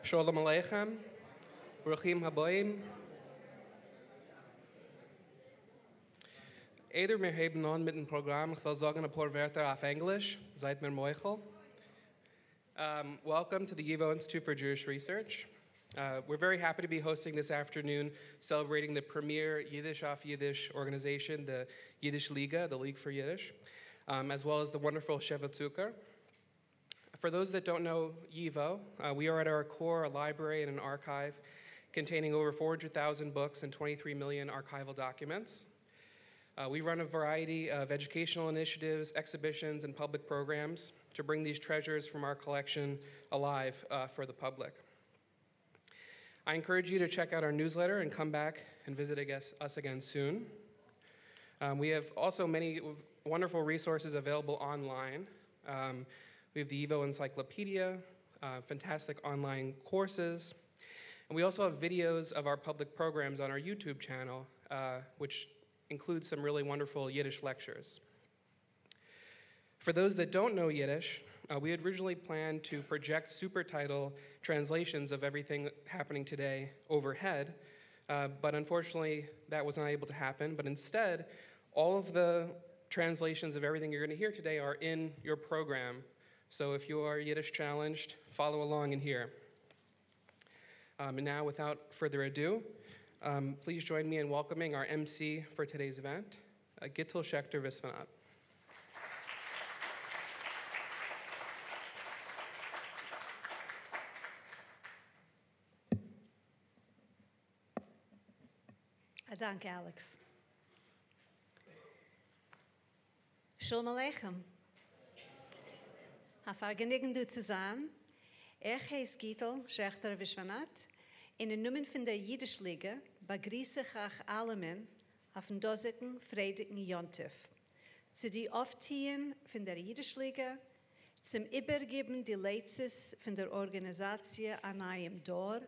שלום עליכם, ברוכים הבאים. איידער מיר הייבן אן מיטן פראגראם, איך וועל זאגן אפאר ווערטער אויף ענגליש, זייט מיר מוחל. Welcome to the YIVO Institute for Jewish Research. We're very happy to be hosting this afternoon, celebrating the premier Yiddish off Yiddish organization, the Yiddish Liga, the League for Yiddish, as well as the wonderful Sheva Zucker. For those that don't know YIVO, we are at our core a library and an archive containing over 400,000 books and 23 million archival documents. We run a variety of educational initiatives, exhibitions, and public programs to bring these treasures from our collection alive for the public. I encourage you to check out our newsletter and come back and visit us again soon. We have also many wonderful resources available online. We have the YIVO Encyclopedia, fantastic online courses, and we also have videos of our public programs on our YouTube channel, which includes some really wonderful Yiddish lectures. For those that don't know Yiddish, we had originally planned to project supertitle translations of everything happening today overhead, but unfortunately that was not able to happen. But instead, all of the translations of everything you're going to hear today are in your program. So if you are Yiddish challenged, follow along in here. And now, without further ado, please join me in welcoming our MC for today's event, Gittel Schaechter-Viswanath. אַ דאַנק, Alex. שלום עליכם. אַ פֿאַרגעניגן דאָ צו זײַן. איך הייס גיטל שעכטער-ווישוואַנאַט. אין נאָמען פֿון דער ייִדיש-ליגע באַגריס איך אײַך אַלעמען אויפֿן דאָזיקן פֿריידיקן יום־טובֿ. צו די אויפֿטוען פֿון דער ייִדיש-ליגע, צום איבערגעבן די לייצעס פֿון דער אָרגאַניזאַציע אַ נײַעם דור,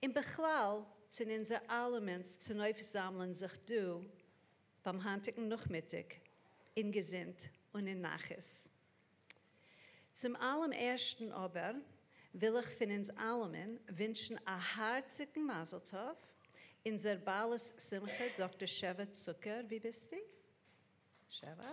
און בכלל צו אונדזער אַלעמענס צונויפֿזאַמלען זיך דאָ בײַם הײַנטיקן נאָכמיטאָג אין געזונט און אין נחת. צום אַלעם ערשטן אָבער וויל איך פֿון אונדז אַלעמען ווינטשן אַ האַרציקן מזל־טובֿ אונדזער בעלת־שׂימחה, דאָקטער שבֿע צוקער. וווּ ביסטו? שבֿע?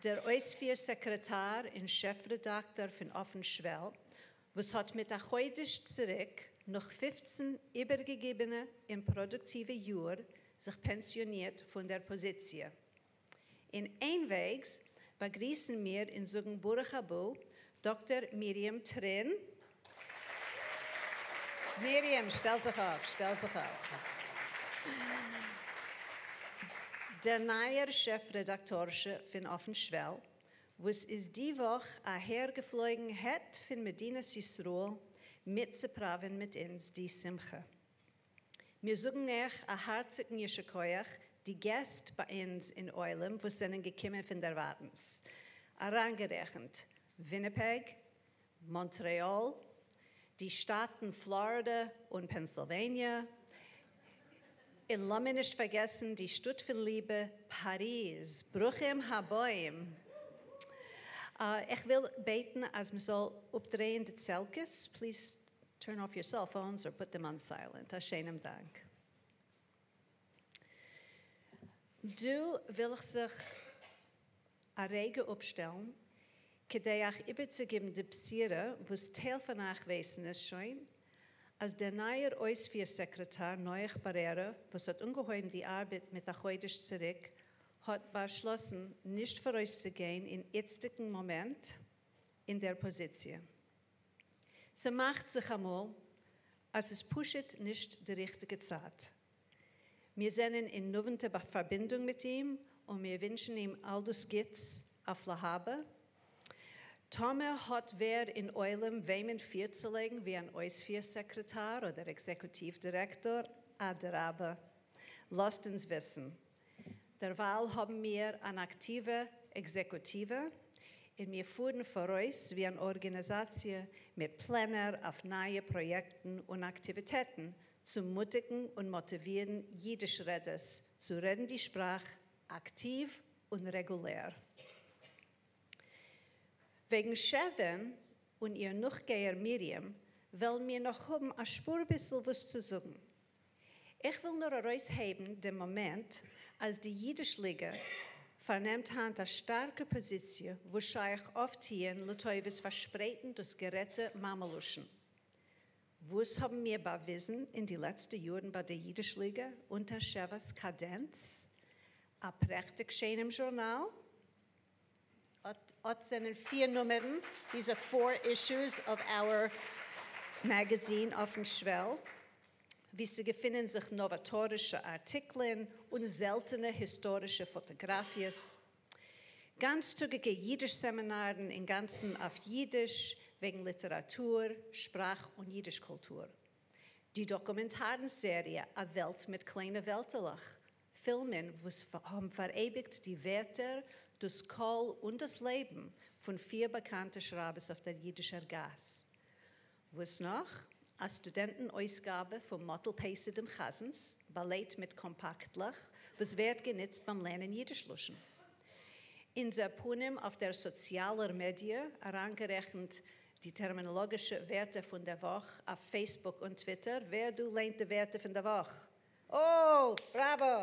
דער אויספֿיר־סעקרעטאַר און שעף־רעדאַקטאָר פֿון אויפֿן שוועל, וואָס האָט מיט אַ חודש צוריק נאָך 15 איבערגעגעבענע און פּראָדוקטיווע יאָר זיך פּענסיאָנירט פֿון דער פּאָזיציע. אין איינוועגס באַגריסן מיר און זאָגן ברוך הבא דאָקטער מרים טרין. מרים, שטעל זיך אויף, שטעל זיך אויף. דער נײַער שעף־רעדאַקטאָרשע פֿון אויפֿן שוועל, וואָס איז די וואָך אַהערגעפֿלויגן העט פֿון מדינת ישׂראל מיטצופּראַווען מיט אונדז די שׂימחה. מיר זאָגן אײַך אַ האַרציקן יישר־כּוח די געסט בײַ אונדז אין עולם, וואָס זענען געקומען פֿון דער ווײַטנס. אַרײַנגערעכנט וויניפּעג, מאָנטרעאָל, די שטאַטן פֿלאָרידע און פּענסילוואַניע, און לאָמיר נישט פֿאַרגעסן די שטאָט פֿון ליבע, פּאַריז. ברוכים הבאים. איך וויל בעטן, אַז מע זאָל אָפּדרייען די צעלקעס. Please turn off your cell phones or put them on silent. אַ שיינעם דאַנק. דאָ וויל איך זיך אַ רגע אָפּשטעלן, כּדי אײַך איבערצוגעבן די בשׂורה, וואָס טייל פֿון אײַך ווייסן עס שוין, אַז דער נײַער אויספֿיר־סעקרעטאַר נח באַרעראַ, וואָס האָט אָנגעהויבן די אַרבעט מיט אַ חודש צוריק, האָט באַשלאָסן, נישט פֿאָרויסצוגיין אין איצטיקן מאָמענט אין דער פּאָזיציע. ס'מאַכט זיך אַמאָל, אַז ס'איז פּשוט נישט די ריכטיקע צײַט. מיר זענען אין נאָענטער פֿאַרבינדונג מיט אים און מיר ווינטשן אים אַל דאָס גוטס אויף להבא. טאָמער האָט ווער אין עולם וועמען פֿאָרצולייגן ווי אַן אויספֿיר־סעקרעטאַר אָדער עקזעקוטיוו־דירעקטאָר, אַדרבה, לאָזט אונדז וויסן. דערווײַל האָבן מיר אַן אַקטיווע עקזעקוטיווע און מיר פֿאָרן פֿאָרויס ווי אַן אָרגאַניזאַציע מיט פּלענער אויף נײַע פּראָיעקטן און אַקטיוויטעטן צו מוטיקן און מאָטיווירן ייִדיש־רעדערס צו רעדן די שפּראַך אַקטיוו און רעגולער. וועגן שעווען און איר נאכגייער מרים וועלן מיר נאך האבן א שפור ביסל וואס צו זאגן. איך וויל נאר ארויסהייבן דעם מאמענט, אז די יידיש-ליגע פארנעמט היינט א שטארקע פאזיציע וואס שייך אויפטוען לטובת פארשפרייטן דאס גערעדטע מאמע-לשון. וואס האבן מיר באוויזן אין די לעצטע יארן ביי דער יידיש-ליגע אונטער שעוועס קאדענץ? א פרעכטיג שיינעם זשורנאל. אט אט זענען פיר נומערן, these are four issues of our magazine אויפן שוועל, וואו ס'געפינען זיך נאוואטארישע ארטיקלען און זעלטענע היסטארישע פאטאגראפיעס. גאנצטאגיגע יידיש-סעמינארן אינגאנצן אויף יידיש, וועגן ליטעראטור, שפראך און יידיש-קולטור. די דאקומענטארן-סעריע א וועלט מיט קליינע וועלטעלעך, פילמען וואס האבן פאראייביגט די ווערטער, דאס קול און דאס לעבן פון פיר באקאנטע שרייבערס אויף דער יידישער גאס. וואס נאך? א סטודענטן-אויסגאבע פון מאטל פייסי דעם חזנס, באלייט מיט קאמפאקטלעך, וואס ווערט גענוצט ביים לערנען יידיש-לשון. אונזער פנים אויף דער סאציאלער מעדיע, אריינגערעכנט די טערמינאלאגישע ווערטער פון דער וואך אויף פייסבוק און טוויטער. ווער דא ליינט די ווערטער פון דער וואך? או, בראווא!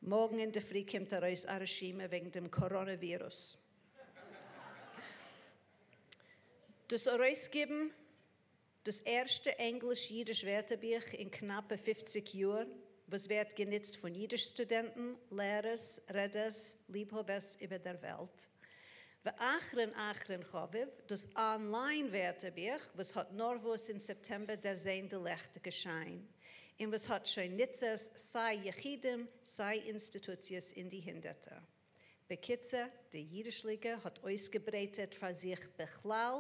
מארגן אינדערפרי קומט ארויס א רשימה וועגן דעם קאראנאווירוס. דאס ארויסגעבן דאס ערשטע ענגליש-יידיש ווערטערבוך אין קנאפע 50 יאר, וואס ווערט גענוצט פון יידיש-סטודענטן, לערערס, רעדערס, ליבהאבערס איבער דער וועלט. ואחרון אחרון חביב, דאס אנליין ווערטערבוך, וואס האט נארוואס אין סעפטעמבער דערזען די ליכטיגע שיין, און וואס האט שוין ניצערס סיי יחידים, סיי אינסטיטוציעס אין די הונדערטער. בקיצור, די יידיש-ליגע האט אויסגעברייטערט פאר זיך בכלל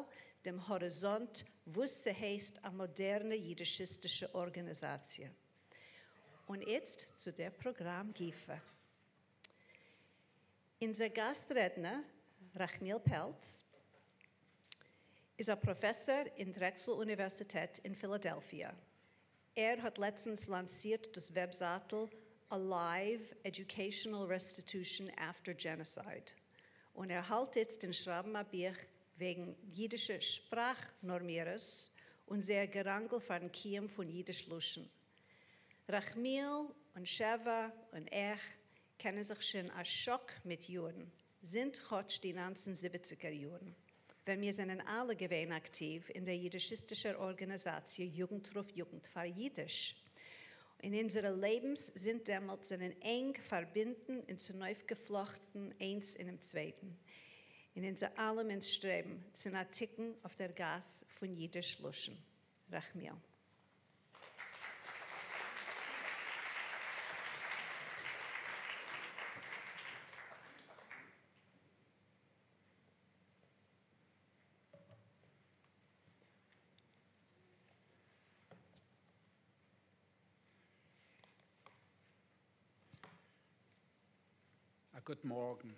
דעם האריזאנט, וואס ס'הייסט א מאדערנע יידישיסטישע ארגאניזאציע. און איצט צו דער פראגראם גופא. אונזער גאסט-רעדנער, רחמיאל פעלץ, איז א פראפעסאר אין דרעקסל אוניווערסיטעט אין פילאדעלפיע. ער האט לעצטנס לאנסירט דאס וועבזייטל Alive Educational Restitution After Genocide, און ער האלט איצט אין שרייבן א בוך וועגן יידישע שפראך-נארמירערס און זייער געראנגל פארן קיום פון יידיש לשון. רחמיאל און שבע און איך קענען זיך שוין א שאק מיט יארן, זינט כאטש די 1970ער יארן, ווען מיר זענען אלע געווען אקטיוו אין דער יידישיסטישער ארגאניזאציע יוגנטרוף יוגנט פאר יידיש. און אונזערע לעבנס זינט דעמאלט זענען ענג פארבונדן און צונויפגעפלאכטן איינס אינעם צווייטן. אין אונזער אלעמענס שטרעבן צו א תיקון אויף דער גאס פון יידיש לשון. רחמיאל. א גוט מארגן.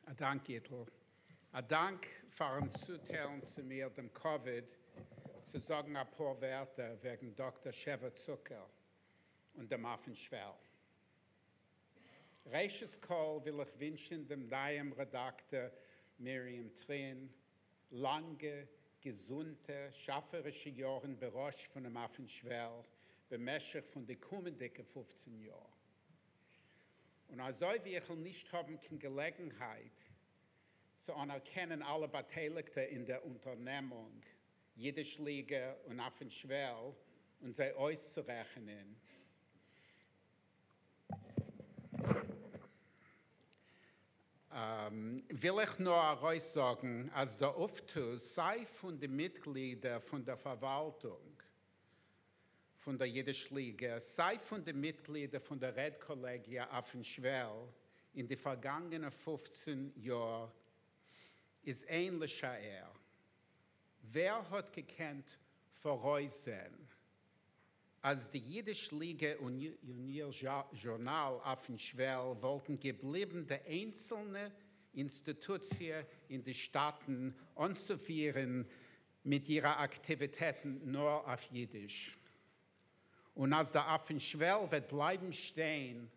א דאנק, ייטל. א דאנק פארן צוטיילן צו מיר דעם כבוד צו זאגן א פאר ווערטער וועגן דאקטאר שבע צוקער און דעם אויפן שוועל. ראשית כל וויל איך ווינטשן דעם נייעם רעדאקטאר מרים טרין לאנגע, געזונטע, שאפערישע יארן בראש פונעם אויפן שוועל במשך פון די קומענדיגע 15 יאר. און אזוי ווי איך וועל נישט האבן קיין געלעגנהייט צו אנערקענען אלע באטייליגטע אין דער אונטערנעמונג, יידיש ליגע און אויפן שוועל, און זיי אויסצורעכענען, וויל איך נאר ארויסזאגן, אז דער אויפטו סיי פון די מיטגלידער פון דער פארוואלטונג פון דער יידיש ליגע, סיי פון די מיטגלידער פון דער רעדקאלעגיע אויפן שוועל אין די פארגאנגענע 15 יאר איז אין לשער. ווער האט געקענט פאראויסזען, אז די יידיש ליגע און איר זשורנאל אויפן שוועל וואלטן געבליבן די איינצלנע אינסטיטוציע אין די שטאטן אנצופירן מיט אירע אקטיוויטעטן נאר אויף אידיש. און אז דער אויפן שוועל וועט בלייבן שטיין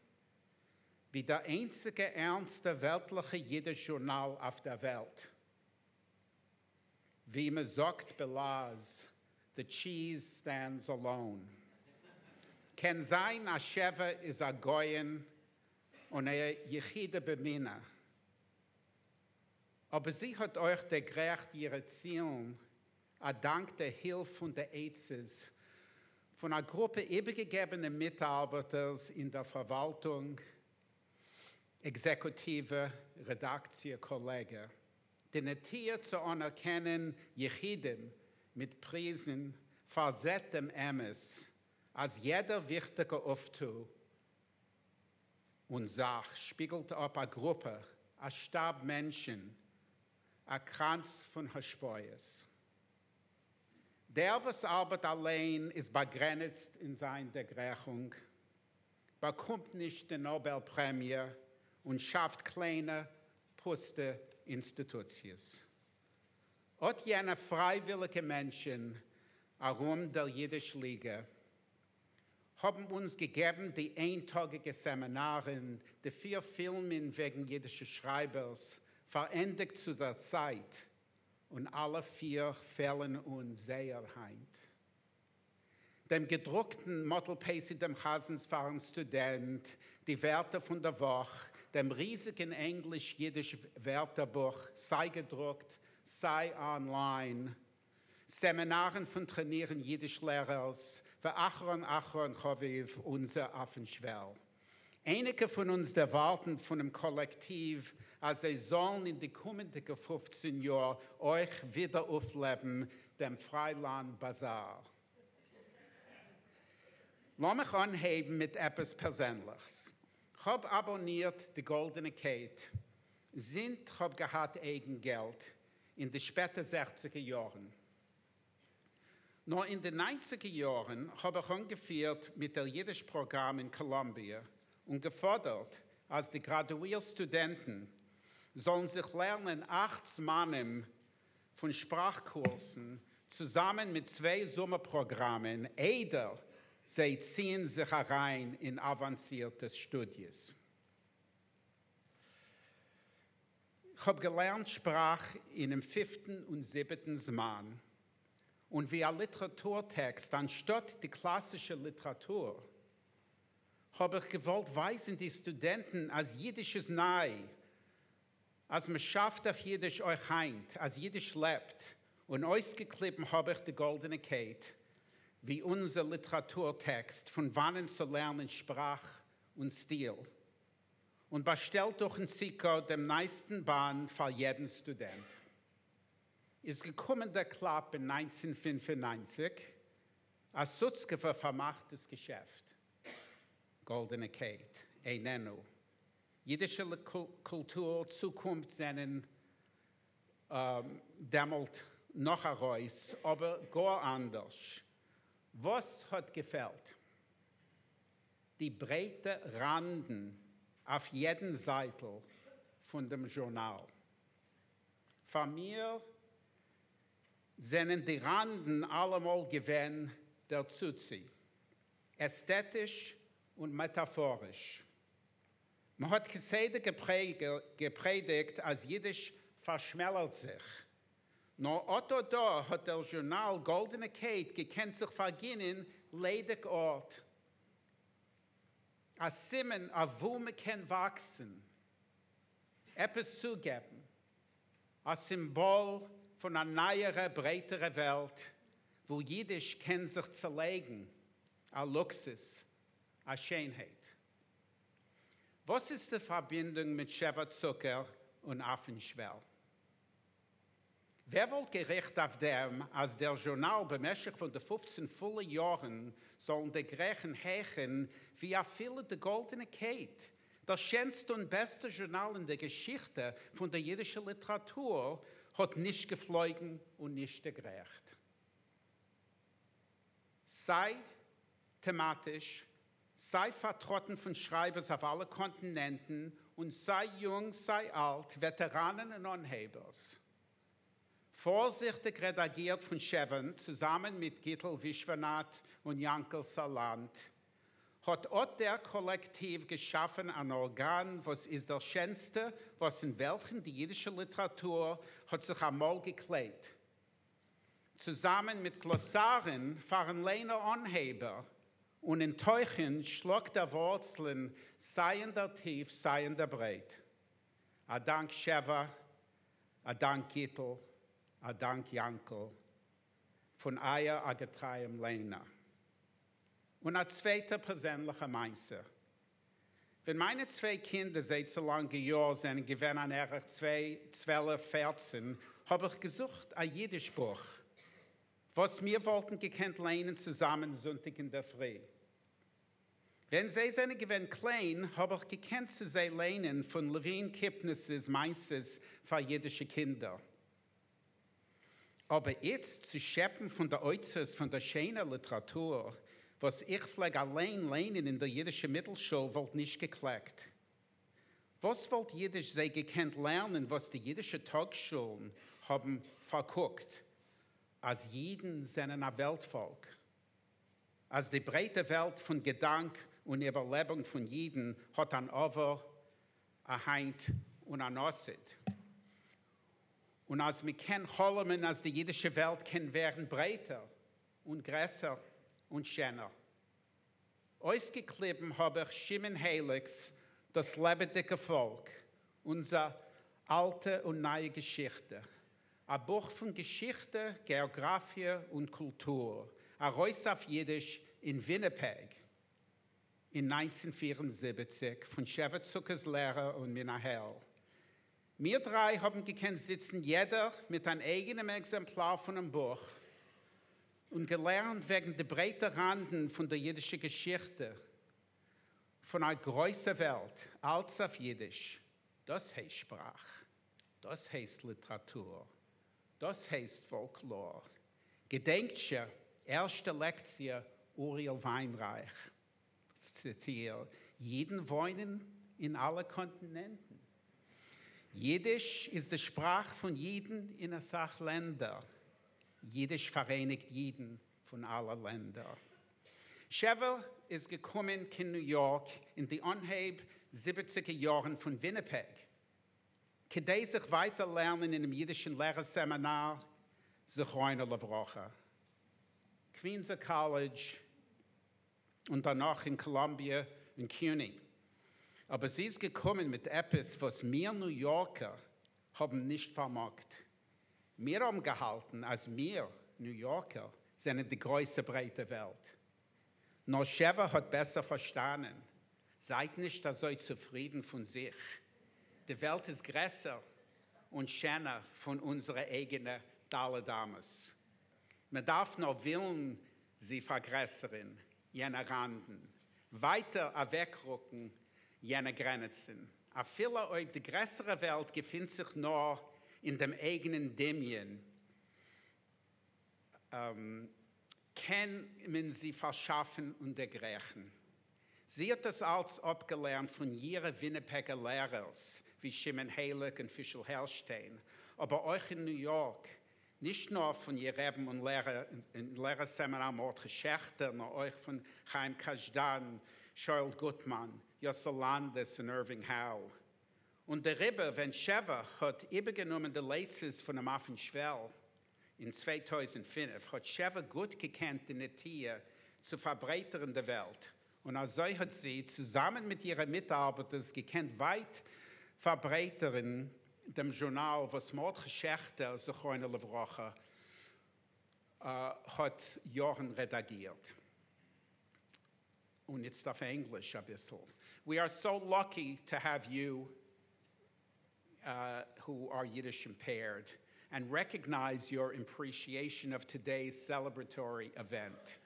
ווי דער איינציגע ערנסטע וועלטליכע אידיש זשורנאל אויף דער וועלט. ווי מען זאגט בלעז, the cheese stands alone. קען זיין אז שבע איז א גאון און א יחידה במינה, אבער זי האט אויך דערגרייכט אירע צילן א דאנק דער הילף פון די עצות פון א גרופע איבערגעגעבענע מיטארבעטערס אין דער פארוואלטונג, עקזעקוטיווע, רעדאקציע קאלעגע. די נטיה צו אנערקענען יחידים מיט פריזן פארזעט דעם אמת אז יעדער וויכטיגע אויפטו און זאך שפיגלט אפ א גרופע, א שטאב מענטשן, א קראנץ פון השפעות. דער וואס ארבעט אליין איז באגרעניצט אין זיין דערגרייכונג, באקומט נישט די נאבעל פרעמיע און שאפט קליינע פוסטע אינסטיטוציעס. אט יענע פרייוויליגע מענטשן ארום דער אידיש ליגע האבן אונז געגעבן די איינטאגיגע סעמינארן, די פיר פילמען וועגן אידישע שרייבערס, פארענדיגט צו דער צייט, און אלע פיר פעלן אונז זייער היינט. דעם געדרוקטן מאטל פייסי דעם חזנ'ס פארן סטודענט, די ווערטער פון דער וואך, דעם ריזיגן ענגליש-אידיש ווערטערבוך, סיי געדרוקט, סיי אנליין, סעמינארן פון טרענירן אידיש לערערס, ואחרון אחרון חביב, אונזער אויפן שוועל. אייניקע פון אונז דערווארטן פונעם קאלעקטיוו אז זיי זאלן אין די קומענדיגע 15 יאר אויך ווידער אויפלעבן דעם פריילאנד באזאר. לאמיך אנהייבן מיט עפעס פערזענליכס. כ'האב אבאנירט די גאלדענע קייט זינט כ'האב געהאט אייגן געלט אין די שפעטע זעכציגער יארן. נאר אין די ניינציגער יארן האב איך אנגעפירט מיט דער אידיש פראגראם אין קאלאמביע און געפאדערט אז די גראדואיר סטודענטן זאלן זיך לערנען אכט זמנים פון שפראך קורסן צוזאמען מיט צוויי זומער פראגראמען איידער זיי ציען זיך אריין אין אוואנסירטע שטודיעס. כ'האב געלערנט שפראך אינעם פיפטן און זיבעטן זמן, און ווי א ליטעראטור טעקסט אנשטאט די קלאסישע ליטעראטור, האב איך געוואלט ווייזן די סטודענטן אז אידיש איז ניי, אז מ'שאפט אויף אידיש אויך היינט, אז אידיש לעבט, און אויסגעקליבן האב איך די גאלדענע קייט ווי אונזער ליטעראטור טעקסט פון וואנען צו לערנען שפראך און סטיל. און באשטעלט דורכן ציקא דעם נייעסטן באנד פאר יעדן סטודענט. איז געקומען דער קלאפ אין 1995 אז סוצקעווער פארמאכט דאס געשעפט. גאלדענע קייט, איננו. אידישע קולטור צוקונפט זענען דעמאלט נאך ארויס, אבער גאר אנדערש. וואס האט געפעלט? די ברייטע ראנדן אויף יעדן זייטל פון דעם זשורנאל. פאר מיר זענען די ראנדן אלעמאל געווען דער צוצי, עסטעטיש און מעטאפאריש. מ'האט כסדר געפרעדיגט אז אידיש פארשמעלערט זיך, נאר אט אט דא האט דער זשורנאל גאלדענע קייט געקענט זיך פארגינען ליידיג ארט. א סימן אויף וואו מ'קען וואקסן, עפעס צוגעבן, א סימבאל פון א נייערע ברייטערע וועלט וואו אידיש קען זיך צעלייגן, א לוקסוס, א שענהייט. וואס איז די פארבינדונג מיט שבע צוקער און אויפן שוועל? ווער וואלט געריכט אויף דעם אז דער זשורנאל במשך פון די 15 פולע יארן זאלן דערגרייכן הייכן ווי אפילו די גאלדענע קייט, דער שענסטע און בעסטע זשורנאל אין דער געשיכטע פון דער אידישער ליטעראטור, האט נישט געפלויגן און נישט דערגרייכט. סיי טעמאטיש, סיי פארטראטן פון שרייבערס אויף אלע קאנטינענטן. און סיי יונג סיי אלט, וועטעראנען און אנהייבערס. פארזיכטיג רעדאגירט פון שעווען צוזאמען מיט גיטל ווישוואנאט און יאנקל סאלאנט, האט אט דער קאלעקטיוו געשאפן אן ארגאן וואס איז דער שענסטע וואס אין וועלכן די אידישע ליטעראטור האט זיך אמאל געקליידט. צוזאמען מיט גלאסארן פארן ליינער אנהייבער, און אין תוכן שלאגט ער ווארצלען סיי אין דער טיף סיי אין דער ברייט. א דאנק שעווע, א דאנק גיטל, א דאנק יאנקל, פון אייער א געטרייעם ליינער. און א צווייטע פערזענליכע מעשה. ווען מיינע צוויי קינדער זיי צו לאנגע יאר זענען געווען אן ערך צוויי, 12, 14, האב איך געזוכט א אידיש בוך, וואס מיר וואלטן געקענט ליינען צוזאמען זונטאג אינדערפרי. ווען זיי זענען געווען קליין, האב איך געקענט צו זיי ליינען פון לעווין קיפניס'ס מעשיות פאר אידישע קינדער. אבער איצט צו שעפן פון די אוצרות פון דער שענער ליטעראטור, וואס איך פלעג אליין ליינען אין דער אידישער מיטלשול, וואלט נישט געקלעקט. וואס וואלט אידיש זיי געקענט לערנען, וואס די אידישע טאגשולן האבן פארקוקט, אז אידן זענען א וועלט-פאלק, אז די ברייטע וועלט פון געדאנק און איבערלעבונג פון אידן האט אן עבר, א היינט און אן עתיד. און אז מען קען חלומ'ען אז די אידישע וועלט קען ווערן ברייטער און גרעסער און שענער. אויסגעקליבן האב איך שמעון הייליג'ס דאס לעבעדיגע פאלק, אונזער אלטע און נייע געשיכטע, א בוך פון געשיכטע, געאגראפיע און קולטור, ארויס אויף אידיש אין וויניפעג אין 1974 פון שבע צוקער'ס לערער און מנהל. מיר דריי האבן געקענט זיצן יעדער מיט אן אייגענעם עקזעמפלאר פונעם בוך און געלערנט וועגן די ברייטע ראנדן פון דער אידישער געשיכטע פון א גרויסע וועלט, אלץ אויף אידיש. דאס הייסט שפראך, דאס הייסט ליטעראטור, דאס הייסט פאלקלאר. געדענקט זשע, ערשטע לעקציע, אוריאל וויינרייך, ציטיר, אידן וואוינען אין אלע קאנטינענטן. אידיש איז די שפראך פון אידן אין אסאך לענדער. אידיש פאראייניגט אידן פון אלע לענדער. שעווע איז געקומען קיין ניו יארק אין די אנהייב 70ער יארן פון וויניפעג, כדי זיך ווייטער לערנען אינעם אידישן לערער סעמינאר, זכרונו לברכה, קווינס קאלעדזש, און דערנאך אין קאלאמביע און קיוני. אבער זי איז געקומען מיט עפעס וואס מיר ניו יארקער האבן נישט פארמאגט. מיר האבן געהאלטן אז מיר, ניו יארקער, זענען די גרויסע ברייטע וועלט. נאר שעווע האט בעסער פארשטאנען. זייט נישט אזוי צופרידן פון זיך. די וועלט איז גרעסער און שענער פון אונזערע אייגענע ד' אמות. מען דארף נאר ווילן זי פארגרעסערן, יענע ראנדן, ווייטער אוועקרוקן יענע גרענעצן, אפילו אויב די גרעסערע וועלט געפינט זיך נאר אין דעם אייגענעם דמיון, קען מען זי פארשאפן און דערגרייכן. זי האט דאס אלץ אפגעלערנט פון אירע וויניפעגער לערערס, ווי שמעון הייליג און פישל הערשטיין, אבער אויך אין ניו יארק, נישט נאר פון איר רבין און לערער אין לערער סעמינאר מרדכי שעכטער, נאר אויך פון חיים קאזשדאן, שאול גוטמאן, יאסל לאנדעס און אירווינג האו. און דעריבער, ווען שעווע האט איבערגענומען די לייצעס פונעם אויפן שוועל אין 2005, האט שעווע גוט געקענט די נטיה צו פארברייטערן די וועלט, און אזוי האט זי צוזאמען מיט אירע מיטארבעטערס געקענט ווייט פארברייטערן דעם זשורנאל, וואס מרדכי שעכטער, זכרונו לברכה, האט יארן רעדאגירט. און איצט אויף ענגליש א ביסל. We are so lucky to have you who are Yiddish impaired and recognize your appreciation of today's celebratory event.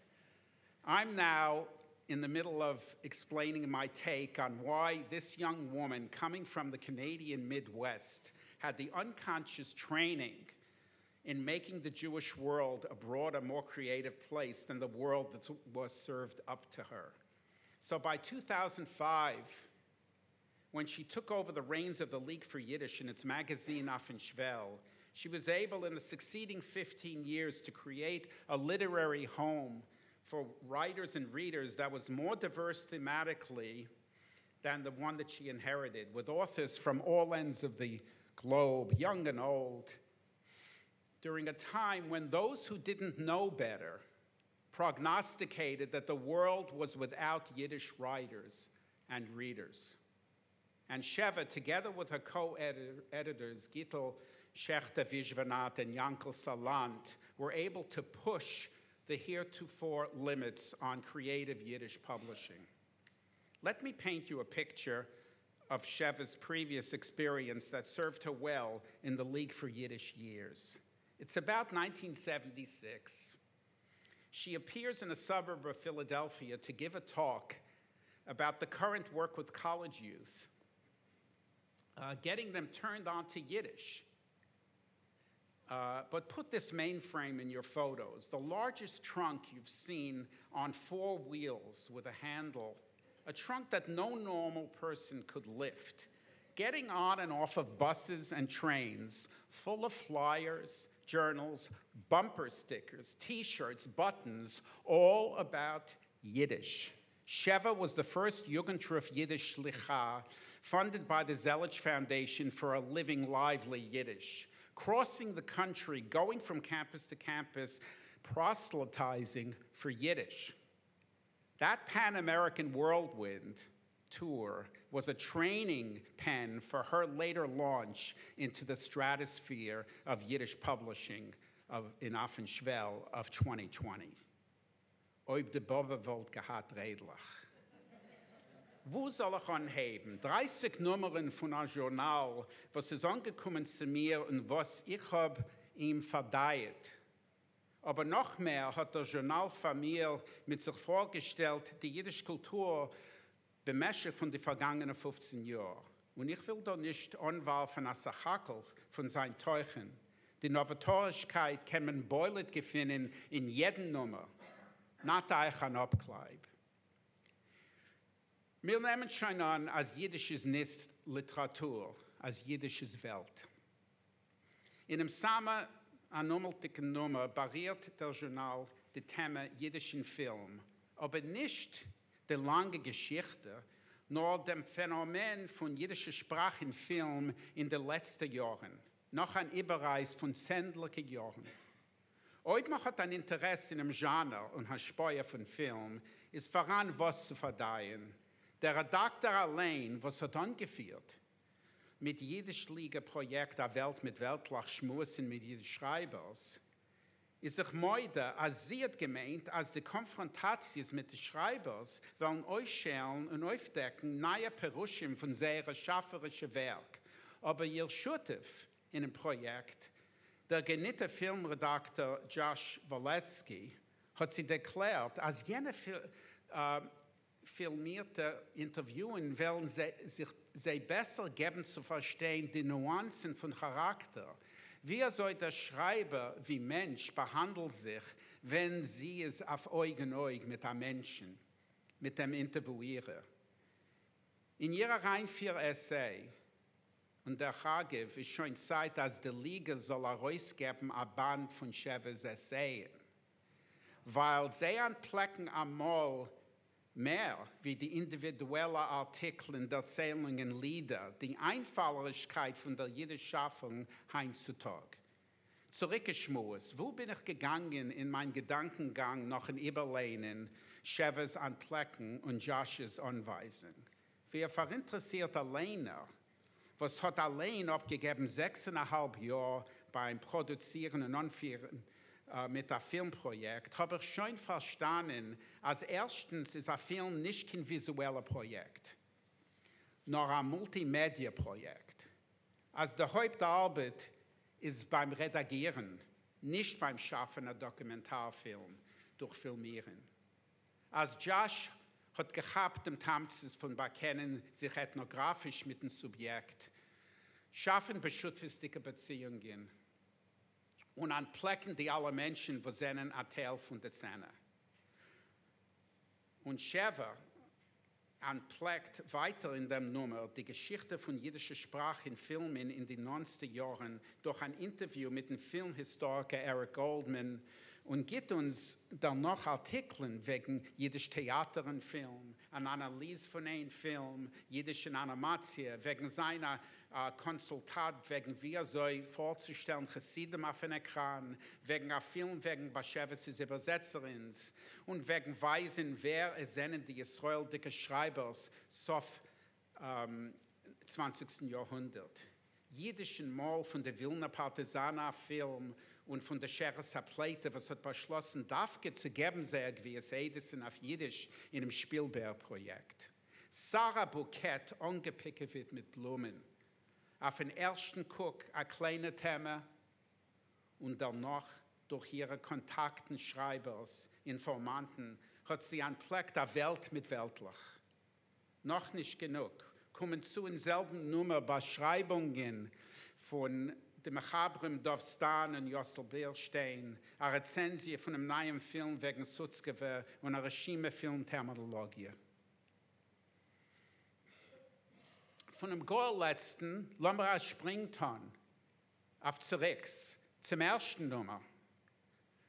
I'm now in the middle of explaining my take on why this young woman coming from the Canadian Midwest had the unconscious training in making the Jewish world a broader, more creative place than the world that was served up to her. So by 2005, When she took over the reins of the League for Yiddish and its magazine Afn Shvel, she was able in the succeeding 15 years to create a literary home for writers and readers that was more diverse thematically than the one that she inherited, with authors from all ends of the globe, young and old, during a time when those who didn't know better prognosticated that the world was without Yiddish writers and readers. And Sheva, together with her co-editors, Gittel Schechter Vishwanath and Yankel Salant, were able to push the heretofore limits on creative Yiddish publishing. Let me paint you a picture of Sheva's previous experience that served her well in the League for Yiddish years. It's about 1976. She appears in a suburb of Philadelphia to give a talk about the current work with college youth, getting them turned on to Yiddish. But put this mainframe in your photos, the largest trunk you've seen on four wheels with a handle, a trunk that no normal person could lift, getting on and off of buses and trains full of flyers, journals, bumper stickers, t-shirts, buttons, all about Yiddish. Sheva was the first Yugntruf Yiddish shlicha funded by the Zelich Foundation for a living, lively Yiddish, crossing the country, going from campus to campus, proselytizing for Yiddish. That Pan-American whirlwind tour was a training pen for her later launch into the stratosphere of Yiddish publishing in Afn Shvel of 2020. אויב די באָבע וואָלט געהאַט רעדלעך. וווּ זאָל איך אָנהייבן? 30 נומערן פֿון אַ זשורנאַל, וואָס איז אָנגעקומען צו מיר און וואָס איך האָב אים פֿאַרדייעט. אָבער נאָך מער האָט דער זשורנאַל פֿאַר מיר מיט זיך פֿאָרגעשטעלט די ייִדיש-קולטור במשך פֿון די פֿאַרגאַנגענע 15 יאָר. און איך וויל דאָ נישט אָנוואַרפֿן אַ סך־הכּל פֿון זײַן תוכן. די נאָוואַטאָרישקייט קען מען בולט געפֿינען אין יעדן נומער. נאַט אײַך אַן אָפּקלײַב. מיר נעמען שוין אָן, אַז ייִדיש איז ניט ליטעראַטור, אַז ייִדיש איז וועלט. אינעם סאַמע אַנומלטיקן נומער באַרירט דער זשורנאַל די טעמע ייִדיש אין פֿילם, אָבער נישט די לאַנגע געשיכטע, נאָר דעם פֿענאָמען פֿון ייִדישער שפּראַך אין פֿילם אין די לעצטע יאָרן, נאָך אַן איבעררײַס פֿון צענדליקע יאָרן. אויב מע האָט אַן אינטערעס אינעם זשאַנער און השפּעה פֿון פֿילם, איז פֿאַראַן וואָס צו פֿאַרדייען. דער רעדאַקטאָר אַליין, וואָס האָט אָנגעפֿירט מיט ייִדיש-ליגע-פּראָיעקט אַ וועלט מיט וועלטלעך שמועסן מיט ייִדיש-שרײַבערס, איז זיך מודה, אַז זי האָט געמיינט, אַז די קאָנפֿראָנטאַציעס מיט די שרײַבערס וועלן אויסשעלן און אויפֿדעקן נײַע פּירושים פֿון זייערע שאַפֿערישע ווערק. אָבער איר שותּף אינעם פּראָיעקט, דער געניטער פֿילם-רעדאַקטאָר דזשאָש וואָלעצקי, האָט זי דערקלערט, אַז יענע פֿילמירטע אינטערוויוען וועלן זיך זיי בעסער געבן צו פֿאַרשטיין די ניואַנסן פֿון כאַראַקטער, ווי אַזוי דער שרײַבער ווי מענטש באַהאַנדלט זיך, ווען זי איז אויף אויג און אויג מיט אַ מענטשן, מיט דעם אינטערוויוירער. אין איר אַרײַנפֿיר-עסיי, און דרך אגב, איז שוין צייט אז די ליגע זאל ארויסגעבן א באנד פון שבע'ס עסייען, ווייל זיי אנטפלעקן אמאל מער ווי די אינדיווידועלע ארטיקלען, דערציילונגען, לידער, די איינפאלערישקייט פון דער אידיש שאפונג היינט צו טאג. צוריקגעשמועסט, וואו בין איך געגאנגען אין מיין געדאנקענגאנג נאכן איבערליינען שבע'ס אנטפלעקן און דזשאש'ס אנווייזונג? ווי א פאראינטערעסירטער ליינער וואס האט אליין אפגעגעבן זעקס און א האלב יאר ביים פראדוצירן און אנפירן מיט א פילם פראיעקט, האב איך שוין פארשטאנען אז ערשטנס איז א פילם נישט קיין וויזועלע פראיעקט, נאר א מולטי-מעדיע פראיעקט, אז די הויפט ארבעט איז ביים רעדאגירן, נישט ביים שאפן א דאקומענטאר פילם דורך פילמירן. אז דזשאש האט געכאפט דעם תמצית פון באקענען זיך עטנאגראפיש מיטן סוביעקט, שאפן בשותפות'דיגע באציאונגען, און אנטפלעקן די אלע מענטשן וואס זענען א טייל פון די סצענע. און שבע. אַנטפּלעקט ווײַטער אין דעם נומער די געשיכטע פֿון ייִדישער שפּראַך אין פֿילמען אין די נאָענטסטע יאָרן דורך אַן אינטערוויו מיטן פֿילם-היסטאָריקער עריק גאָלדמאַן און גיט אונדז דערנאָך אַרטיקלען וועגן ייִדיש טעאַטער און פֿילם, אַן אַנאַליז פֿון איין פֿילם, ייִדיש אין אַנימאַציע, וועגן זײַן אַ קאָנסולטאַנט וועגן ווי אַזוי פֿאָרצושטעלן חסידים אויפֿן עקראַן, וועגן אַ פֿילם וועגן באַשעוויסעס איבערזעצערינס, און וועגן ווײַזן ווער עס זענען די ישׂראלדיקע שרײַבערס סוף צוואַנציקסטן יאָרהונדערט. ייִדיש אין מויל פֿון די ווילנער פּאַרטיזאַנער אַ פֿילם און פֿון די שארית-הפּליטה וואָס האָט באַשלאָסן דווקא צו געבן זייער גבֿיית-עדותן אויף ייִדיש אינעם שפּילבער-פּראָיעקט. סאַראַ בוקעט אָנגעפּיקעוועט מיט בלומען. אויפֿן ערשטן קוק אַ קליינע טעמע, און דערנאָך דורך אירע קאָנטאַקטן, שרײַבערס, אינפֿאָרמאַנטן, האָט זי אַנטפּלעקט אַ וועלט מיט וועלטלעך. נאָך נישט גענוג, קומען צו אין זעלבן נומער באַשרײַבונגען פֿון די מחברים דובֿ סטאַן און יאָסל בירשטיין, אַ רעצענזיע פֿונעם נײַעם פֿילם וועגן סוצקעווער און אַ רשימה פֿילם-טערמינאָלאָגיע. פֿונעם גאָר לעצטן, לאָמיר אַ שפּרינג טאָן אויף צוריקס צום ערשטן נומער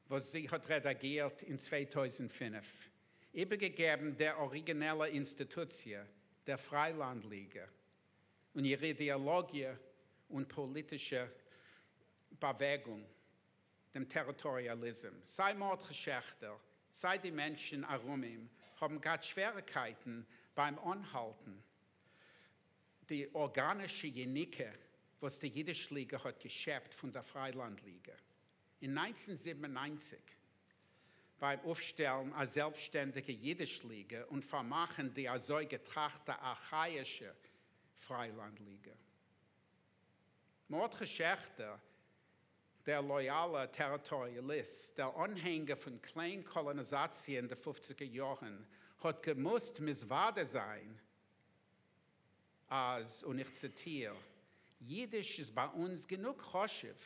וואס זי האט רעדאגירט אין 2005, איבערגעגעבן דער אריגינעלער אינסטיטוציע, דער פריילאנד ליגע, און איר אידעאלאגיע און פאליטישע באוועגונג, דעם טעריטאריאליזם. סיי מרדכי שעכטער, סיי די מענטשן ארום אים האבן געהאט שוועריגקייטן ביים אנהאלטן די אָרגאַנישע יניקה, וואָס די ייִדיש-ליגע האָט געשעפּט פֿון דער פֿרײַלאַנד-ליגע אין 1997 בײַם אויפֿשטעלן אַ זעלבשטענדיקע ייִדיש-ליגע און פֿאַרמאַכן די אַזוי געטראַכטע אַרכאַיִשע פֿרײַלאַנד-ליגע. מרדכי שעכטער, דער לאָיאַלער טעריטאָריאַליסט, דער אָנהענגער פֿון קליין-קאָלאָניזאַציע אין די פֿופֿציקער יאָרן, האָט געמוזט מתוודה זײַן, אז, און איך ציטיר, יידיש איז ביי אונז גענוג חשוב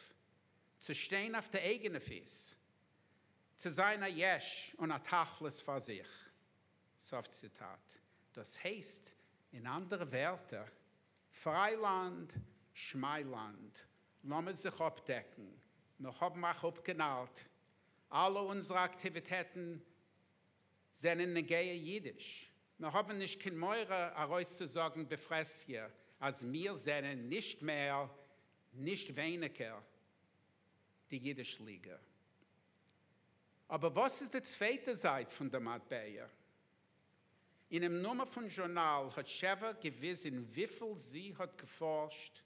צו שטיין אויף די אייגענע פיס, צו זיין א יש און א תכלית פאר זיך. סוף ציטאט. דאס הייסט, אין אנדערע ווערטער, פריילאנד, שמיילאנד, לאמיר זיך אפדעקן, מיר האבן אייך אפגענארט, אלע אונזערע אקטיוויטעטן זענען נוגע אידיש. מיר האבן נישט קיין מורא ארויסצוזאגן בפרהסיא אז מיר זענען נישט מער נישט ווייניגער די אידיש ליגע. אבער וואס איז די צווייטע זייט פון די מטבע? אינעם נומער פון זשורנאל האט שבע געוויזן וויפיל זי האט געפארשט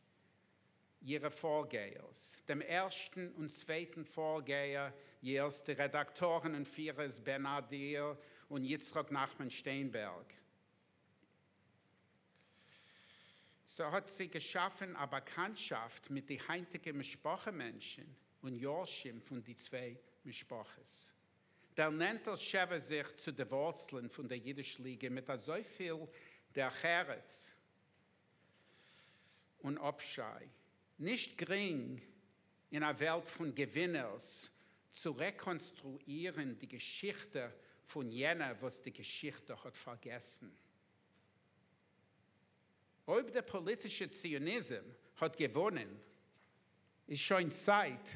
אירע פאָרגייערס, דעם ערשטן און צווייטן פאָרגייער אירס, די רעדאַקטאָרן און פירערס בן אדיר און יצחק נחמן שטיינבערג. ס'האָט זי געשאַפן אַ באַקאַנטשאַפט מיט די היינטיגע משפחה-מענטשן און יורשים פון די צוויי משפחות. דערנענטערט שבע זיך צו די וואָרצלען פון דער יידיש-ליגע מיט אַזויפיל דרך-ארץ און אפשיי. נישט גרינג אין א וועלט פון געווינערס צו רעקאנסטרואירן די געשיכטע פון יענע וואס די געשיכטע האט פארגעסן. אויב דער פאליטישער ציוניזם האט געוואונען, איז שוין צייט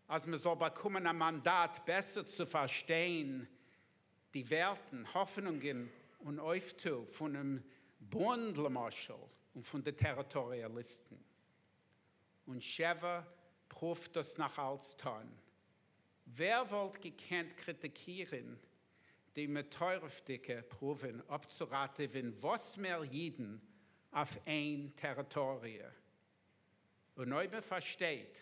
אז מען זאל באקומען א מאנדאט בעסער צו פארשטיין די ווערטן, האפענונגען און אויפטו פונעם בונד למשל און פון די טעריטאריאליסטן. און שבע פרואווט דאס נאך אלץ טון. ווער וואלט געקענט קריטיקירן די מטורפ'דיגע פרואוון אפצוראטעווען וואס מער אידן אויף איין טעריטאריע? און אויב מען פארשטייט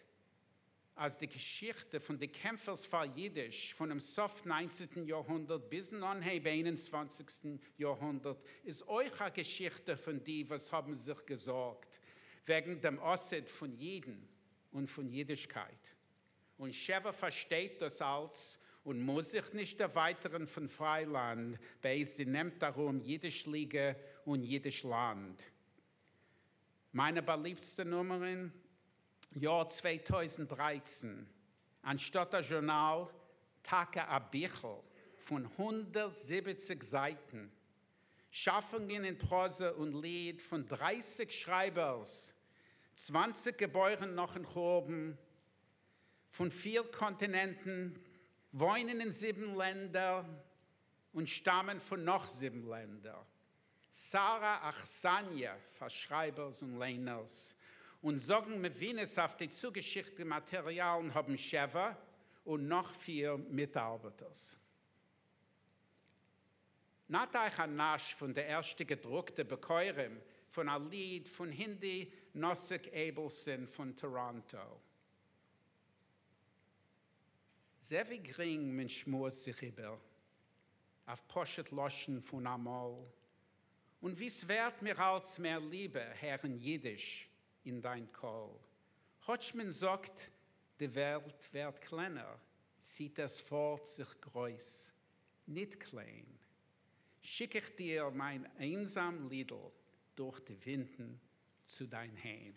אז די געשיכטע פון די קעמפערס פאר אידיש פונעם סוף ניינצנטן יארהונדערט ביזן אנהייב איין און צוואנציגסטן יארהונדערט איז אויך א געשיכטע פון די וואס האבן זיך געזארגט וועגן דעם עתיד פון אידן און פון אידישקייט. און שבע פארשטייט דאס אלץ און מוז זיך נישט דערווייטערן פון פריילאנד בעת זי נעמט ארום אידיש ליגע און אידיש לאנד. מיינע באליבטסטע נומערן, יאר 2013, אנשטאט א זשורנאל, טאקע א ביכל פון 170 זייטן. שאַפֿונגען אין פּראָזע און ליד פֿון 30 שרײַבערס, 20 געבוירן נאָכן חורבן, פֿון פֿיר קאָנטינענטן, וואוינען אין זיבן לענדער און שטאַמען פֿון נאָך זיבן לענדער. סאַראַ אַכסניא פֿאַר שרײַבערס און לייענערס, און זאָגן מבינות אויף די צוגעשיקטע מאַטעריאַלן האָבן שבֿע און נאָך פֿיר מיטאַרבעטערס. נאַט אײַך אַ נאַש פֿון די ערשטע געדרוקטע ביכורים פֿון אַ ליד פֿון הינדי נאָסיק אייבעלסאָן פֿון טאָראָנטאָ. זע ווי גרינג מען שמועסט זיך איבער אויף פּשוט לשון פֿון אַ מאָל, און ווי ס'ווערט מיר אַלץ מער ליבער הערן ייִדיש אין דײַן קול. כאָטש מען זאָגט, די וועלט ווערט קלענער, ציט עס פֿאָרט זיך גרויס, ניט קליין. שיק איך דיר מײַן איינזאַם לידל דורך די ווינטן צו דײַן היים.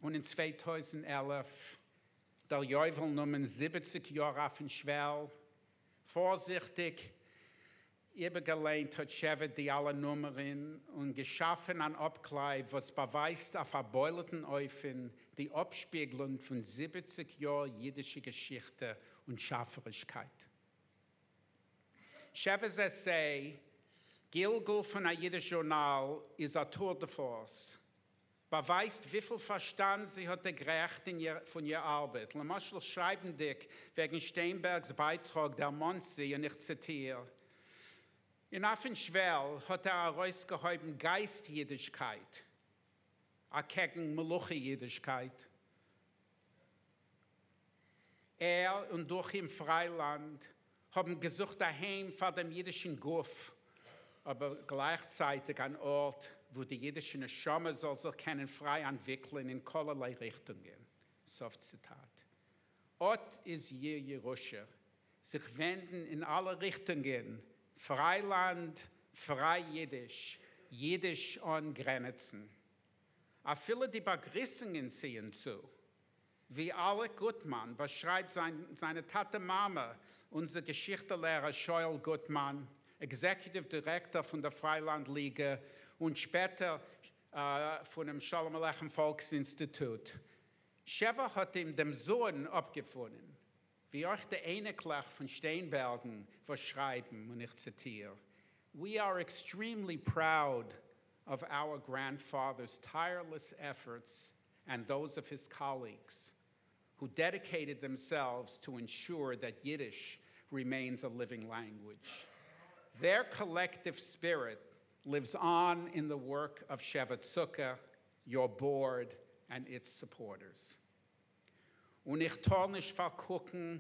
און אין 2011, דער יובל־נומער 70 יאָר אויפֿן שוועל, פֿאָרזיכטיק איבערגעלייענט האָט שבֿע די אַלע נומערן און געשאַפֿן אַן אָפּקלײַב, וואָס באַווײַזט אויף אַ בולטן אופֿן די אָפּשפּיגלונג פֿון 70 יאָר ייִדישע געשיכטע און שאַפֿערישקייט. Sheva's essay, גילגול פֿון אַ ייִדיש זשורנאַל, איז אַ tour de force. באַווײַזט, וויפֿל פֿאַרשטאַנד זי האָט דערגרייכט אין איר, פֿון איר אַרבעט. למשל, שרײַבנדיק וועגן שטיינבערגס בײַטראָג דערמאָנט זי, און איך ציטיר, אין אויפֿן שוועל האָט ער אַרויסגעהויבן גײַסט-ייִדישקייט, אַקעגן מלוכה-ייִדישקייט. ער און דורך אים פֿרײַלאַנד האָבן געזוכט אַ היים פֿאַר דעם ייִדישן גוף, אָבער גלײַכצײַטיק אַן אָרט, וווּ די ייִדישע נשמה זאָל זיך קענען פֿרײַ אַנטוויקלען אין כּלערליי ריכטונגען. סוף ציטאַט. אָט איז איר ירושה, זיך ווענדן אין אַלע ריכטונגען, פֿרײַלאַנד, פֿרײַ ייִדיש, ייִדיש אָן גרענעצן. אַפֿילו די באַגריסונגען ציִען צו. ווי אַלעק גוטמאַן באַשרײַבט זײַן, זײַנע טאַטע-מאַמע, אונדזער געשיכטע־לערער שאול גוטמאַן, executive director פֿון דער פֿרײַלאַנד־ליגע און שפּעטער פֿונעם שלום-עליכם פֿאָלקס־אינסטיטוט. שבֿע האָט אים דעם זון אָפּגעפֿונען, ווי אויך די אייניקלעך פֿון שטיינבערגן, וואָס שרײַבן, און איך ציטיר, We are extremely proud of our grandfather's tireless efforts and those of his colleagues who dedicated themselves to ensure that Yiddish remains a living language. Their collective spirit lives on in the work of Sheva Zucker, your board, and its supporters. און איך טאָר נישט פֿאַרקוקן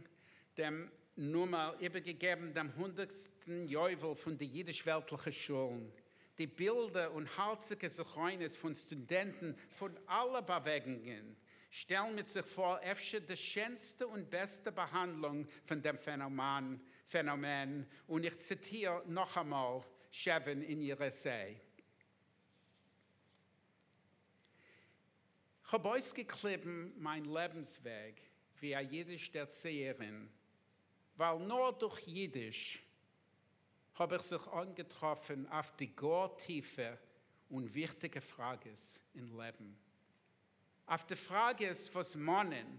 דעם נומער איבערגעגעבן דעם הונדערטסטן יובל פֿון די ייִדיש-וועלטלעכע שולן. די בילדער און האַרציקע זכרונות פֿון סטודענטן פֿון אַלע באַוועגונגען שטעלן מיט זיך פֿאָר אפֿשר די שענסטע און בעסטע באַהאַנדלונג פֿון דעם פֿענאָמען, פֿענאָמען. און איך ציטיר נאָך אַ מאָל שבֿען אין איר essay. כ'האָב אויסגעקליבן מײַן לעבנסוועג ווי אַ ייִדיש־דערציִערין, ווײַל נאָר דורך ייִדיש האָב איך זיך אָנגעטראָפֿן אויף די גאָר טיפֿע און וויכטיקע פֿראַגעס אין לעבן. אויף די פֿראַגעס, וואָס מאָנען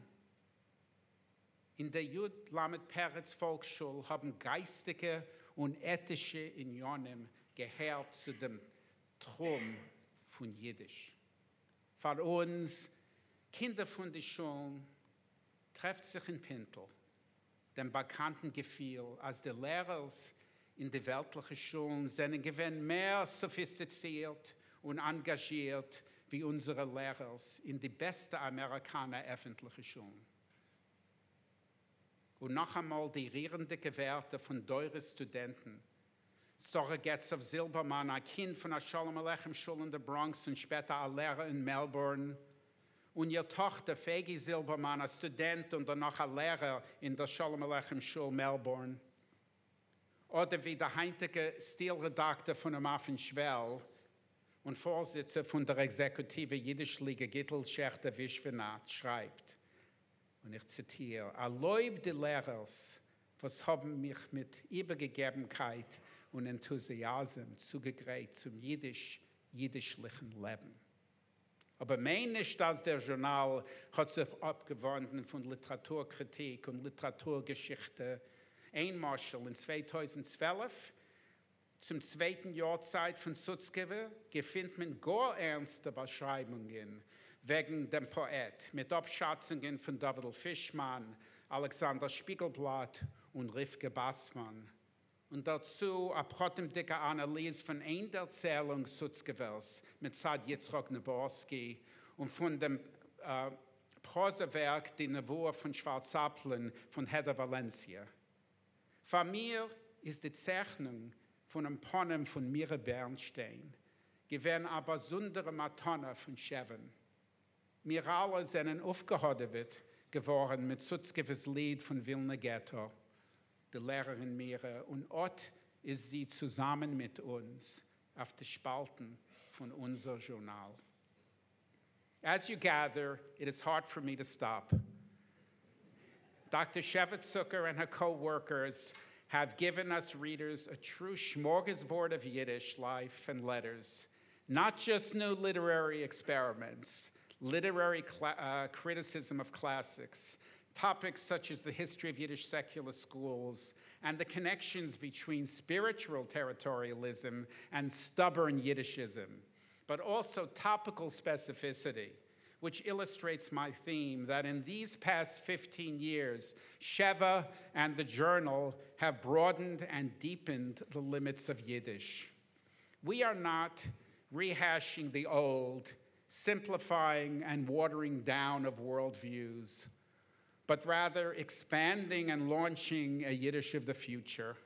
אין דער יוד למד פרץ פֿאָלקסשול האָבן גײַסטיקע און עטישע ענינים געהערט צו דעם תּחום פֿון ייִדיש. פֿאַר אונדז, קינדער פֿון די שולן, טרעפֿט זיך אין פּינטל דעם באַקאַנטן געפֿיל, אַז די לערערס אין די וועלטלעכע שולן זענען געווען מער סאָפֿיסטיצירט און אַנגאַזשירט ווי אונדזערע לערערס אין די בעסטע אַמעריקאַנער עפֿנטלעכע שולן. און נאָך אַ מאָל די רירנדיקע ווערטער פֿון דורות סטודענטן. שׂרה געצאָוו זילבערמאַן, אַ קינד פֿון אַ שלום-עליכם־שול אין דער בראָנקס און שפּעטער אַ לערער אין מעלבורן, און איר טאָכטער פֿייגי זילבערמאַן, אַ סטודענט און דערנאָך אַ לערער אין דער שלום-עליכם־שול מעלבורן. אָדער ווי דער הײַנטיקער סטיל־רעדאַקטאָר פֿונעם אויפֿן שוועל און פֿאָרזיצער פֿון דער עקזעקוטיווער ייִדיש־ליגע גיטל שעכטער-ווישוואַנאַט שרײַבט, און איך ציטיר, אַ לויב די לערערס, וואָס האָבן מיך מיט איבערגעגעבנקייט און ענטוזיאַזם צוגעגרייט צום ייִדיש-ייִדישלעכן לעבן. אָבער מיין נישט, אַז דער זשורנאַל האָט זיך אָפּגעוואָנדן פֿון ליטעראַטור-קריטיק און ליטעראַטור-געשיכטע. איין משל, אין 2012, צום צווייטן יאָרצײַט פֿון סוצקעווער, געפֿינט מען גאָר ערנסטע באַשרײַבונגען וועגן דעם פּאָעט, מיט אָפּשאַצונגען פֿון דוד פֿישמאַן, אַלכּסנדר שפּיגלבלאַט און רבֿקה באַסמאַן. און דערצו אַ פּרטימדיקע אַנאַליז פֿון איין דערציילונג סוצקעווערס מצד יצחק ניבאָרסקי און פֿון דעם פּראָזע-ווערק די נבֿואה פֿון שוואַרצאַפּלען פֿון העדער וואַלענסיע. פֿאַר מיר איז די צייכנונג פֿונעם פּנים פֿון מירע בערנשטיין געווען אַ באַזונדערע מתּנה פֿון שבֿען. מיר אַלע זענען אויפֿגעהאָדעוועט געוואָרן מיט סוצקעווערס ליד פֿון ווילנער געטאָ, די לערערין מירע, און אָט איז זי צוזאַמען מיט אונדז אויף די שפּאַלטן פֿון אונדזער זשורנאַל. As you gather, it is hard for me to stop. Dr. Sheva Zucker and her co-workers have given us readers a true smorgasbord of Yiddish life and letters, not just new literary experiments, literary criticism of classics, topics such as the history of Yiddish secular schools and the connections between spiritual territorialism and stubborn Yiddishism, but also topical specificity, which illustrates my theme that in these past 15 years, Sheva and the journal have broadened and deepened the limits of Yiddish. We are not rehashing the old, simplifying and watering down of worldviews, but rather expanding and launching a Yiddish of the future.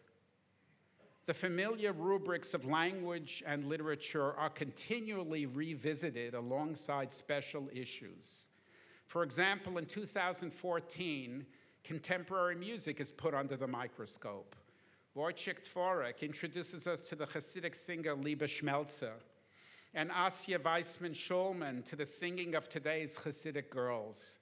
The familiar rubrics of language and literature are continually revisited alongside special issues. For example, in 2014, contemporary music is put under the microscope. Wojciech Tworek introduces us to the Hasidic singer Liba Schmelzer, and Asya Weissman Schulman to the singing of today's Hasidic girls.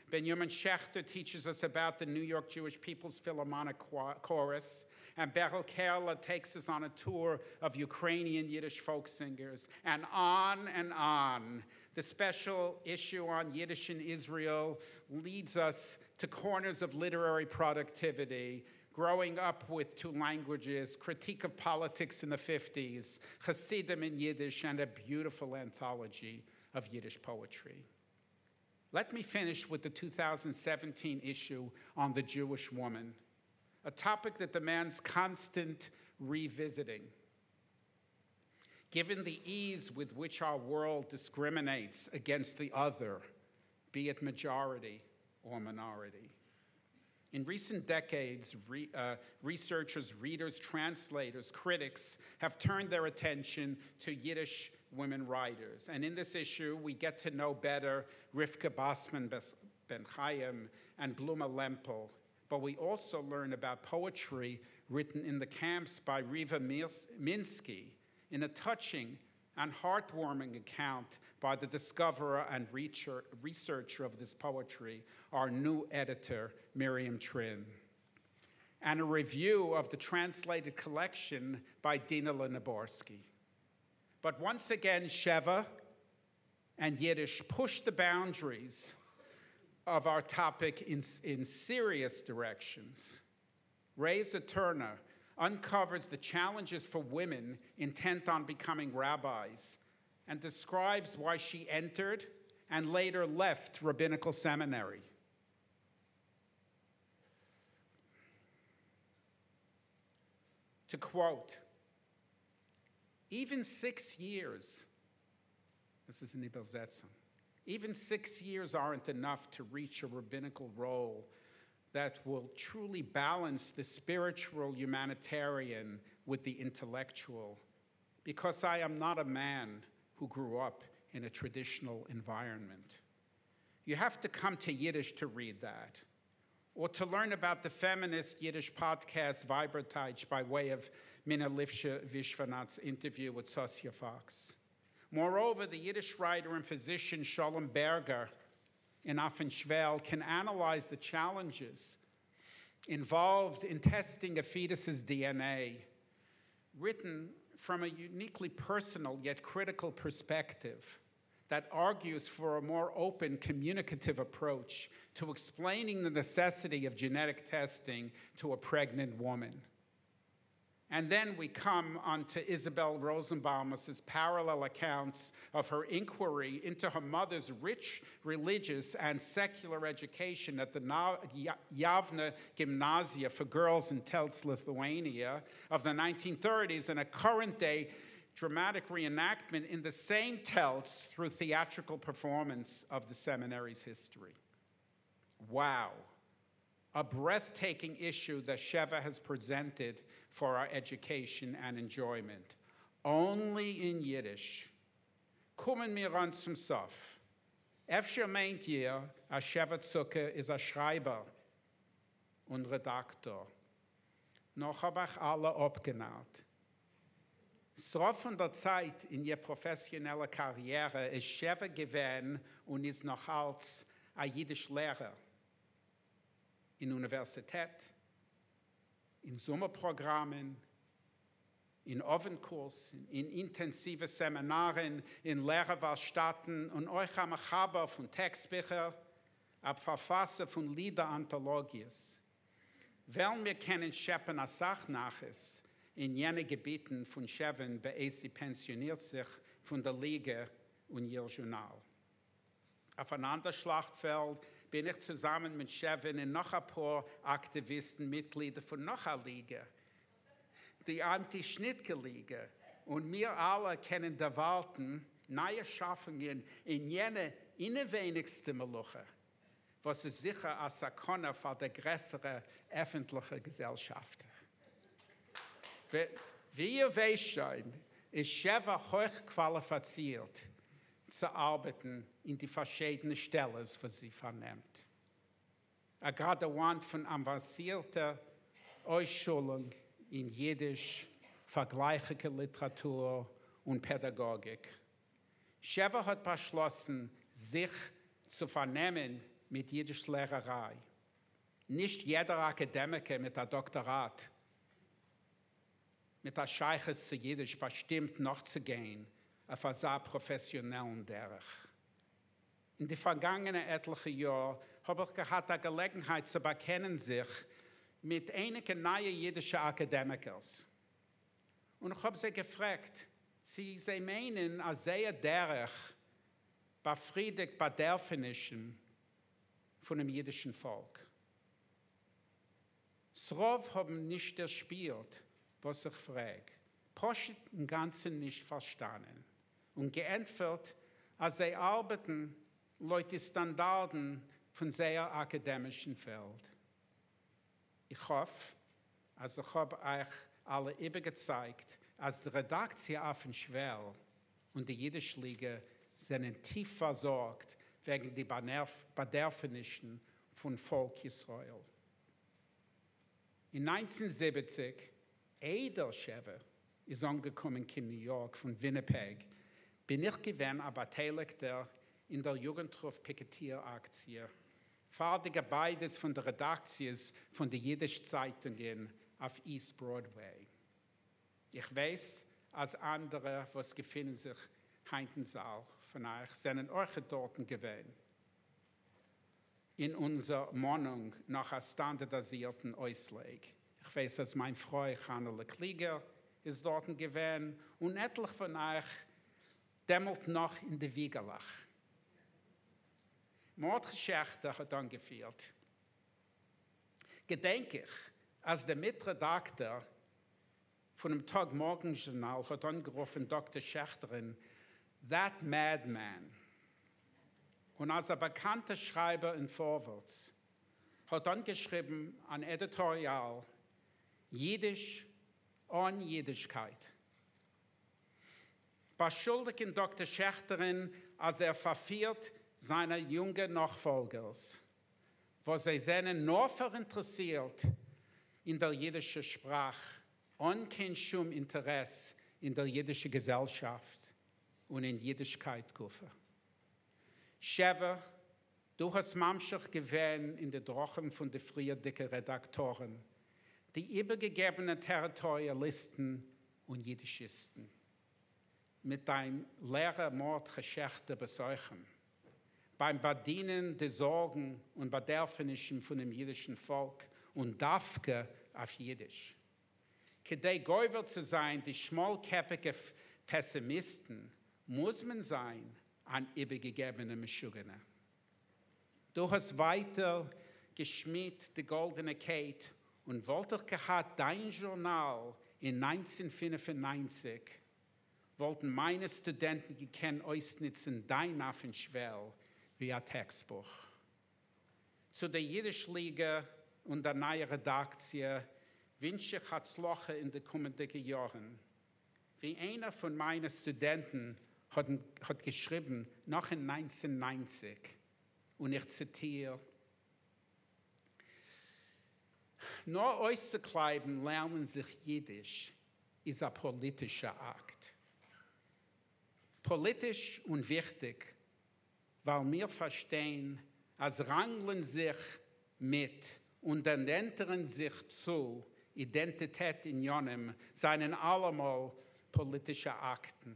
Benjamin Schechter teaches us about the New York Jewish People's Philharmonic Chorus, and Beryl Kerler takes us on a tour of Ukrainian Yiddish folk singers, and on and on. The special issue on Yiddish in Israel leads us to corners of literary productivity, growing up with two languages, critique of politics in the 50s, Hasidim in Yiddish, and a beautiful anthology of Yiddish poetry. Let me finish with the 2017 issue on the Jewish woman, a topic that demands constant revisiting. Given the ease with which our world discriminates against the other, be it majority or minority. In recent decades, researchers, readers, translators, critics have turned their attention to Yiddish women writers. And in this issue, we get to know better Rivka Basman Ben Chaim and Bluma Lempel. But we also learn about poetry written in the camps by Riva Minsky in a touching and heartwarming account by the discoverer and researcher of this poetry, our new editor, Miriam Trin, and a review of the translated collection by Dina Neborsky. But once again, Sheva and Yiddish push the boundaries of our topic in serious directions. Rayza Turner uncovers the challenges for women intent on becoming rabbis and describes why she entered and later left rabbinical seminary. To quote, even 6 years, this is an Übersetzung, even 6 years aren't enough to reach a rabbinical role that will truly balance the spiritual humanitarian with the intellectual, because I am not a man who grew up in a traditional environment. You have to come to Yiddish to read that, or to learn about the feminist Yiddish podcast Weiberteich by way of Minna Lifshe Vishwanath's interview with Sosia Fox. Moreover, the Yiddish writer and physician Sholem Berger in Affenschwell can analyze the challenges involved in testing a fetus's DNA, written from a uniquely personal yet critical perspective that argues for a more open, communicative approach to explaining the necessity of genetic testing to a pregnant woman. And then we come onto Isabel Rosenbaum's parallel accounts of her inquiry into her mother's rich religious and secular education at the Yavne Gymnasia for girls in Telz, Lithuania of the 1930s and a current day dramatic reenactment in the same Telz through theatrical performance of the seminary's history. Wow. A breathtaking issue that Sheva has presented for our education and enjoyment. Only in Yiddish. קומען מיר אָן צום סוף. אפֿשר מיינט איר, אַז שבֿע צוקער איז אַ שרײַבער און רעדאַקטאָר. נאָר כ'האָב אײַך אַלע אָפּגענאַרט. ס'רובֿ פֿון דער צײַט אין איר פּראָפֿעסיאָנעלער קאַריערע איז שבֿע געווען און איז נאָך אַלץ אַ ייִדיש-לערער אין אוניווערסיטעט, אין זומער-פּראָגראַמען, אין אָוונט-קורסן, אין אינטענסיווע סעמינאַרן, אין לערער-וואַרשטאַטן און אויך אַ מחבר פֿון טעקסט-ביכער, אַ פֿאַרפֿאַסער פֿון לידער-אַנטאָלאָגיעס. וועלן מיר קענען שעפּן אַ סך נחת אין יענע געביטן פֿון שבֿען בעת זי פּענסיאָנירט זיך פֿון דער ליגע און איר זשורנאַל. אויף אַן אַנדער שלאַכטפֿעלד בין איך צוזאַמען מיט שבֿען און נאָך אַ פּאָר אַקטיוויסטן מיטגלידער פֿון נאָך אַ ליגע, די אַנטי-שניטקע-ליגע, און מיר אַלע קענען דערוואַרטן נײַע שאַפֿונגען אין יענע אינעווייניקסטע מלוכה, וואָס איז זיכער אַ סכּנה פֿאַר דער גרעסערער עפֿנטלעכער געזעלשאַפֿט. ווי איר ווייסט שוין, איז שבֿע הויך-קוואַליפֿיצירט צו אַרבעטן אין די פֿאַרשיידענע שטעלעס, וואָס זי פֿאַרנעמט. אַ גראַדואַנט פֿון אַוואַנסירטער אויסשולונג אין ייִדיש, פֿאַרגלײַכיקע ליטעראַטור און פּעדאַגאָגיק. שבֿע האָט באַשלאָסן זיך צו פֿאַרנעמען מיט ייִדיש-לערערײַ. נישט יעדער אַקאַדעמיקער מיט אַ דאָקטאָראַט מיט אַ שײַכות צו ייִדיש באַשטימט נאָכצוגיין אויף אַזאַ פּראָפֿעסיאָנעלן דרך. אין די פֿאַרגאַנגענע עטלעכע יאָר האָב איך געהאַט אַ געלעגנהייט צו באַקענען זיך מיט אייניקע נײַע ייִדישע אַקאַדעמיקערס, און איך האָב זיי געפֿרעגט, צי זיי מיינען, אַז זייער דרך באַפֿרידיקט באַדערפֿענישן פֿונעם ייִדישן פֿאָלק. ס'רובֿ האָבן נישט דערשפּירט, וואָס איך פֿרעג, פּשוט אין גאַנצן נישט פֿאַרשטאַנען, און געענטפֿערט, אַז זיי אַרבעטן לויט די סטאַנדאַרדן פֿון זייער אַקאַדעמישן פֿעלד. איך האָף, אַז איך האָב אײַך אַלע איבערגעצײַגט, אַז די רעדאַקציע אויפֿן שוועל און די ייִדיש-ליגע זענען טיף פֿאַרזאָרגט וועגן די באַדערפֿענישן פֿון פֿאָלק ישׂראל. אין 1970, איידער שבֿע איז אָנגעקומען קיין ניו-יאָרק פֿון וויניפּעג, בין איך געווען אַ באַטייליקטער אין דער יוגנטרוף-פּיקעטיר-אַקציע פֿאַר די געבײַדעס פֿון די רעדאַקציעס פֿון די ייִדיש-צײַטונגען אויף איסט בראָדוויי. איך ווייס, אַז אַנדערע, וואָס געפֿינען זיך הײַנט אין זאַל פֿון אײַך, זענען אויך דאָרטן געווען. אין אונדזער מאָנונג נאָך אַ סטאַנדאַרדיזירטן אויסלייג. איך ווייס, אַז מײַן פֿרוי חנהלע קליגער איז דאָרטן געווען, און עטלעכע פֿון אײַך דעמאָלט נאָך אין די וויגעלעך. מרדכי שעכטער האָט אָנגעפֿירט. געדענק איך, אַז דער מיטרעדאַקטאָר פֿונעם טאָג-מאָרגן-זשורנאַל האָט אָנגערופֿן דאָקטער שעכטערן that madman. און אַז אַ באַקאַנטער שרײַבער אין פֿאָרווערטס האָט אָנגעשריבן אַן עדיטאָריאַל ייִדיש אָן ייִדישקייט, באַשולדיקן דאָקטער שעכטערן, אַז ער פֿאַרפֿירט זײַנע יונגע נאָכפֿאָלגערס, וואָס זיי זענען נאָר פֿאַראינטערעסירט אין דער ייִדישער שפּראַך, אָן קיין שום אינטערעס אין דער ייִדישער געזעלשאַפֿט און אין ייִדישקייט גופֿא. שבֿע, דו האָסט ממשיך געווען אין די דרכים פֿון די פֿריִערדיקע רעדאַקטאָרן, די איבערגעגעבענע טעריטאָריאַליסטן און ייִדישיסטן, מיט דײַן לערער מרדכי שעכטער בתוכם, בײַם באַדינען די זאָרגן און באַדערפֿענישן פֿונעם ייִדישן פֿאָלק, און דווקא אויף ייִדיש. כּדי גובר צו זײַן די שמאָלקעפּיקע פּעסימיסטן, מוז מען זײַן אַן איבערגעגעבענער משוגענער. דו האָסט ווײַטער געשמידט די גאָלדענע קייט, און וואָלט איך געהאַט דײַן זשורנאַל אין 1995, וואָלטן מײַנע סטודענטן געקענט אויסנוצן דײַן אויפֿן שוועל ווי אַ טעקסטבוך. צו דער ייִדיש-ליגע און דער נײַער רעדאַקציע ווינטש איך הצלחה אין די קומענדיקע יאָרן. ווי איינער פֿון מײַנע סטודענטן האָט האָט געשריבן נאָך אין 1990, און איך ציטיר, נאָר אויסצוקלײַבן לערנען זיך ייִדיש איז אַ פּאָליטישער אַקט. פּאָליטיש און וויכטיק, ווײַל מיר פֿאַרשטיין, אַז ראַנגלען זיך מיט און דערנענטערן זיך צו אידענטיטעט-ענינים זײַנען אַלעמאָל פּאָליטישע אַקטן.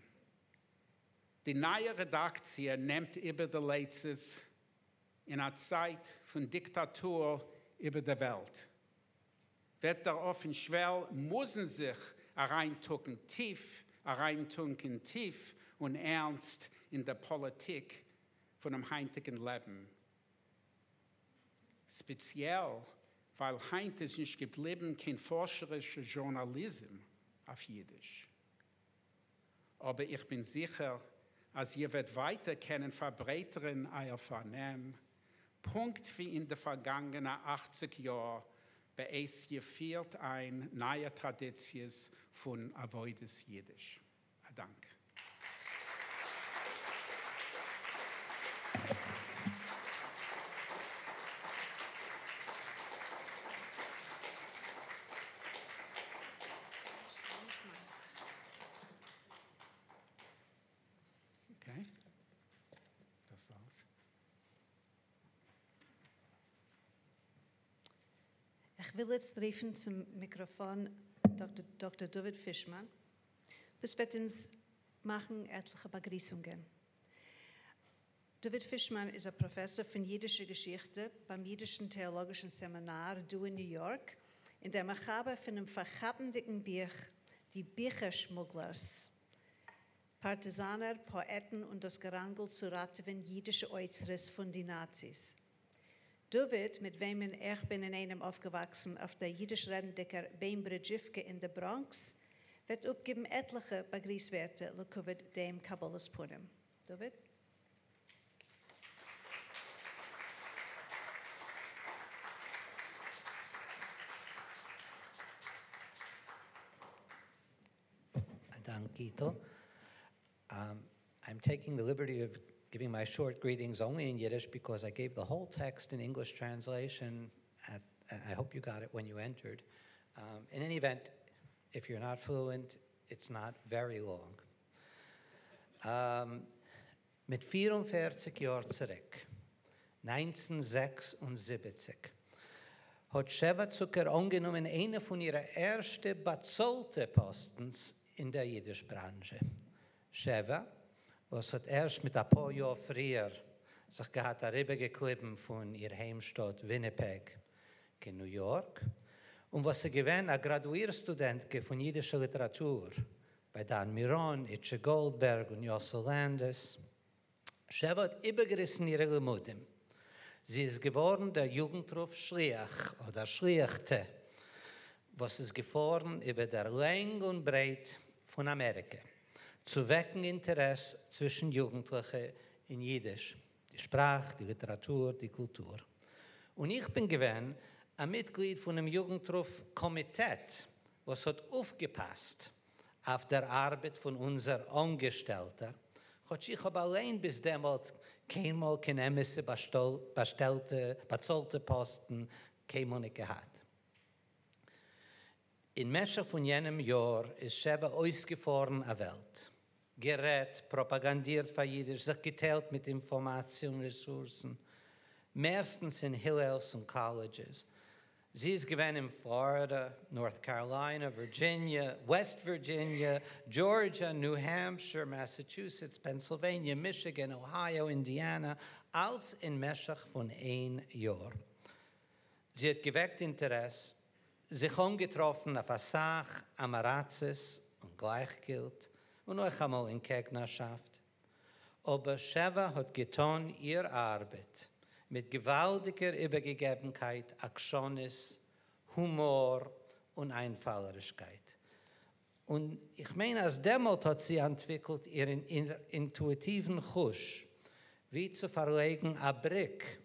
די נײַע רעדאַקציע נעמט איבער די לייצעס אין אַ צײַט פֿון דיקטאַטור איבער דער וועלט. וועט דער אויפֿן שוועל מוזן זיך אַרײַנטוקן טיף, אַרײַנטונקען טיף און ערנסט אין דער פּאָליטיק פֿונעם הײַנטיקן לעבן. ספעציעל ווייל היינט איז נישט געבליבן קיין פארשערישע זשורנאליזם אויף אידיש. אבער איך בין זיכער אז איר וועט ווייטער קענען פארברייטערן אייער פארנעם, פונקט ווי אין די פארגאנגענע 80 יאר בעת איר פירט איין נייע טראדיציעס פון עבודת אידיש. א דאנק. Okay, דאס אלס. איך וויל איצט רופֿן צום מיקראָפֿאָן דאָקטער דוד פֿישמאַן, וואָס וועט אונדז מאַכן עטלעכע באַגריסונגען. דוד פֿישמאַן איז אַ פּראָפֿעסאָר פֿון ייִדישער געשיכטע בײַם ייִדישן טעאָלאָגישן סעמינאַר דאָ אין ניו-יאָרק און דער מחבר פֿונעם פֿאַרכאַפּנדיקן בוך די ביכער-שמוגלערס, פּאַרטיזאַנער, פּאָעטן און דאָס געראַנגל צו ראַטעווען ייִדישע אוצרות פֿון די נאַציס. דוד, מיט וועמען איך בין אין איינעם אויפֿגעוואַקסן אויף דער ייִדיש-רעדנדיקער ביימברידזשיווקע אין דער בראָנקס, וועט אָפּגעבן עטלעכע באַגריסווערטער לכּבֿוד דעם קבלת-פּנים. דוד? דאַנק, גיטל. I'm taking the liberty of giving my short greetings only in Yiddish because I gave the whole text in English translation. I hope you got it when you entered. In any event, if you're not fluent, it's not very long. מיט 44 יאָר צוריק, 1976, האָט שבֿע צוקער אָנגענומען איינע פֿון אירע ערשטע באַצאָלטע פּאָסטנס אין דער ייִדיש-בראַנזשע. שבֿע, וואָס האָט ערשט מיט אַ פּאָר יאָר פֿריִער זיך געהאַט אַריבערגעקליבן פֿון איר היימשטאָט וויניפּעג קיין ניו-יאָרק, און וואָס איז געווען אַ גראַדואיר-סטודענטקע פֿון ייִדישער ליטעראַטור בײַ דן מירון, איטשע גאָלדבערג און יאָסל לאַנדיס. שבֿע האָט איבערגעריסן אירע לימודים. זי איז געוואָרן דער יוגנטרוף שליח אָדער שליחטע, וואָס איז געפֿאָרן איבער דער לענג און ברייט פֿון אַמעריקע צו וועקן אינטערעס צווישן יוגנטלעכע אין ייִדיש, די שפּראַך, די ליטעראַטור, די קולטור. און איך בין געווען אַ מיטגליד פֿונעם יוגנטרוף קאָמיטעט, וואָס האָט אויפֿגעפּאַסט אויף דער אַרבעט פֿון אונדזער אָנגעשטעלטער, כאָטש איך האָב אַליין ביז דעמאָלט קיינמאָל קיין אמתע באַצאָלטע פּאָסטן קיינמאָל ניט געהאַט. אין משך פֿון יענעם יאָר איז שבֿע אויסגעפֿאָרן אַ וועלט, גערעדט, פּראָפּאַגאַנדירט פֿאַר ייִדיש, זיך געטיילט מיט אינפֿאָרמאַציע און רעסורסן, מערסטנס אין היללס און קאָלעדזשעס. זי איז געווען אין פלארידע, נארט קאראליינע, ווירדזשיניע, וועסט ווירדזשיניע, דזשארדזשא, ניו העמפשיר, מאסאטשוסעטס, פענסילוועניע, מישיגען, אהייאו, אינדיאנא, אלץ אין משך פון איין יאר. זי האט געוועקט אינטערעס, זיך אנגעטראפן אויף אסאך עם-הארצות און גלייכגילט, און אויך אמאל אין קעגנערשאפט. אבער שבע האט געטאן איר ארבעט מיט געוואלדיגער איבערגעגעבנקייט, עקשנות, הומאר און איינפאלערישקייט. און איך מיין אז דעמאלט האט זי אנטוויקלט איר אינטואיטיוון חוש ווי צו פארלייגן א בריק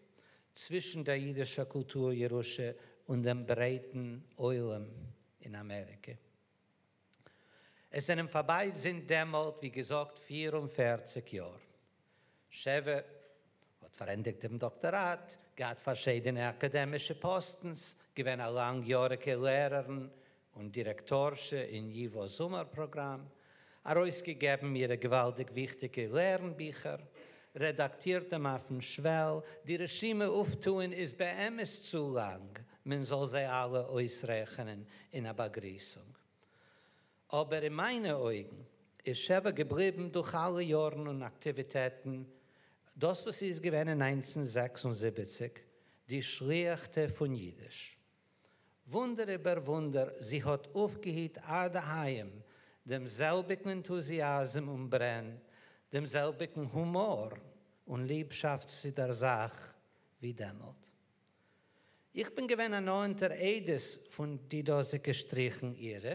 צווישן דער אידישער קולטור ירושה און דעם ברייטן עולם אין אמעריקע. עס זענען פארביי זינט דעמאלט, ווי געזאגט, 44 יאר. שבע האט פארענדיגט דעם דאקטאראט, געהאט פארשידענע אקאדעמישע פאסטנס, געווען א לאנגיאריגע לערערין און דירעקטארשע אין ייווא זומער פראגראם, ארויסגעגעבן אירע געוואלדיג וויכטיגע לערן-ביכער, רעדאקטירט דעם אויפן שוועל, די רשימה אויפטוען איז באמת צו לאנג מען זאל זיי אלע אויסרעכענען אין א באגריסונג. אבער אין מיינע אויגן איז שבע געבליבן דורך אלע יארן און אקטיוויטעטן דאס וואס זי איז געווען אין 1976, די שליח'טע פון אידיש. וואונדער איבער וואונדער, זי האט אויפגעהיט עד היום דעם זעלביגן ענטוזיאזם און ברען, דעם זעלביגן הומאר און ליבשאפט צו דער זאך ווי דעמאלט. איך בין געווען א נאענטער עדות פון די דאזיגע שטריכן אירע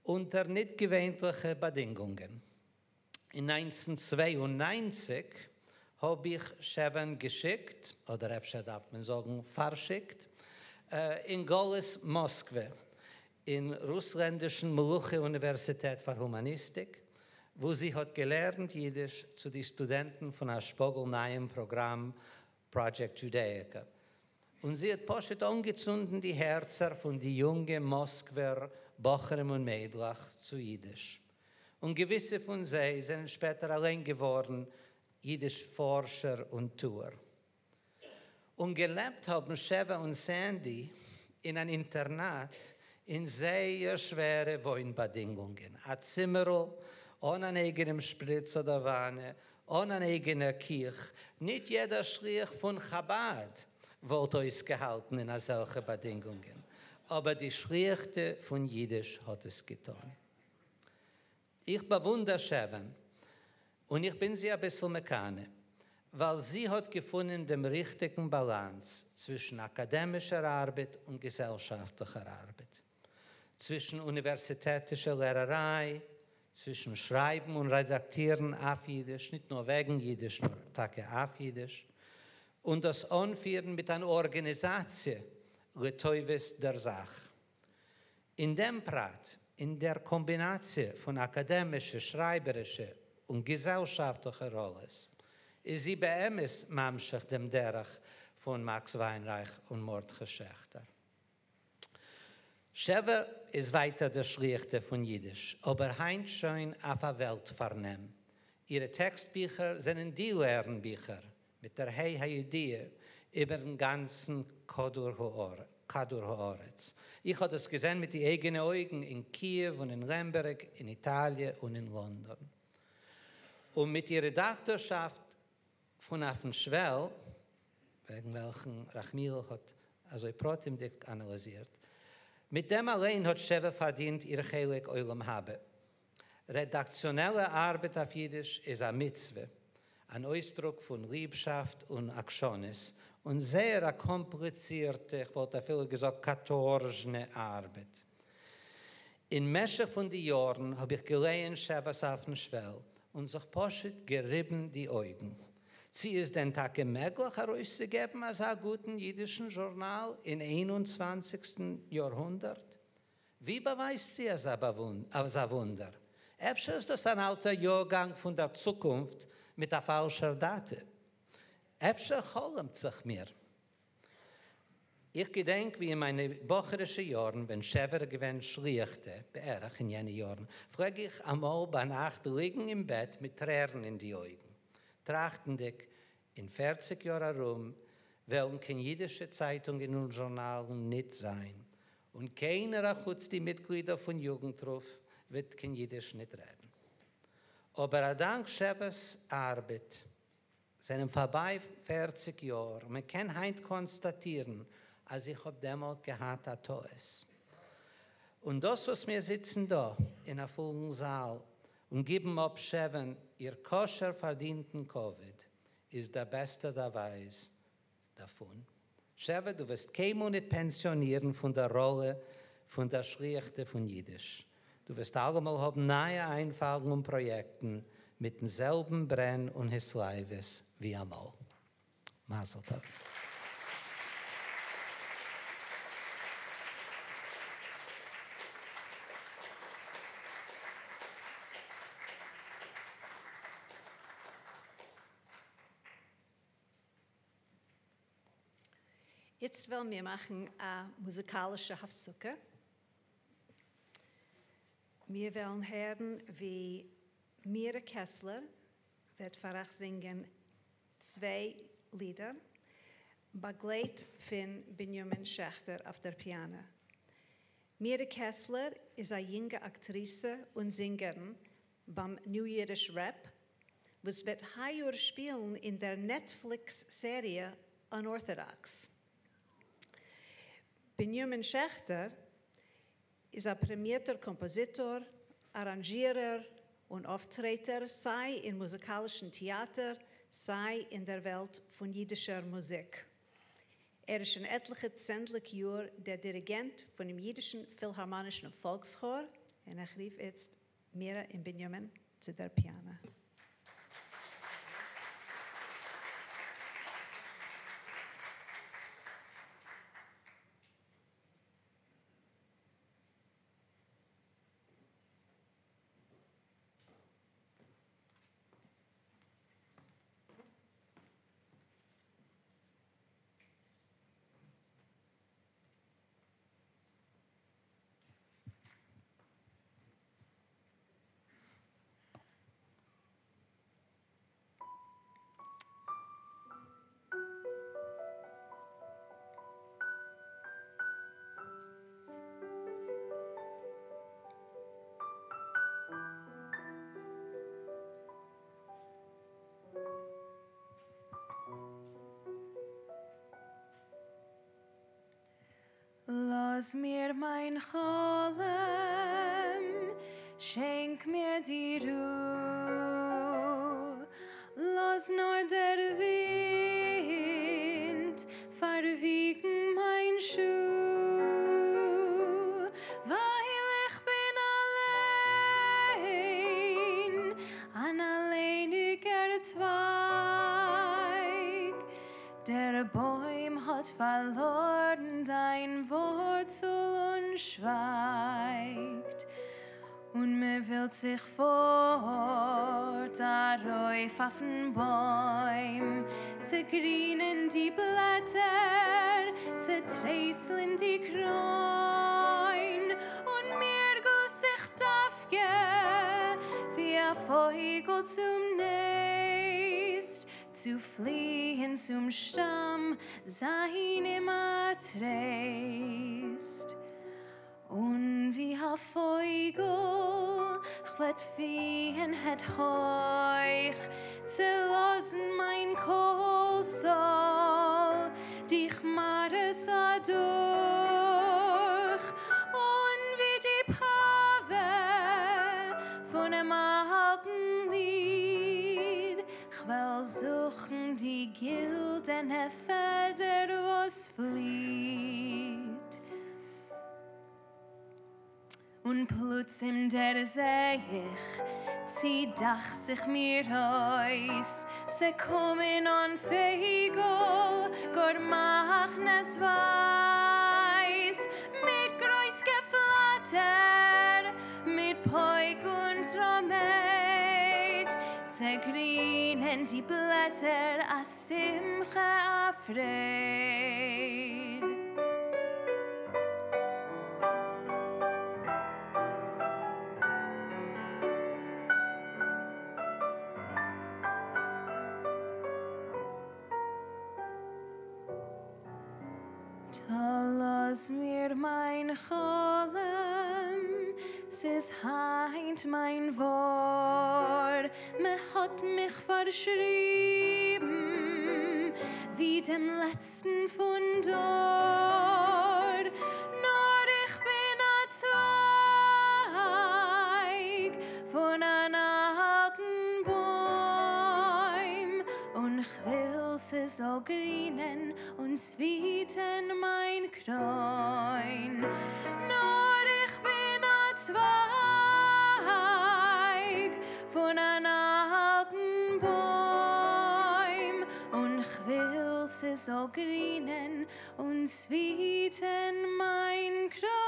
אונטער ניט געווענליכע באדינגונגען. אין 1992 האב איך שבע'ן געשיקט, אדער אפשר דארף מען זאגן פארשיקט, אין גלות מאסקווע, אין רוסלענדישן מלוכה אוניווערסיטעט פאר הומאניסטיק, וואו זי האט געלערנט אידיש צו די סטודענטן פון א שפאגל נייעם פראגראם Project Judaica. און זי האט פשוט אנגעצונדן די הערצער פון די יונגע מאסקווער בחורים און מיידלעך צו אידיש. און געוויסע פון זיי זענען שפעטער אליין געווארן אידיש פארשער און טוער. און געלעבט האבן שבע און סענדי אין אן אינטערנאט אין זייער שווערע וואוין-באדינגונגען, א צימערל אן אן אייגענעם שפריץ אדער וואנע, אן אן אייגענער קיך, ניט יעדער שליח פון חבד וואלט אויסגעהאלטן אין אזעלכע באדינגונגען, אבער די שליח'טע פון אידיש האט עס געטאן. איך באוואונדער שבע'ן, און איך בין זי אביסל מקנא, ווייל זי האט געפונען דעם ריכטיגן באלאנס צווישן אקאדעמישער ארבעט און געזעלשאפטליכער ארבעט, צווישן אוניווערסיטעטישער לערעריי, צווישן שרייבן און רעדאקטירן אויף אידיש, ניט נאר וועגן אידיש, נאר טאקע אויף אידיש, און דאס אנפירן מיט אן ארגאניזאציע לטובת דער זאך. אין דעם פרט, אין דער קאמבינאציע פון אקאדעמישע, שרייבערישע און געזעלשאפטליכע ראלעס, איז זי באמת ממשיך דעם דרך פון מאקס וויינרייך און מרדכי שעכטער. שבע איז ווייטער די שליח'טע פון אידיש, אבער היינט שוין אויף א וועלט פארנעם. אירע טעקסט-ביכער זענען די לערן-ביכער מיט דער ה' הידיעה איבערן גאנצן כדור הארץ. איך האב דאס געזען מיט די אייגענע אויגן אין קיעוו און אין לעמבערג, אין איטאליע און אין לאנדאן. און מיט איר רעדאקטארשאפט פון אויפן שוועל, וועגן וועלכן רחמיאל האט אזוי פרטימדיג אנאליזירט, מיט דעם אליין האט שבע פארדינט איר חלק עולם הבא. רעדאקציאנעלע ארבעט אויף אידיש איז א מצוה, אן אויסדרוק פון ליבשאפט און עקשנות, און זייער א קאמפליצירטע, איך וואלט אפילו געזאגט קאטארזשנע ארבעט. אין משך פון די יארן האב איך געלייענט שבע'ס אויפן שוועל און זיך פשוט געריבן די אויגן. צי איז דען טאקע מעגליך ארויסצוגעבן אזא גוטן אידישן זשורנאל אין 21סטן יארהונדערט? ווי באווייזט זי אזא וואונדער? אפשר איז דאס אן אלטער יארגאנג פון דער צוקונפט מיט א פאלשער דאטע? אפשר חלומ'ט זיך מיר? איך געדענק ווי אין מיינע בחור'ישע יארן, ווען שבע איז געווען שליח'טע, בערך אין יענע יארן, פלעג איך אמאל ביינאכט ליגן אין בעט מיט טרערן אין די אויגן, טראכטנדיג, אין 40 יאר ארום, וועלן קיין יידישע צייטונגען און זשורנאלן ניט זיין, און קיינער אחוץ די מיטגלידער פון יוגנטרוף וועט קיין יידיש ניט רעדן. אבער א דאנק שבע'ס ארבעט זענען פארביי 40 יאר, און מען קען היינט קאנסטאטירן, אז איך האב דעמאלט געהאט א טעות. און דאס וואס מיר זיצן דא אין א פולן זאל און גיבן אפ שבע'ן איר כשר פארדינטן כבוד, איז דער בעסטער באווייז דערפון. שבע, דו וועסט קיינמאל ניט פענסיאנירן פון דער ראלע פון דער שליחטע פון יידיש. דו וועסט אלעמאל האבן נייע איינפאלן און פראיעקטן מיטן זעלבן ברען און התלהבות ווי אמאל. מזל טוב. איצט וועלן מיר מאכן א מוזיקאלישע הפסקה. מיר וועלן הערן ווי מירע קעסלער וועט פאר אייך זינגען צוויי לידער, באגלייט פון בנימין שעכטער אויף דער פיאנא. מירע קעסלער איז א יונגע אקטריסע און זינגערין ביים New Yiddish Rep, וואס וועט היי-יאר שפילן אין דער Netflix-סעריע Unorthodox. בנימין שעכטער איז א פרעמירטער קאמפאזיטאר, אראנזשירער און אויפטרעטער, סיי אין מוזיקאלישן טעאטער, סיי אין דער וועלט פון יידישער מוזיק. ער איז שוין עטליכע צענדליג יאר דער דיריגענט פון דעם יידישן פילהארמאנישן פאלקסכאר, און איך רוף איצט מירע און בנימין צו דער פיאנא. לאז מיר מיין חלום, שענק מיר די רו. לאז נאר דער ווינט פארוויגן מיין שו, ווייל איך בין אליין, אן אלייניגער צווייג. דער בוים האט פארלארן דיין ווארצל און שווייגט, און מע ווילט זיך פארט ארויף אויפן בוים, צעגרינען די בלעטער, צעטרייסלען די קרוין, און מיר גלוסט זיך דווקא ווי א פויגל צום נעסט, צו פליען צום שטאם, זיינעם א טרייסט. און ווי א פויגל כ'וועט פליען העט הויך, צעלאזן מיין קול זאל די כמארעס אדורך, און ווי די פאווע פונעם אלטן ליד, כ'וועל זוכן די גילדענע פעדער וואס פליט. און פלוצים דערזע איך, צי דאכט זיך מיר אויס, ס'קומען אן פייגל, גאר מחנותווייז, מיט גרויס געפלאטער, מיט פויק און טראמייט, צעגרינען די בלעטער, א שמחה, א פרייד. חלום, ס'איז הײַנט מײַן וואָר. מע האָט מיך פֿאַרשריבן ווי דעם לעצטן פֿון דור. נאָר איך בין אַ צווײַג פֿון אַן אַלטן בוים, און כ'וויל ס'זאָל גרינען און צוויטן מײַן קרוין. נאָר איך בין אַ צווײַג פֿון אַן אַלטן בוים, און כ'וויל ס'זאָל גרינען און צוויטן מײַן קרוין.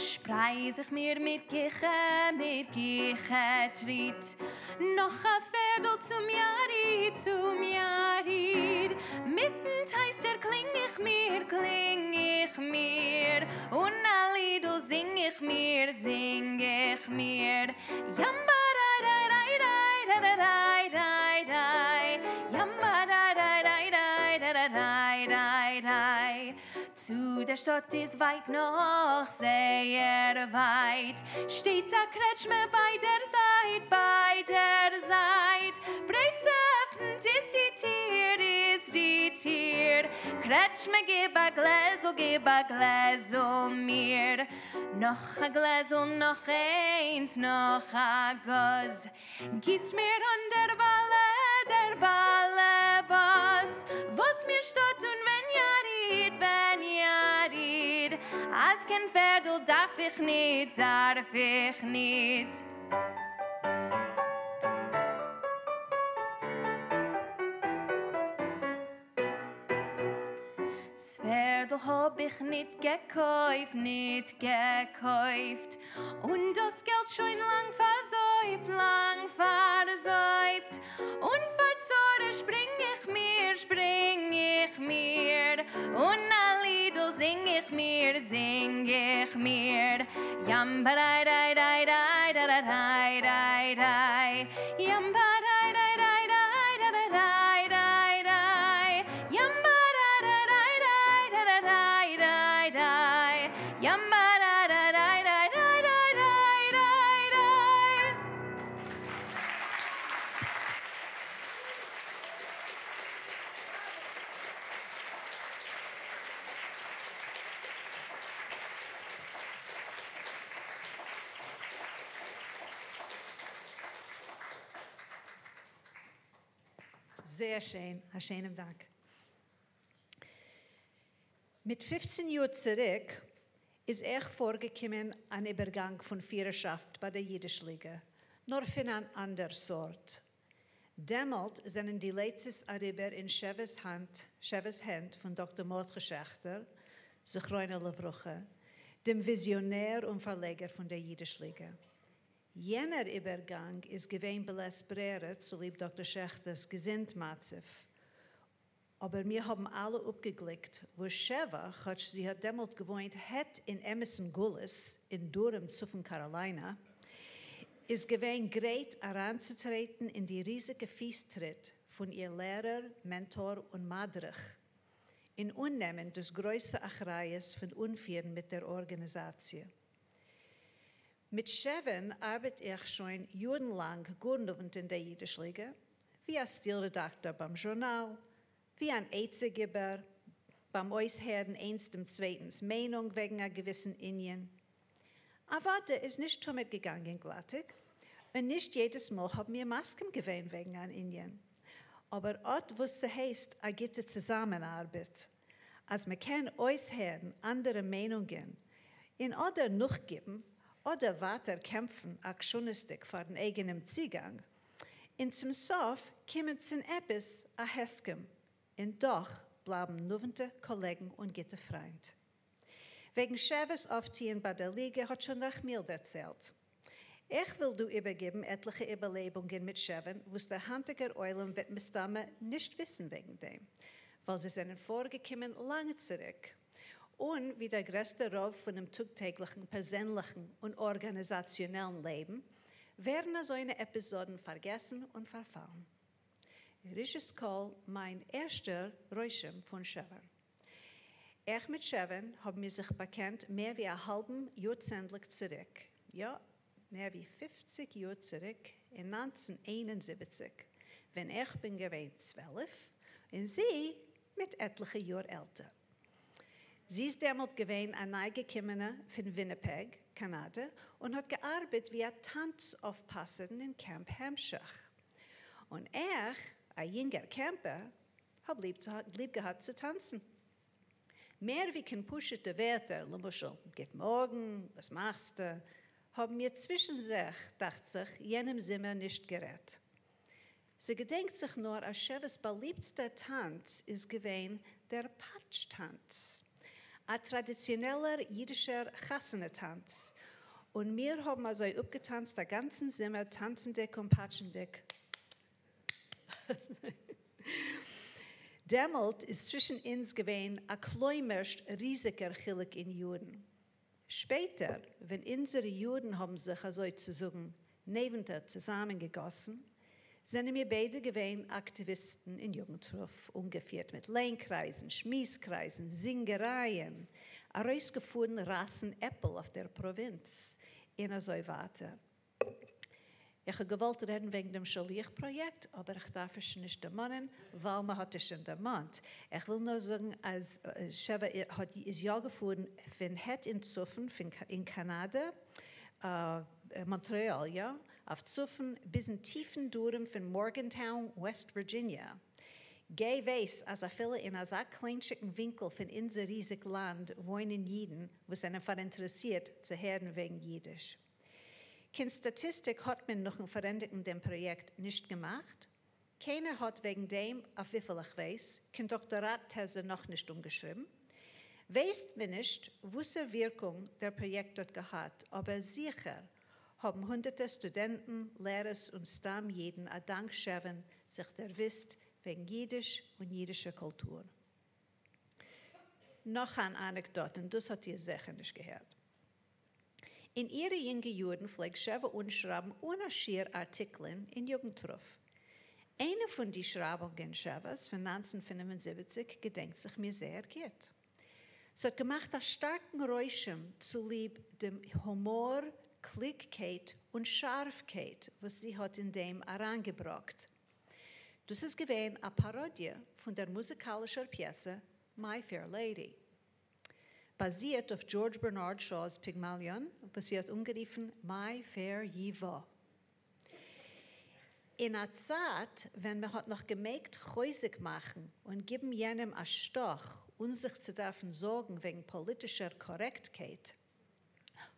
שפּרײַז איך מיר מיט גיכע, מיט גיכע טריט. נאָך אַ פֿערדל צום יאַריד, צום יאַריד. מיטן טײַסטער קלינג איך מיר, קלינג איך מיר. און אַ לידל זינג איך מיר, זינג איך מיר. יאַמבאַראַ-רײ-רײ-רײ-רײ-רײ-רײ. יאַמבאַראַ-רײ-רײ-רײ-רײ-רײ-רײ. צו דער שטאָט איז ווײַט נאָך, זייער ווײַט. שטייט אַ קרעטשמע בײַ דער זײַט, בײַ דער זײַט. ברייט צעעפֿנט איז די טיר, איז די טיר. קרעטשמע, גיב אַ גלעזל, גיב אַ גלעזל מיר. נאָך אַ גלעזל, נאָך איינס, נאָך אַ גאָז. גיסט מיר אָן דער באַלע, דער באַלעבאָס. וואָס מיר שטאָט און ווען יאַריד, ווען יאַריד. אַז קיין פֿערדל דאַרף איך ניט, דאַרף איך ניט. ס'פֿערדל האָב איך ניט געקויפֿט, ניט געקויפֿט. און דאָס געלט שוין לאַנג פֿאַרזויפֿט, לאַנג פֿאַרזויפֿט. און פֿאַר צרה שפּרינג איך מיר, שפּרינג איך מיר. און אַ לידל זינג איך מיר, זינג איך מיר. יאַמבאַראַ-רײ-רײ-רײ-רײ-רײ-רײ-רײ. יאַמבאַראַ-רײ-רײ-רײ-רײ-רײ-רײ. יאַמבאַראַ-רײ-רײ-רײ-רײ-רײ-רײ. יאַמבאַראַ-רײ-רײ-רײ-רײ-רײ-רײ. זייער שיין, אַ שיינעם דאַנק. מיט 15 יאָר צוריק איז אויך פֿאָרגעקומען אַן איבערגאַנג פֿון פֿירערשאַפֿט בײַ דער ייִדיש־ליגע, נאָר פֿון אַן אַנדער סאָרט. דעמאָלט זענען די לייצעס אַריבער אין שבֿעס האַנט, שבֿעס הענט פֿון דאָקטער מרדכי שעכטער, זכרונו לברכה, דעם וויזיאָנער און פֿאַרלעגער פֿון דער ייִדיש־ליגע. יענער איבערגאַנג איז געווען בלית ברירה צוליב דאָקטער שעכטערס געזונט־מצבֿ. אָבער מיר האָבן אַלע אָפּגעגליקט, וואָס שבֿע, כאָטש זי האָט דעמאָלט געוואוינט העט אין אמתן גלות אין דרום צפֿון קאַראָלײַנע, איז געווען גרייט אַרײַנצוטרעטן אין די ריזיקע פֿיסטריט פֿון איר לערער, מענטאָר און מדריך, און אָננעמען דאָס גרויסע אַחריות פֿון אָנפֿירן מיט דער אָרגאַניזאַציע. מיט שבֿען אַרבעט איך שוין יאָרן לאַנג גאָר נאָענט אין דער ייִדיש־ליגע, ווי אַ סטיל־רעדאַקטאָר בײַם זשורנאַל, ווי אַן עצה־געבער בײַם אויסהערן איינס דעם צווייטנס מיינונג וועגן אַ געוויסן ענין. אַוודאי איז נישט תּמיד געגאַנגען גלאַטיק, און נישט יעדעס מאָל האָבן מיר מסכּים געווען וועגן אַן ענין. אָבער אָט וואָס ס'הייסט אַ גוטע צוזאַמענאַרבעט, אַז מע קען אויסהערן אַנדערע מיינונגען און אָדער נאָכגעבן, אָדער ווײַטער קעמפֿן עקשנותדיק פֿאַרן אייגענעם צוגאַנג, און צום סוף קומען צו עפּעס אַ הסכּם, און דאָך בלײַבן נאָענטע קאָלעגן און גוטע פֿרײַנד. וועגן שבֿעס אויפֿטוען בײַ דער ליגע האָט שוין רחמיאל דערציילט. איך וויל דא איבערגעבן עטליכע איבערלעבונגען מיט שעווען, וואס דער היינטיגער עולם וועט מסתמא נישט וויסן וועגן דעם, ווייל זיי זענען פארגעקומען לאנג צוריק, און ווי דער גרעסטער רוב פונעם טאג-טעגליכן פערזענליכן און ארגאניזאציאנעלן לעבן, ווערן אזוינע עפיזאדן פארגעסן און פארפאלן. ראשית כל, מיין ערשטער רושם פון שעווען. איך מיט שעווען האבן מיר זיך באקענט מער ווי א האלבן יארצענדליג צוריק, יא, מער ווי 50 יאר צוריק, אין 1971, ווען איך בין געווען 12 און זי מיט עטליכע יאר עלטער. זי איז דעמאלט געווען א ניי-געקומענע פון וויניפעג, קאנאדע, און האט געארבעט ווי א טאנץ-אויפפאסערין אין קעמפ המשך. און איך, א יונגער קעמפער, האב ליב געהאט צו טאנצן. מער ווי קיין פשוטע ווערטער, למשל, גוט מארגן, וואס מאכסטו, האבן מיר צווישן זיך, דאכט זיך, יענעם זומער נישט גערעדט. ס'געדענקט זיך נאר אז שעווע'ס באליבטסטער טאנץ איז געווען דער פאטש-טאנץ, א טראדיציאנעלער אידישער חתונה-טאנץ, און מיר האבן אזוי אפגעטאנצט א גאנצן זומער טאנצנדיג און פאטשנדיג. דעמאלט איז צווישן אונז געווען א כלומר'שט ריזיגער חילוק אין יארן. שפעטער, ווען אונזערע יארן האבן זיך אזוי צו זאגן נעווענטער צוזאמענגעגאסן, זענען מיר ביידע געווען אקטיוויסטן אין יוגנטרוף, אנגעפירט מיט לייען-קרייזן, שמועס-קרייזן, זינגערייען, ארויסגעפארן רייסן עפל אויף דער פראווינץ, און אזוי ווייטער. איך האב געוואלט רעדן וועגן דעם שליח פראיעקט, אבער איך דארף עס שוין נישט דערמאנען, ווייל מען האט עס שוין דערמאנט. איך וויל נאר זאגן אז שבע האט איז יא געפארן פון העט אין צפון פון אין קאנאדע, מאנטרעאל יא, אויף צפון ביזן טיפן דרום פון מארגענטאון וועסט ווירדזשיניע. גיי ווייס אז אפילו אין אזא קליינטשיקן ווינקל פון אונזער ריזיג לאנד וואוינען אידן וואס זענען פאראינטערעסירט צו הערן וועגן אידיש. קיין סטאטיסטיק האט מען נאכן פארענדיגן דעם פראיעקט נישט געמאכט, קיינער האט וועגן דעם, אויף וויפיל איך ווייס, קיין דאקטאראט טעזע נאכנישט אנגעשריבן. ווייסט מען נישט וואסער ווירקונג דער פראיעקט האט געהאט, אבער זיכער האבן הונדערטער סטודענטן, לערערס און סתם אידן א דאנק שעווען זיך דערוויסט וועגן אידיש און אידישער קולטור. נאך אן אנעקדאט, און דאס האט איר זיכער נישט געהערט. אין אירע יונגע יארן פלעגט שעווע אנשרייבן אן א שיעור ארטיקלען אין יוגנטרוף. איינע פון די שרייבונגען שעווע'ס פון 1975 געדענקט זיך מיר זייער גוט. ס'האט געמאכט א שטארקן רושם צוליב דעם הומאר, קלוגקייט און שארפקייט וואס זי האט אין דעם אריינגעבראקט. דאס איז געווען א פאראדיע פון דער מוזיקאלישער פיעסע My Fair Lady, באזירט אויף דזשארדזש בערנארד שאו'ס פיגמאליאן, וואס זי האט אנגערופן My Fair ייווא. אין א צייט ווען מען האט נאך געמעגט חוזק מאכן און גיבן יענעם א שטאך אן זיך צו דארפן זארגן וועגן פאליטישער קארעקטקייט,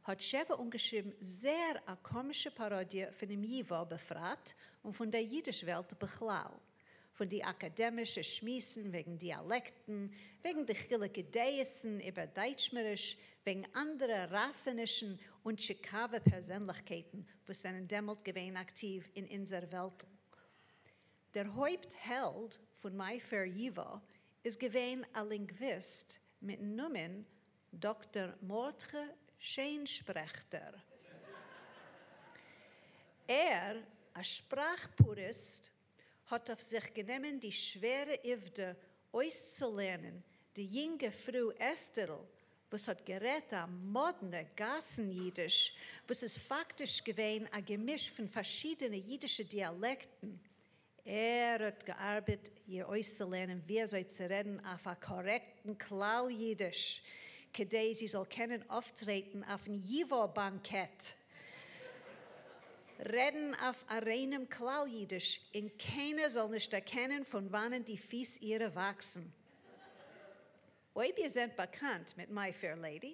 האט שעווע אנגעשריבן זייער א קאמישע פאראדיע פונעם ייווא בפרט און פון דער אידיש וועלט בכלל, פון די אקאדעמישע שמועסן וועגן דיאלעקטן, וועגן די חילוקי דעות'ן איבער דייטשמעריש, וועגן אנדערע רייסענישן און טשיקאווע פערזענליכקייטן וואס זענען דעמאלט געווען אקטיוו אין אונזער וועלטל. דער הויפט העלד פון My Fair ייווא איז געווען א לינגוויסט מיטן נאמען דאקטאר מרדכי שיינשפרעכטער. ער, א שפראך פוריסט, האט אויף זיך גענומען די שווערע עובדה אויסצולערנען די יונגע פרוי אסתר'ל וואס האט גערעדט א מאדנע גאסן אידיש וואס איז פאקטיש געווען א געמיש פון פארשידענע אידישע דיאלעקטן. ער האט געארבעט איר אויסצולערנען ווי אזוי צו רעדן אויף א קארעקטן כלל אידיש כדי זי זאל קענען אויפטרעטן אויפן ייווא באנקעט, רעדן אויף א ריינעם כלל אידיש און קיינער זאל נישט דערקענען פון וואנען די פיס אירע וואקסן. אויב איר זענט באקאנט מיט My Fair Lady,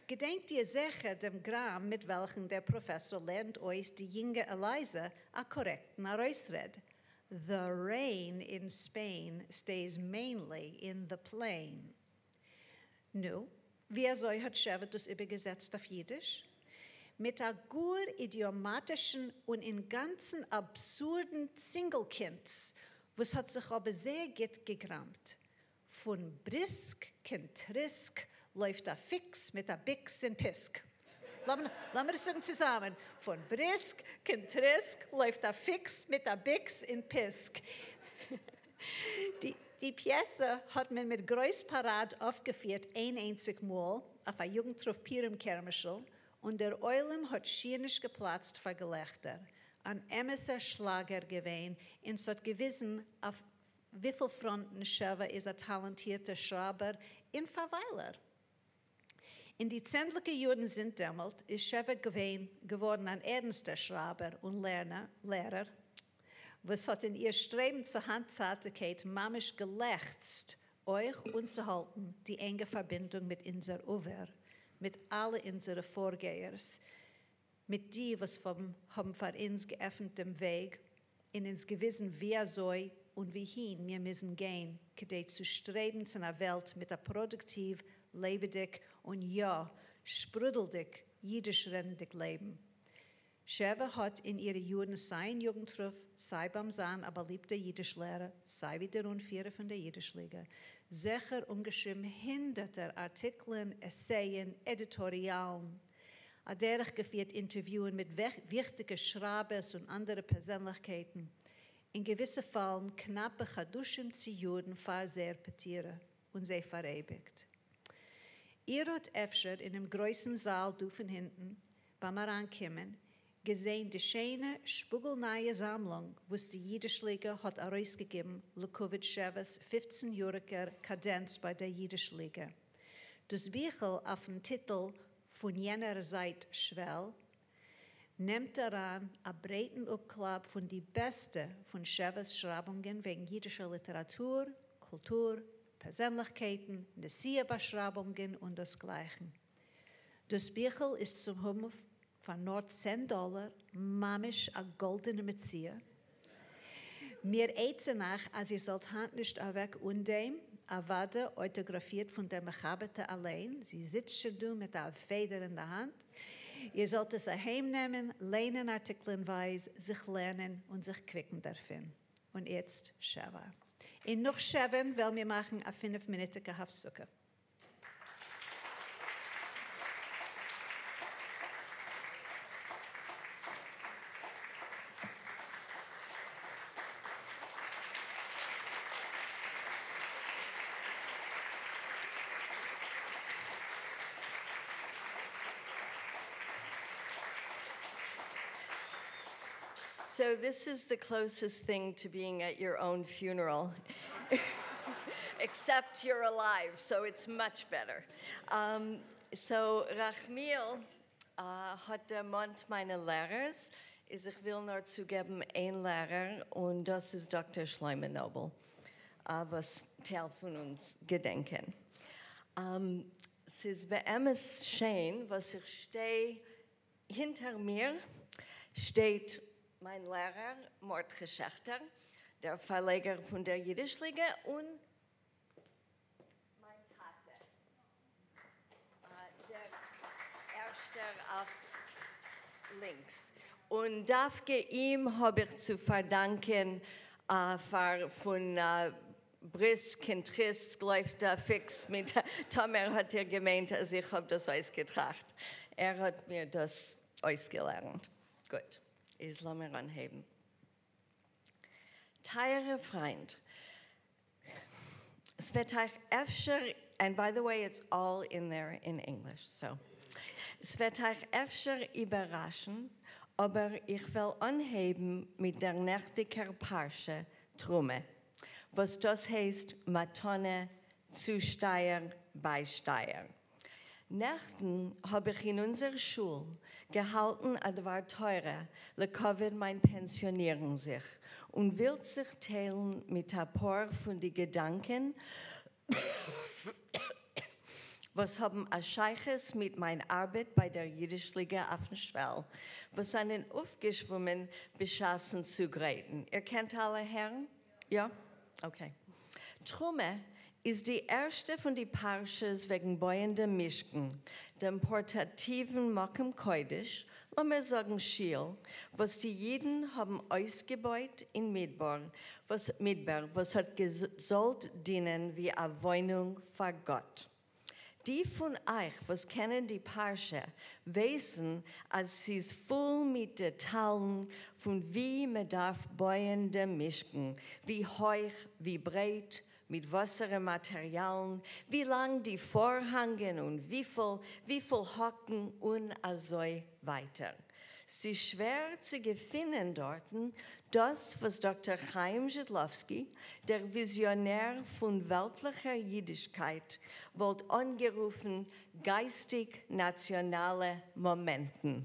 געדענקט איר זיכער דעם גראם מיט וועלכן דער פראפעסאר לערנט אויס די יונגע עלייזע א קארעקטן ארויסרעד, The rain in Spain stays mainly in the plain. נו, ווי אזוי האט שעווע דאס איבערגעזעצט אויף אידיש? מיט אַ גאָר אידיאָמאַטישן און אין גאַנצן אַבסורדן צינגל-קונץ, וואָס האָט זיך אָבער זייער גוט געגראַמט. פֿון בריסק קיין טריסק לויפֿט אַ פֿיקס מיט אַ ביקס אין פּיסק. לאָמיר עס זאָגן צוזאַמען, פֿון בריסק קיין טריסק לויפֿט אַ פֿיקס מיט אַ ביקס אין פּיסק. די פּיעסע האָט מען מיט גרויס פּאַראַד אויפֿגעפֿירט איין איינציק מאָל אויף אַ יוגנטרוף פּורים-קערמעשל, און דער עולם האָט שיִער נישט געפּלאַצט פֿאַר געלעכטער. אַן אמתער שלאַגער געווען, און ס'האָט געוויזן אויף וויפֿל פֿראָנטן שבֿע איז אַ טאַלאַנטירטער שרײַבער און פֿאַרווײַלער. אין די צענדליקע יאָרן זינט דעמאָלט איז שבֿע געווען געוואָרן אַן ערנסטער שרײַבער און לערער, וואָס האָט אין איר שטרעבן צו הײַנטצײַטיקייט ממש געלעכצט אויך אָנצוהאַלטן די ענגע פֿאַרבינדונג מיט אונדזער עבֿר, מיט אַלע אונדזערע פֿאָרגייערס, מיט די, וואָס האָבן פֿאַר אונדז געעפֿנט דעם וועג און אונדז געוויזן ווי אַזוי און וווּהין מיר מוזן גיין, כּדי צו שטרעבן צו אַ וועלט מיט אַ פּראָדוקטיוו, לעבעדיק און, יאָ, שפּרודלדיק ייִדיש-רעדנדיק לעבן. שבֿע האָט אין אירע יאָרן סײַ אין יוגנטרוף, סײַ בײַם זײַן אַ באַליבטער ייִדיש-לערער, סײַ ווי דער אָנפֿירער פֿון דער ייִדיש-ליגע, זיכער אָנגעשריבן הונדערטער אַרטיקלען, עסייען, עדיטאָריאַלן, אַדורכגעפֿירט אינטערוויוען מיט וויכטיקע שרײַבערס און אַנדערע פּערזענלעכקייטן, אין געוויסע פֿאַלן קנאַפּע חדשים צי יאָרן פֿאַר זייער פּטירה, און זיי פֿאַראייביקט. איר האָט אפֿשר אינעם גרויסן זאַל דאָ פֿון הינטן, בײַם אַרײַנקומען, געזען די שיינע, שפּאָגל-נײַע זאַמלונג, וואָס די ייִדיש-ליגע האָט אַרויסגעגעבן לכּבֿוד שבֿעס פֿופֿצן-יאָריקער קאַדענץ בײַ דער ייִדיש-ליגע. דאָס ביכל אויפֿן טיטל פֿון יענער זײַט שוועל נעמט אַרײַן אַ ברייטן אָפּקלײַב פֿון די בעסטע פֿון שבֿעס שרײַבונגען וועגן ייִדישער ליטעראַטור, קולטור, פּערזענלעכקייטן, נסיעה-באַשרײַבונגען און דאָס גלײַכן. דאָס ביכל איז צום האָבן פֿאַר נאָר צען דאָלאַר, ממש אַ גאָלדענע מציאה. מיר עצהן אײַך, אַז איר זאָלט הײַנט נישט אַוועק אָן דעם, אַוודאי אויטאָגראַפֿירט פֿון דער מחברטע אַליין, זי זיצט שוין דאָ מיט אַ פֿעדער אין דער האַנט. איר זאָלט עס אַהיימנעמען, לייענען אַרטיקלענווײַז, זיך לערנען און זיך קוויקן דערפֿון. און איצט, שבֿע. און נאָך שבֿען וועלן מיר מאַכן אַ פֿינף-מינוטיקע הפֿסקה. So this is the closest thing to being at your own funeral. Except you're alive, so it's much better. Um, so Rachmiel uh, האָט דערמאָנט מײַנע לערערס, איז איך וויל נאָר צוגעבן איין לערער, און דאָס איז דאָקטער שלמה נאָבל, uh, וואָס טייל פֿון אונדז געדענקען. Um, ס'איז באמת שיין, וואָס איך שטיי הינטער מיר שטייט מײַן לערער מרדכי שעכטער, דער פֿאַרלעגער פֿון דער ייִדיש-ליגע, און מײַן טאַטע, דער ערשטער אויף לינקס. און דווקא אים האָב איך צו פֿאַרדאַנקען פֿאַר פֿון בריסק קיין טריסק לויפֿט אַ פֿיקס מיט טאָמער האָט איר געמיינט, אַז איך האָב דאָס אויסגעטראַכט. ער האָט מיר דאָס אויסגעלערנט. גוט, איז לאָמיר אָנהייבן. טײַערע פֿרײַנד, עס וועט אײַך אפֿשר, and by the way, it's all in there in English, so. עס וועט אײַך אפֿשר איבערראַשן, אָבער איך וועל אָנהייבן מיט דער נעכטיקער פּרשה תּרומה, וואָס דאָס הייסט מתּנה, צושטײַער, בײַשטײַער. נעכטן האָב איך אין אונדזער שול געהאַלטן אַ דבר-תּורה לכּבֿוד מײַן פּענסיאָנירן זיך און וויל זיך טיילן מיט אַ פּאָר פֿון די געדאַנקען, וואָס האָבן אַ שײַכות מיט מײַן אַרבעט בײַ דער ייִדיש-ליגע אויפֿן שוועל, וואָס זײַנען אויפֿגעשוואומען בשעתן צוגרייטן. איר קענט אַלע הערן? יאָ? Okay. תּרומה איז די ערשטע פון די פרשות וועגן בויען דעם משכן, דעם פארטאטיוון מקום קודש, לאמיר זאגן שיל, וואס די אידן האבן אויסגעבויט אין מדבר, וואס מדבר, וואס האט געזאלט דינען ווי א וואוינונג פאר גאט. די פון אייך וואס קענען די פרשה ווייסן אז ס'איז פול מיט דעטאלן פון ווי מ'דארף בויען דעם משכן, ווי הויך, ווי ברייט, מיט וואסערע מאטעריאלן, ווי לאנג די פארהאנגען און וויפיל וויפיל האקן און אזוי ווייטער. ס'איז שווער צו געפינען דארטן דאס וואס דאקטער חיים זשיטלאווסקי, דער וויזיאנער פון וועלטליכער אידישקייט, וואלט אנגערופן גייסטיג-נאציאנאלע מאמענטן.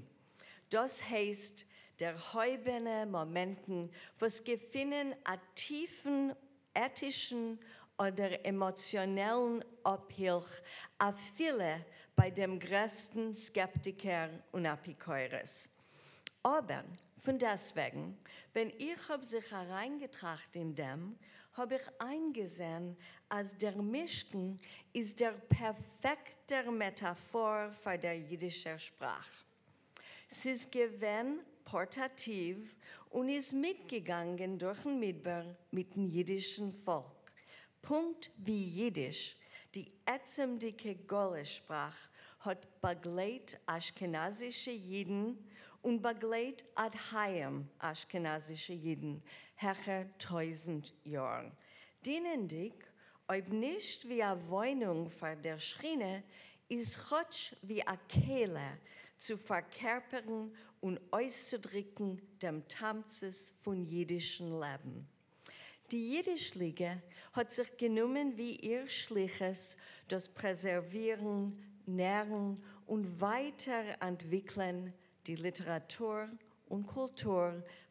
דאס הייסט, דערהויבענע מאמענטן וואס געפינען א טיפן עטישן אדער עמאציאנעלן אפהילך אפילו ביי דעם גרעסטן סקעפטיקער און אפיקורס. אבער פונדעסטוועגן, ווען איך האב זיך אריינגעטראכט אין דעם, האב איך איינגעזען אז דער משכן איז דער פערפעקטער מעטאפאר פאר דער אידישער שפראך. ס'איז געווען פארטאטיוו און איז מיטגעגאנגען דורכ'ן מדבר מיט'ן אידישן פאלק, פונקט ווי אידיש, די עצמ'דיגע גלות-שפראך, האט באגלייט אשכנזישע אידן און באגלייט עד היום אשכנזישע אידן העכער טויזנט יאר, דינענדיג אויב נישט ווי א וואוינונג פאר דער שכינה, איז כאטש ווי א כלי צו פארקערפערן און אויסצודריקן דעם תמצית פון אידישן לעבן. די אידיש-ליגע האט זיך גענומען ווי איר שליחות דאס פרעזערווירן, נערן און ווייטער אנטוויקלען די ליטעראטור און קולטור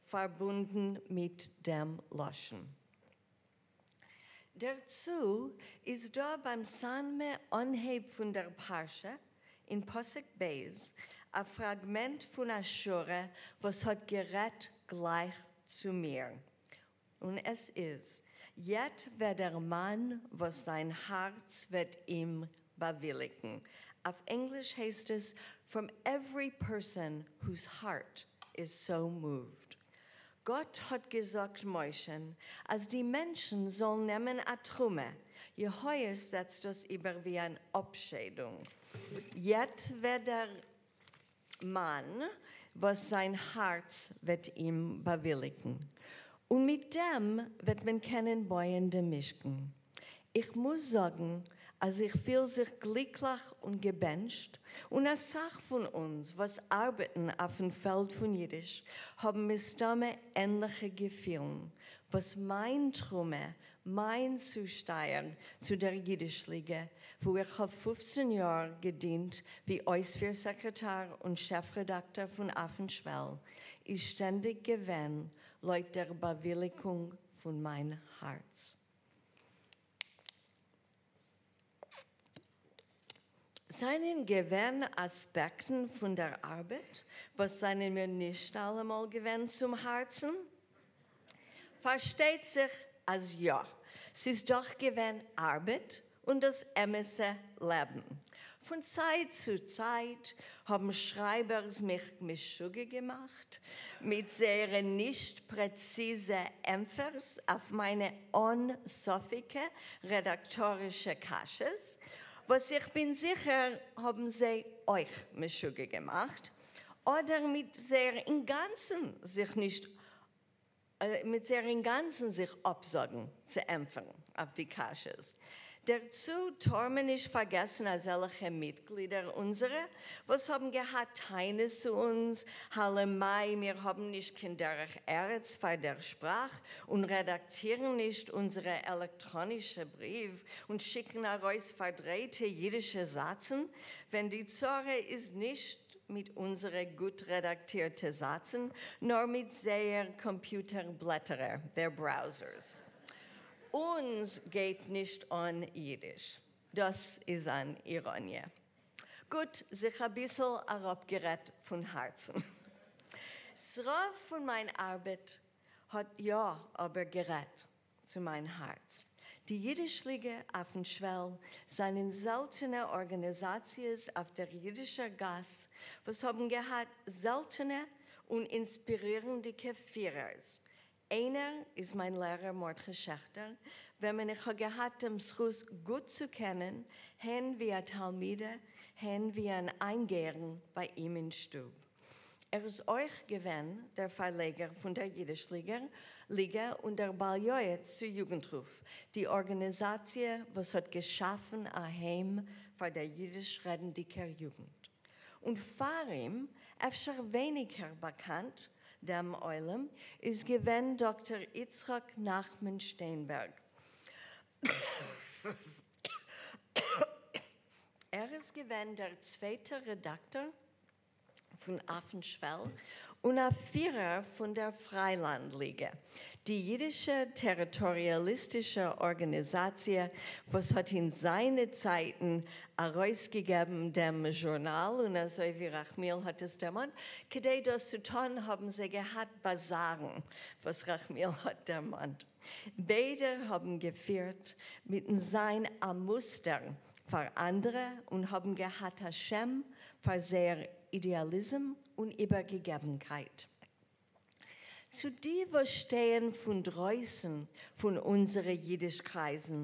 פארבונדן מיט דעם לשון. דערצו איז דא ביים סאמע אנהייב פון דער פרשה, אין פסוק ב', א פראגמענט פון א שורה וואס האט גערעדט גלייך צו מיר, און עס איז, יעטוועדער מאן וואס זיין הארץ וועט אים באוויליגן. אויף ענגליש הייסט עס, from every person whose heart is so moved. גאט האט געזאגט משה'ן אז די מענטשן זאלן נעמען א תרומה, יהואש זעצט דאס איבער ווי אן אפשיידונג, יעטוועדער מאן וואס זיין הארץ וועט אים באוויליגן, און מיט דעם וועט מען קענען בויען דעם משכן. איך מוז זאגן אז איך פיל זיך גליקליך און געבענטשט, און אסאך פון אונז וואס ארבעטן אויפן פעלד פון אידיש האבן מסתמא ענליכע געפילן, וואס מיין תרומה, מיין צושטייער צו דער אידיש-ליגע, וואו איך האב פופצן יאר געדינט ווי אויספיר-סעקרעטאר און שעף-רעדאקטאר פון אויפן שוועל, איז שטענדיג געווען לויט דער באוויליגונג פון מיין הארץ. זענען געווען אספעקטן פון דער ארבעט וואס זענען מיר נישט אלעמאל געווען צום הארצן? פארשטייט זיך אז יא, ס'איז דאך געווען ארבעט און דאס אמת'ע לעבן. פון צייט צו צייט האבן שרייבערס מיך משוגע געמאכט מיט זייערע נישט פרעציזע ענטפערס אויף מיינע אן-סופיגע רעדאקטארישע קשיות, וואס איך בין זיכער האבן זיי אויך משוגע געמאכט, אדער מיט זייער אינגאנצן זיך נישט מיט זייער אינגאנצן זיך אפזאגן צו ענטפערן אויף די קשיות. דערצו טאר מען נישט פארגעסן אזעלכע מיטגלידער אונזערע וואס האבן געהאט טענות צו אונז הלמאי מיר האבן נישט קיין דרך ארץ פאר דער שפראך און רעדאקטירן נישט אונזערע עלעקטראנישע בריוו און שיקן ארויס פארדרייטע אידישע זאצן ווען די צרה איז נישט מיט אונזערע גוט רעדאקטירטע זאצן, נאר מיט זייער קאמפיוטער בלעטערער, their browsers. אונז גייט נישט אן אידיש. דאס איז אן איראניע. גוט, זיך אביסל אראפגערעדט פון הארצן. ס'רוב פון מיין ארבעט האט יא אבער גערעדט צו מיין הארץ. די ייִדיש-ליגע אויפֿן שוועל זײַנען זעלטענע אָרגאַניזאַציעס אויף דער ייִדישער גאַס, וואָס האָבן געהאַט זעלטענע און אינספּירירנדיקע פֿירערס. איינער איז מײַן לערער מרדכי שעכטער, וועמען איך האָב געהאַט דעם זכות גוט צו קענען, הן ווי אַ תּלמידה, הן ווי אַן אײַנגייערין בײַ אים אין שטוב. ער איז אויך געווען דער פֿאַרלעגער פֿון דער ייִדיש-ליגע ליגע און דער בעל-יועץ צו יוגנטרוף, די אָרגאַניזאַציע, וואָס האָט געשאַפֿן אַ היים פֿאַר דער ייִדיש-רעדנדיקער יוגנט. און פֿאַר אים, אפֿשר ווייניקער באַקאַנט דעם עולם, איז געווען דאָקטער יצחק נחמן שטיינבערג. ער איז געווען דער צווייטער רעדאַקטאָר פֿון אויפֿן שוועל און אַ פֿירער פֿון דער פֿרײַלאַנד-ליגע, די ייִדישע טעריטאָריאַליסטישע אָרגאַניזאַציע, וואָס האָט אין זײַנע צײַטן אַרויסגעגעבן דעם זשורנאַל, און אַזוי ווי רחמיאל האָט עס דערמאָנט, כּדי דאָס צו טאָן, האָבן זיי געהאַט באַזאַרן, וואָס רחמיאל האָט דערמאָנט. ביידע האָבן געפֿירט מיטן זײַן אַ מוסטער פֿאַר אַנדערע און האָבן געהאַט אַ שם פֿאַר זייער אידעאַליזם און איבערגעגעבנקייט. צו די, וואָס שטייען פֿון דרויסן פֿון אונדזערע ייִדיש-קרײַזן,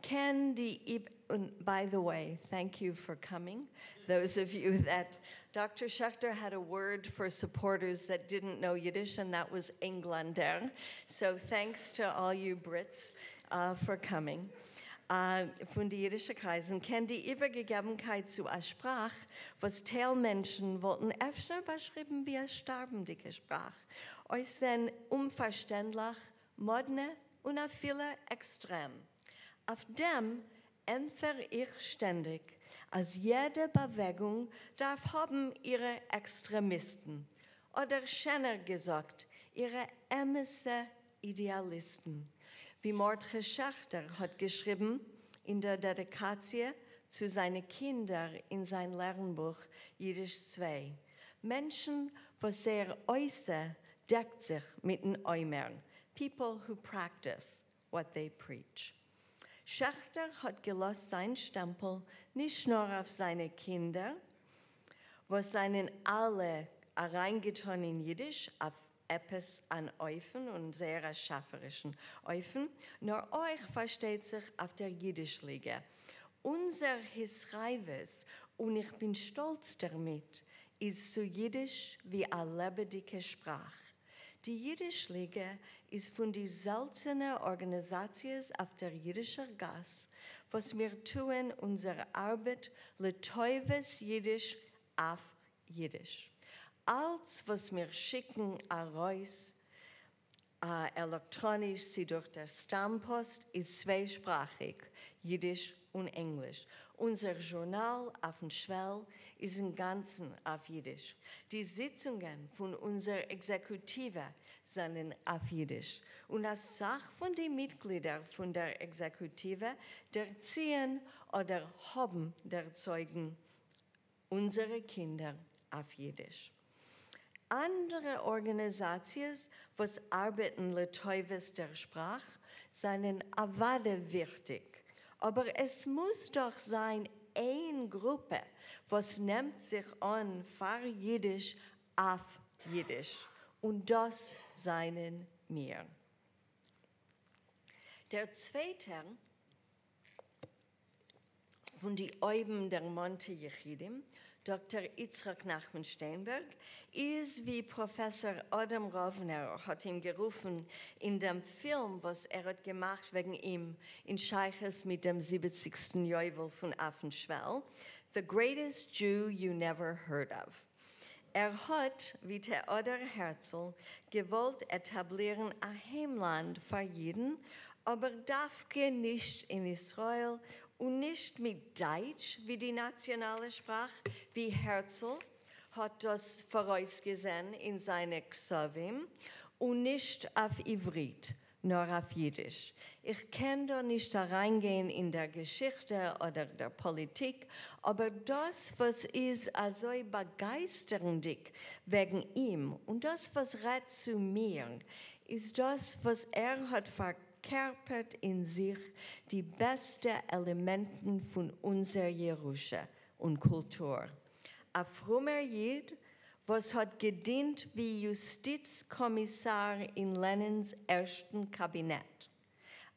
קען די and by the way, thank you for coming. Those of you that Dr. Schechter had a word for supporters that didn't know Yiddish, and that was ענגלענדער. So thanks to all you Brits for coming. פֿון די ייִדישע קרײַזן קען די איבערגעגעבנקייט צו אַ שפּראַך, וואָס טייל מענטשן וואָלטן אפֿשר באַשריבן ווי אַ שטאַרבנדיקע שפּראַך, אויסזען אומפֿאַרשטענדלעך, מאָדנע און אַפֿילו עקסטרעם. אויף דעם ענטפֿער איך שטענדיק, אַז יעדע באַוועגונג דאַרף האָבן אירע עקסטרעמיסטן, אָדער שענער געזאָגט, אירע אמתע אידעאַליסטן, ווי מרדכי שעכטער האָט געשריבן אין דער דעדיקאַציע צו זײַנע קינדער אין זײַן לערנבוך ייִדיש 2, מענטשן, וואָס זייער עושה דעקט זיך מיטן אומר, people who practice what they preach. שעכטער האָט געלאָזט זײַן שטעמפּל נישט נאָר אויף זײַנע קינדער, וואָס זײַנען אַלע אַרײַנגעטאָן אין ייִדיש אויף עפּעס אַן אופֿן און זייער אַ שאַפֿערישן אופֿן, נאָר אויך, פֿאַרשטייט זיך, אויף דער ייִדיש-ליגע. אונדזער התחייבֿות, און איך בין שטאָלץ דערמיט, איז צו ייִדיש ווי אַ לעבעדיקע שפּראַך. די ייִדיש-ליגע איז פֿון די זעלטענע אָרגאַניזאַציעס אויף דער ייִדישער גאַס, וואָס מיר טוען אונדזער אַרבעט לטובֿת ייִדיש אויף ייִדיש. אַלץ, וואָס מיר שיקן אַרויס עלעקטראָניש, צי דורך דער סתּם-פּאָסט, איז צוויישפּראַכיק, ייִדיש און ענגליש. אונדזער זשורנאַל אויפֿן שוועל איז אין גאַנצן אויף ייִדיש. די זיצונגען פֿון אונדזער עקזעקוטיווע זענען אויף ייִדיש. און אַ סך פֿון די מיטגלידער פֿון דער עקזעקוטיווע דערציִען אָדער האָבן דערצויגן אונדזערע קינדער אויף ייִדיש. אַנדערע אָרגאַניזאַציעס, וואָס אַרבעטן לטובֿת דער שפּראַך, זענען אַוודאי וויכטיק. אָבער עס מוז דאָך זײַן איין גרופּע, וואָס נעמט זיך אָן פֿאַר ייִדיש אויף ייִדיש. און דאָס זענען מיר. דער צווייטער פֿון די אויבן דערמאָנטע יחידים, דאָקטער יצחק נחמן שטיינבערג, איז, ווי פּראָפֿעסאָר אָדם ראָוונער האָט אים גערופֿן אין דעם פֿילם, וואָס ער האָט געמאַכט וועגן אים אין שײַכות מיט דעם 70סטן יובל פֿון אויפֿן שוועל, The greatest Jew you never heard of. ער האָט, ווי טעאָדאָר הערצל, געוואָלט עטאַבלירן אַ היימלאַנד פֿאַר ייִדן, אָבער דווקא נישט אין ישׂראל און נישט מיט דײַטש ווי די נאַציאָנאַלע שפּראַך, ווי הערצל האָט דאָס פֿאָרויסגעזען אין זײַנע כּתבֿים, און נישט אויף עבֿריתּ, נאָר אויף ייִדיש. איך קען דאָ נישט אַרײַנגיין אין דער געשיכטע אָדער דער פּאָליטיק, אָבער דאָס, וואָס איז אַזוי באַגײַסטערנדיק וועגן אים און דאָס, וואָס רעדט צו מיר, איז דאָס, וואָס ער האָט פֿאַר פֿאַרקערפּערט אין זיך די בעסטע עלעמענטן פֿון אונדזער ירושה און קולטור. אַ פֿרומער ייִד, וואָס האָט געדינט ווי יוסטיץ-קאָמיסאַר אין לענינס ערשטן קאַבינעט.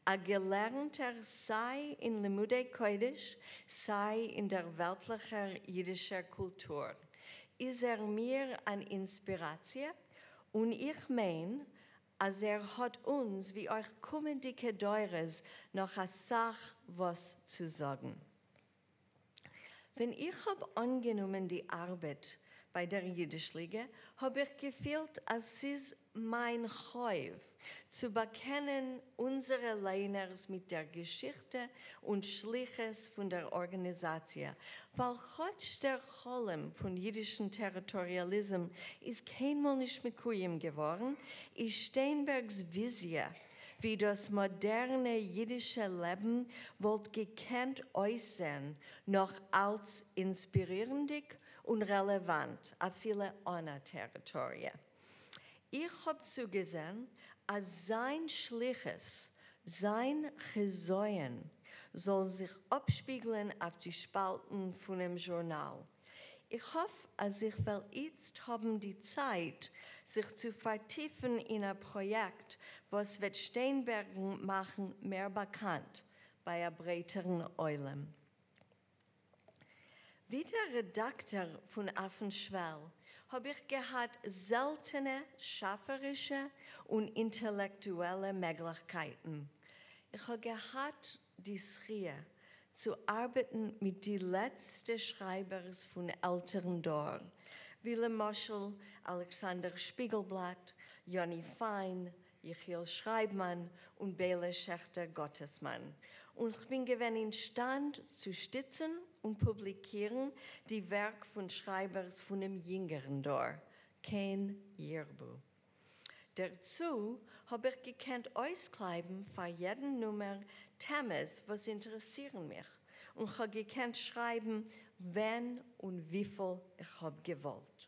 אַ געלערנטער סײַ אין לימודי-קודש, סײַ אין דער וועלטלעכער ייִדישער קולטור, איז ער מיר אַן אינספּיראַציע, און איך מיין, אַז ער האָט אונדז, ווי אויך קומענדיקע דורות, נאָך אַ סך וואָס צו זאָגן. ווען איך האָב אָנגענומען די אַרבעט בײַ דער ייִדיש-ליגע, האָב איך געפֿילט, אַז ס'איז מײַן חובֿ צו באַקענען אונדזערע לייענערס מיט דער געשיכטע און שליחות פֿון דער אָרגאַניזאַציע, ווײַל כאָטש דער חלום פֿון ייִדישן טעריטאָריאַליזם איז קיינמאָל נישט מקוים געוואָרן, איז שטיינבערגס וויזיע ווי דאָס מאָדערנע ייִדישע לעבן וואָלט געקענט אויסזען נאָך אַלץ אינספּירירנדיק און רעלעוואַנט אַפֿילו אָן אַ טעריטאָריע. איך האָב צוגעזען, אַז זײַן שליחות, זײַן חזיון זאָל זיך אָפּשפּיגלען אויף די שפּאַלטן פֿונעם זשורנאַל. איך האָף, אַז איך וועל איצט האָבן די צײַט זיך צו פֿאַרטיפֿן אין אַ פּראָיעקט, וואָס וועט שטיינבערגן מאַכן מער באַקאַנט בײַ אַ ברייטערן עולם. ווי דער רעדאַקטאָר פֿון אויפֿן שוועל האָב איך געהאַט זעלטענע שאַפֿערישע און אינטעלעקטועלע מעגלעכקייטן. איך האָב געהאַט די זכיה צו אַרבעטן מיט די לעצטע שרײַבערס פֿון עלטערן דור, ווי למשל אלכּסנדר שפּיגלבלאַט, יוני פֿײַן, יחיאל שרײַבמאַן און ביילע שעכטער-גאָטעסמאַן. און כ'בין געווען אין שטאַנד צו שטיצן און פּובליקירן די ווערק פֿון שרײַבערס פֿונעם ייִנגערן דור, כן ירבו. דערצו האָב איך געקענט אויסקלײַבן פֿאַר יעדן נומער טעמעס, וואָס אינטערעסירן מיך, און כ'האָב געקענט שרײַבן ווען און וויפֿל איך האָב געוואָלט.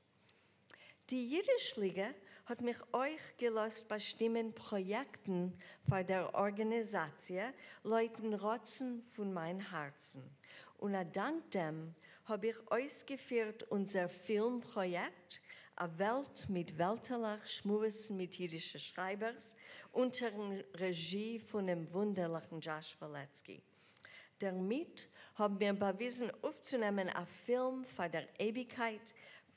די ייִדיש-ליגע האָט מיך אויך געלאָזט באַשטימען פּראָיעקטן פֿאַר דער אָרגאַניזאַציע לויטן רצון פֿון מײַן האַרצן, און אַ דאַנק דעם האָב איך אויסגעפֿירט אונדזער פֿילם-פּראָיעקט אַ וועלט מיט וועלטעלעך, שמועסן מיט ייִדישע שרײַבערס, אונטערן רעזשי פֿונעם וווּנדערלעכן דזשאַש וואַלעצקי. דערמיט האָבן מיר באַוויזן אויפֿצונעמען אַ פֿילם פֿאַר דער אייביקייט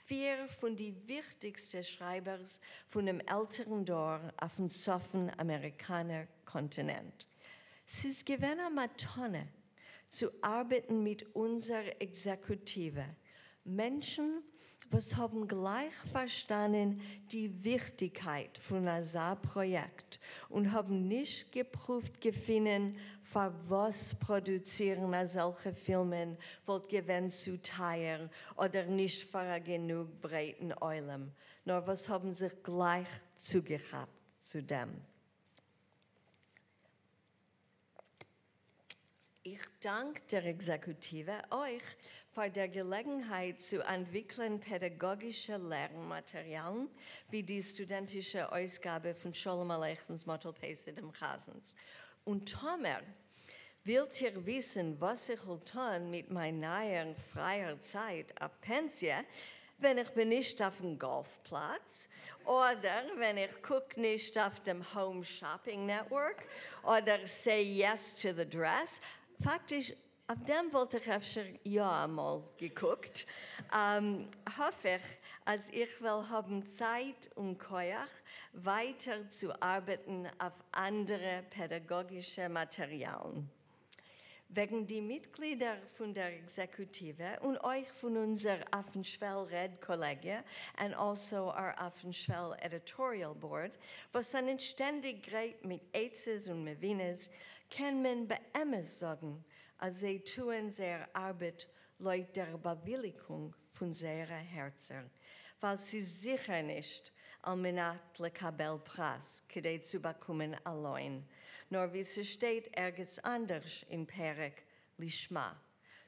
פֿיר פֿון די וויכטיקסטע שרײַבערס פֿונעם עלטערן דור אויפֿן צפֿון-אַמעריקאַנער קאָנטינענט. ס'איז געווען אַ מתּנה צו אַרבעטן מיט אונדזער עקזעקוטיווע, מענטשן וואס האבן גלייך פארשטאנען די וויכטיגקייט פון אזא פראיעקט און האבן נישט געפרואווט געפינען פארוואס פראדוצירן אזעלכע פילמען וואלט געווען צו טייער אדער נישט פאר א גענוג ברייטן עולם, נאר וואס האבן זיך גלייך צוגעכאפט צו דעם. איך דאַנק דער עקזעקוטיווע אויך פֿאַר דער געלעגנהייט צו אַנטוויקלען פּעדאַגאָגישע לערן-מאַטעריאַלן, ווי די סטודענטישע אויסגאַבע פֿון שלום-עליכמס מאָטל פּייסי דעם חזנס. און טאָמער ווילט איר וויסן, וואָס איך וועל טאָן מיט מײַן נײַער פֿרײַער צײַט אויף פּענסיע, ווען איך בין נישט אויפֿן גאָלף-פּלאַץ, אָדער ווען איך קוק נישט אויף דעם Home Shopping Network, אָדער Say Yes to the Dress, פֿאַקטיש, אויף דעם וואָלט איך אפֿשר יאָ אַ מאָל געקוקט, האָף איך, אַז איך וועל האָבן צײַט און כּוח ווײַטער צו אַרבעטן אויף אַנדערע פּעדאַגאָגישע מאַטעריאַלן. וועגן די מיטגלידער פֿון דער עקזעקוטיווע און אויך פֿון אונדזער אויפֿן שוועל רעד־קאָלעגיע and also our אויפֿן שוועל editorial board, וואָס זענען שטענדיק גרייט מיט עצות און מבֿינות, קען מען באמת זאָגן, אַז זיי טוען זייער אַרבעט לויט דער באַוויליקונג פֿון זייערע הערצער, ווײַל ס'איז זיכער נישט על מנת לקבל פּרס, כּדי צו באַקומען אַ לוין, נאָר ווי ס'שטייט ערגעץ אַנדערש אין פּרק לשמה,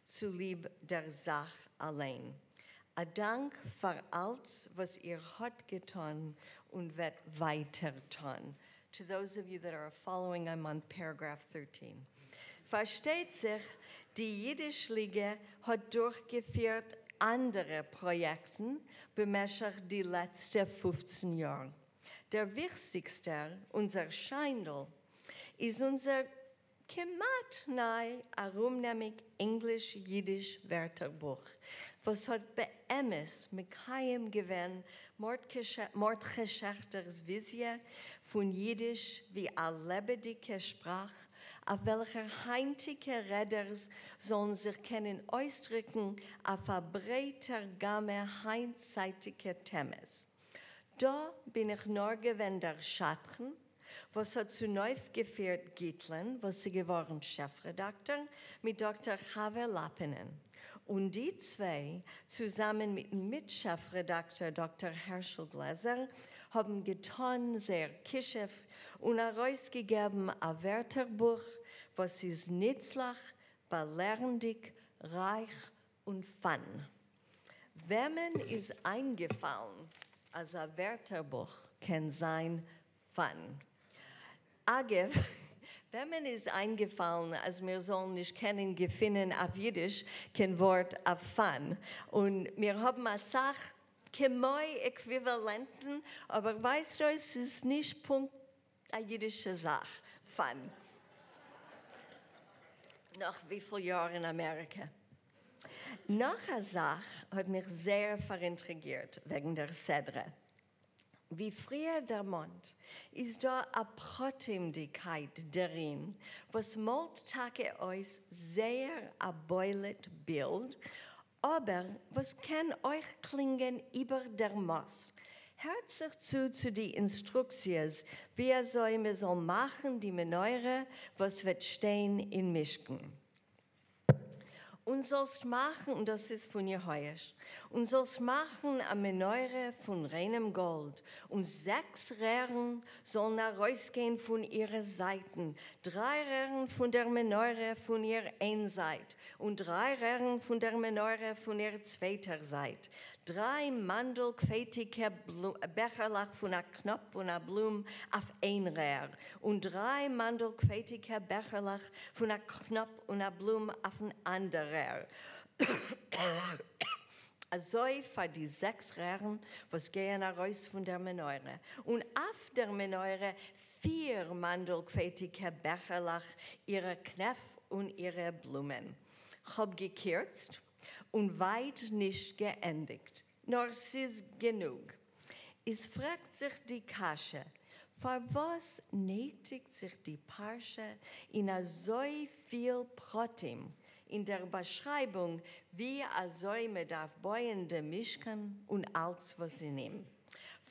צוליב דער זאַך אַליין. אַ דאַנק פֿאַר אַלץ, וואָס איר האָט געטאָן און וועט ווײַטער טאָן. To those of you that are following, I'm on paragraph 13. פֿאַרשטייט זיך, די ייִדיש-ליגע האָט דורכגעפֿירט אַנדערע פּראָיעקטן במשך די לעצטע 15 יאָר. דער וויכטיקסטער, אונדזער שיינדל, איז אונדזער כּמעט נײַ אַרומנעמיק ענגליש-ייִדיש ווערטערבוך, וואָס האָט באמת מקיים געווען מרדכי שעכטערס וויזיע פֿון ייִדיש ווי אַ לעבעדיקע שפּראַך, אויף וועלכער הײַנטיקע רעדערס זאָלן זיך קענען אויסדריקן אויף אַ ברייטער גאַמע הײַנטצײַטיקע טעמעס. דאָ בין איך נאָר געווען דער שדכן, וואָס האָט צונויפֿגעפֿירט גיטלען, וואָס איז געוואָרן שעף-רעדאַקטאָר, מיט דאָקטער חווה לאַפּינען. און די צוויי, צוזאַמען מיטן מיט-שעף-רעדאַקטאָר דאָקטער הערשל גלעזער, האָבן געטאָן זייער כּישוף און אַרויסגעגעבן אַ ווערטערבוך, וואָס איז ניצלעך, באַלערנדיק, רײַך און פֿאַן. וועמען איז אײַנגעפֿאַלן, אַז אַ ווערטערבוך קען זײַן פֿאַן? אַגבֿ, וועמען איז אײַנגעפֿאַלן, אַז מיר זאָלן נישט קענען געפֿינען אויף ייִדיש קיין וואָרט אויף פֿאַן? און מיר האָבן אַ סך כּמו-עקוויוואַלענטן, אָבער ווײַזט אויס, ס'איז נישט פּונקט אַ ייִדישע זאַך, פֿאַן. נאָך וויפֿל יאָר אין אַמעריקע. נאָך אַ זאַך האָט מיך זייער פֿאַראינטריגירט וועגן דער סדרה. ווי פֿריִער דערמאָנט, איז דאָ אַ פּרטימדיקייט דערין, וואָס מאָלט טאַקע אויס זייער אַ בולט בילד, אָבער וואָס קען אויך קלינגען איבער דער מאָס. הערט זיך צו צו די אינסטרוקציעס, ווי אַזוי מע זאָל מאַכן די מנורה, וואָס וועט שטיין אין משכּן. און זאָלסט מאַכן, און דאָס איז פֿון יהואש, און זאָלסט מאַכן אַ מנורה פֿון ריינעם גאָלד, און זעקס רערן זאָלן אַרויסגיין פֿון אירע זײַטן, דרײַ רערן פֿון דער מנורה פֿון איר איין זײַט, און דרײַ רערן פֿון דער מנורה פֿון איר צווייטער זײַט, דרײַ מאַנדלקווייטיקע בעכערלעך פֿון אַ קנאָפּ און אַ בלום אויף איין רער, און דרײַ מאַנדלקווייטיקע בעכערלעך פֿון אַ קנאָפּ און אַ בלום אויפֿן אַנדער רער. אַזוי פֿאַר די זעקס רערן, וואָס גייען אַרויס פֿון דער מנורה, און אויף דער מנורה פֿיר מאַנדלקווייטיקע בעכערלעך, אירע קנעפּ און אירע בלומען. כ'האָב געקירצט און ווײַט נישט געענדיקט, נאָר ס'איז גענוג. איז פֿרעגט זיך די קשיא, פֿאַר וואָס נייטיקט זיך די פּרשה אין אַזוי פֿיל פּרטים אין דער באַשרײַבונג, ווי אַזוי מע דאַרף בויען דעם משכּן און אַלץ וואָס אין אים?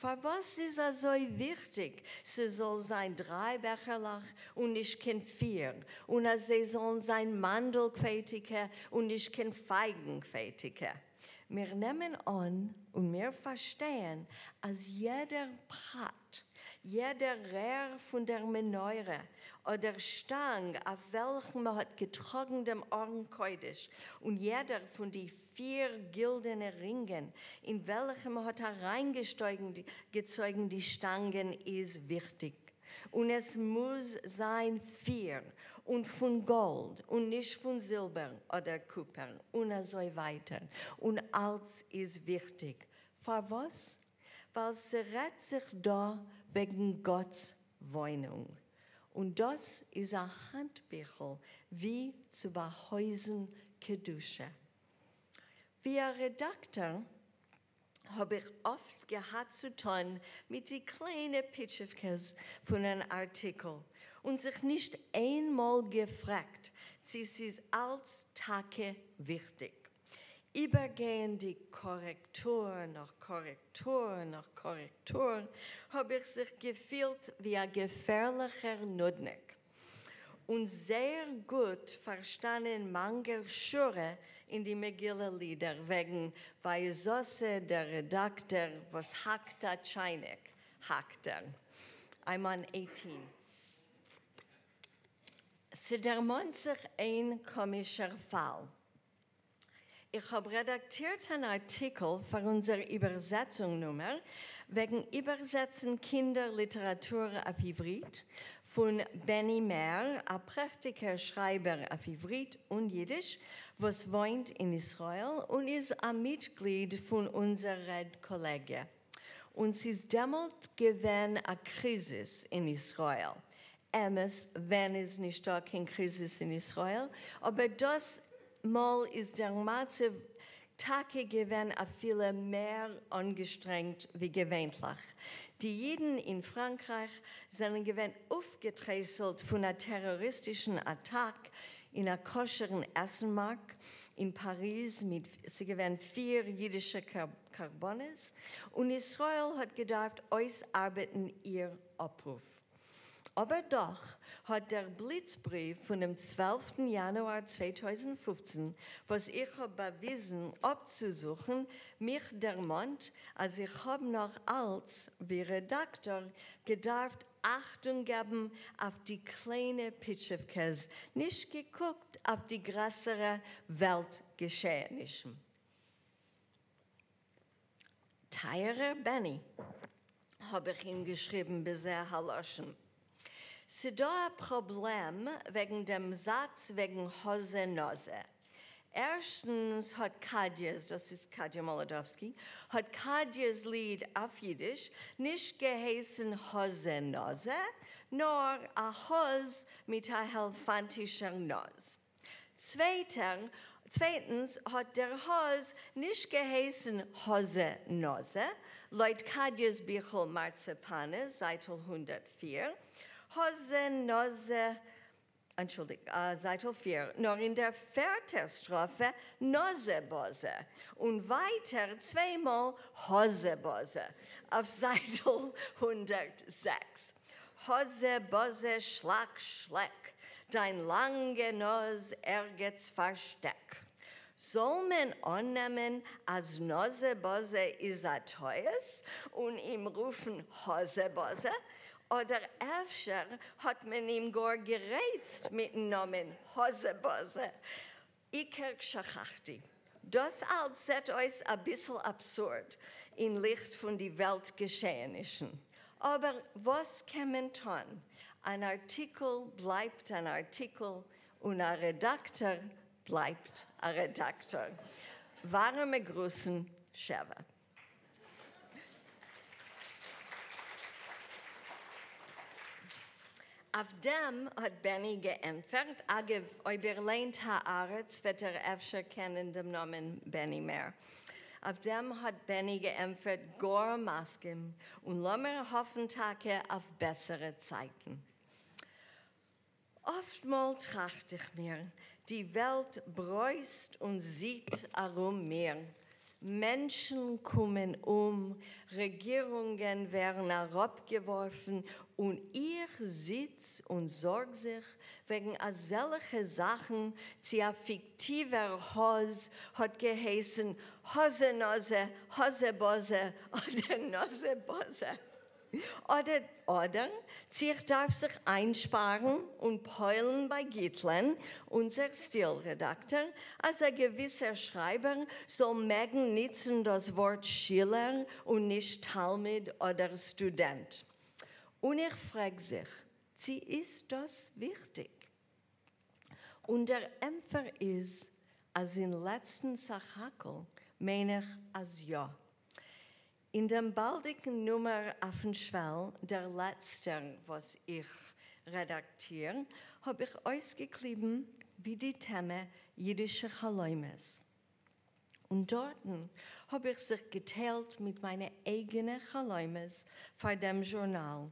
פֿאַר וואָס איז אַזוי וויכטיק, ס'זאָל זײַן דרײַ בעכערלעך און נישט קיין פֿיר, און אַז זיי זאָלן זײַן מאַנדלקווייטיקע און נישט קיין פֿײַגנקווייטיקע? מיר נעמען אָן און מיר פֿאַרשטייען, אַז יעדער פּרט, יעדער רער פֿון דער מנורה אָדער שטאַנג, אויף וועלכן מע האָט געטראָגן דעם אָרון-קודש, און יעדער פֿון די פֿיר גילדענע רינגען, אין וועלכע מע האָט אַרײַנגעצויגן די שטאַנגען, איז וויכטיק, און עס מוז זײַן פֿיר, און פֿון גאָלד, און נישט פֿון זילבער אָדער קופּער, און אַזוי ווײַטער, און אַלץ איז וויכטיק. פֿאַר וואָס? ווײַל ס'רעדט זיך דאָ וועגן גאָטס וואוינונג, און דאָס איז אַ האַנטביכל ווי צו באַהויזן קדושה. ווי אַ רעדאַקטאָר האָב איך אָפֿט געהאַט צו טאָן מיט די קליינע פּיטשעווקעס פֿון אַן אַרטיקל און זיך נישט איין מאָל געפֿרעגט, צי ס'איז אַלץ טאַקע וויכטיק. איבערגייענדיק קאָרעקטור נאָך קאָרעקטור נאָך קאָרעקטור, האָב איך זיך געפֿילט ווי אַ געפֿערלעכער נודניק און זייער גוט פֿאַרשטאַנען מאַנגער שורה אין די מגילה-לידער וועגן ויזתא דער רעדאַקטער וואָס האַקט אַ טשײַניק, האַקט ער. I'm on 18. ס'דערמאָנט זיך איין קאָמישער פֿאַל. איך האָב רעדאַקטירט אַן אַרטיקל פֿאַר אונדזער איבערזעצונג-נומער. וועגן איבערזעצן קינדער-ליטעראַטור אויף עבֿריתּ פֿון בעני מער, אַ פּרעכטיקער שרײַבער אויף עבֿריתּ און ייִדיש, וואָס וואוינט אין ישׂראל און איז אַ מיטגליד פֿון אונדזער רעדקאָלעגיע. און ס'איז דעמאָלט געווען אַ קריזיס אין ישׂראל. אמת, ווען איז נישטאָ קיין קריזיס אין ישׂראל? אָבער דאָס מאָל איז דער מצבֿ טאַקע געווען אַפֿילו מער אָנגעשטרענגט ווי געוויינטלעך. די ייִדן אין פֿראַנקרײַך זענען געווען אויפֿגעטרייסלט פֿון אַ טעראָריסטישן אַטאַק אין אַ כּשרן עסנמאַרק אין פּאַריז מיט ס'איז געווען פֿיר ייִדישע קרבנות, און ישׂראל האָט געדאַרפֿט אויסאַרבעטן איר אָפּרוף. אָבער דאָך האָט דער בליצבריוו פֿונעם צוועלפֿטן יאַנואַר 2015, וואָס איך האָב באַוויזן אָפּצוזוכן, מיך דערמאָנט, אַז איך האָב נאָך אַלץ, ווי רעדאַקטאָר, געדאַרפֿט אַכטונג געבן אויף די קליינע פּיטשעווקעס, נישט געקוקט אויף די גרעסערע וועלט-געשעענישן. טײַערער בעני, האָב איך אים געשריבן בזה הלשון, ס'דאָ אַ פּראָבלעם וועגן דעם זאַץ וועגן האָזע-נאָזע. ערשטנס, האָט קאַדיעס, דאָס איז קאַדיע מאָלאָדאָווסקי, האָט קאַדיעס ליד אויף ייִדיש נישט געהייסן האָזע-נאָזע, נאָר אַ האָז מיט אַ העלפֿאַנטישער נאָז. צווייטער, צווייטנס, האָט דער האָז נישט געהייסן האָזע-נאָזע, לויט קאַדיעס ביכל מאַרצעפּאַנעס, זײַטל 104, האָזע-נאָזע, אַנטשולדיקט, זײַטל 4, נאָר אין דער פֿערטער סטראָפֿע נאָזע-באָזע, און ווײַטער צוויי מאָל האָזע-באָזע אויף זײַטל 106. האָזע-באָזע שלאַק שלעק, דײַן לאַנגע נאָז ערגעץ פֿאַרשטעק. זאָל מען אָננעמען, אַז נאָזע-באָזע איז אַ טעות און אים רופֿן האָזע-באָזע? אָדער אפֿשר האָט מען אים גאָר גערייצט מיטן נאָמען האָזע-באָזע? עיקר שכחתי. דאָס אַלץ זעט אויס אַ ביסל אַבסורד אין ליכט פֿון די וועלט-געשעענישן. אָבער וואָס קען מען טאָן? אַן אַרטיקל בלײַבט אַן אַרטיקל און אַ רעדאַקטאָר בלײַבט אַ רעדאַקטאָר. וואַרעמע גרוסן, שבֿע. אויף דעם האט בעני געענטפערט, אגב, אויב איר ליינט הארץ וועט איר אפשר קענען דעם נאמען בעני מער. אויף דעם האט בעני געענטפערט, גאר מסכים, און לאמיר האפן טאקע אויף בעסערע צייטן. אפטמאל טראכט איך מיר, די וועלט ברויזט און זידט ארום מיר, מענטשן קומען אום, רעגירונגען ווערן אראפגעווארפן, און איך זיץ און זארג זיך וועגן אזעלכע זאכן, צי א פיקטיווער האז האט געהייסן האזע-נאזע, האזע-באזע אדער נאזע-באזע. אדער אדער צי איך דארף זיך איינשפארן און פועל'ן ביי גיטלען, אונזער סטיל רעדאקטאר, אז א געוויסער שרייבער זאל מעגן ניצן דאס ווארט שילער און נישט תלמיד אדער סטודענט. און איך פרעג זיך, צי איז דאס וויכטיג? און דער ענטפער איז אז אין לעצטן סך הכל מיין איך אז יא. אין דעם באַלדיקן נומער אויפֿן שוועל, דער לעצטער וואָס איך רעדאַקטיר, האָב איך אויסגעקליבן ווי די טעמע ייִדישע חלומות. און דאָרטן האָב איך זיך געטיילט מיט מײַנע אייגענע חלומות פֿאַר דעם זשורנאַל,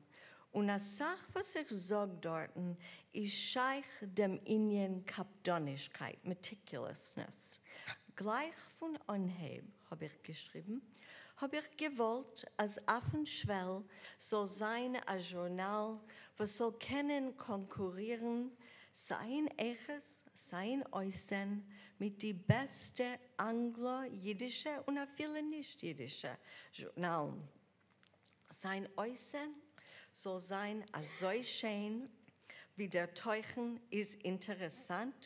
און אַ סך וואָס איך זאָג דאָרטן איז שייך דעם ענין קפּדנישקייט, meticulousness. גלײַך פֿון אָנהייב האָב איך געשריבן, האָב איך געוואָלט, אַז אויפֿן שוועל זאָל זײַן אַ זשורנאַל, וואָס זאָל קענען קאָנקורירן סײַ אין איכות, סײַ אין אויסזען מיט די בעסטע אַנגלאָ-ייִדישע און אַפֿילו נישט-ייִדישע זשורנאַלן. זײַן אויסזען זאָל זײַן אַזוי שיין, ווי דער תוכן איז אינטערעסאַנט,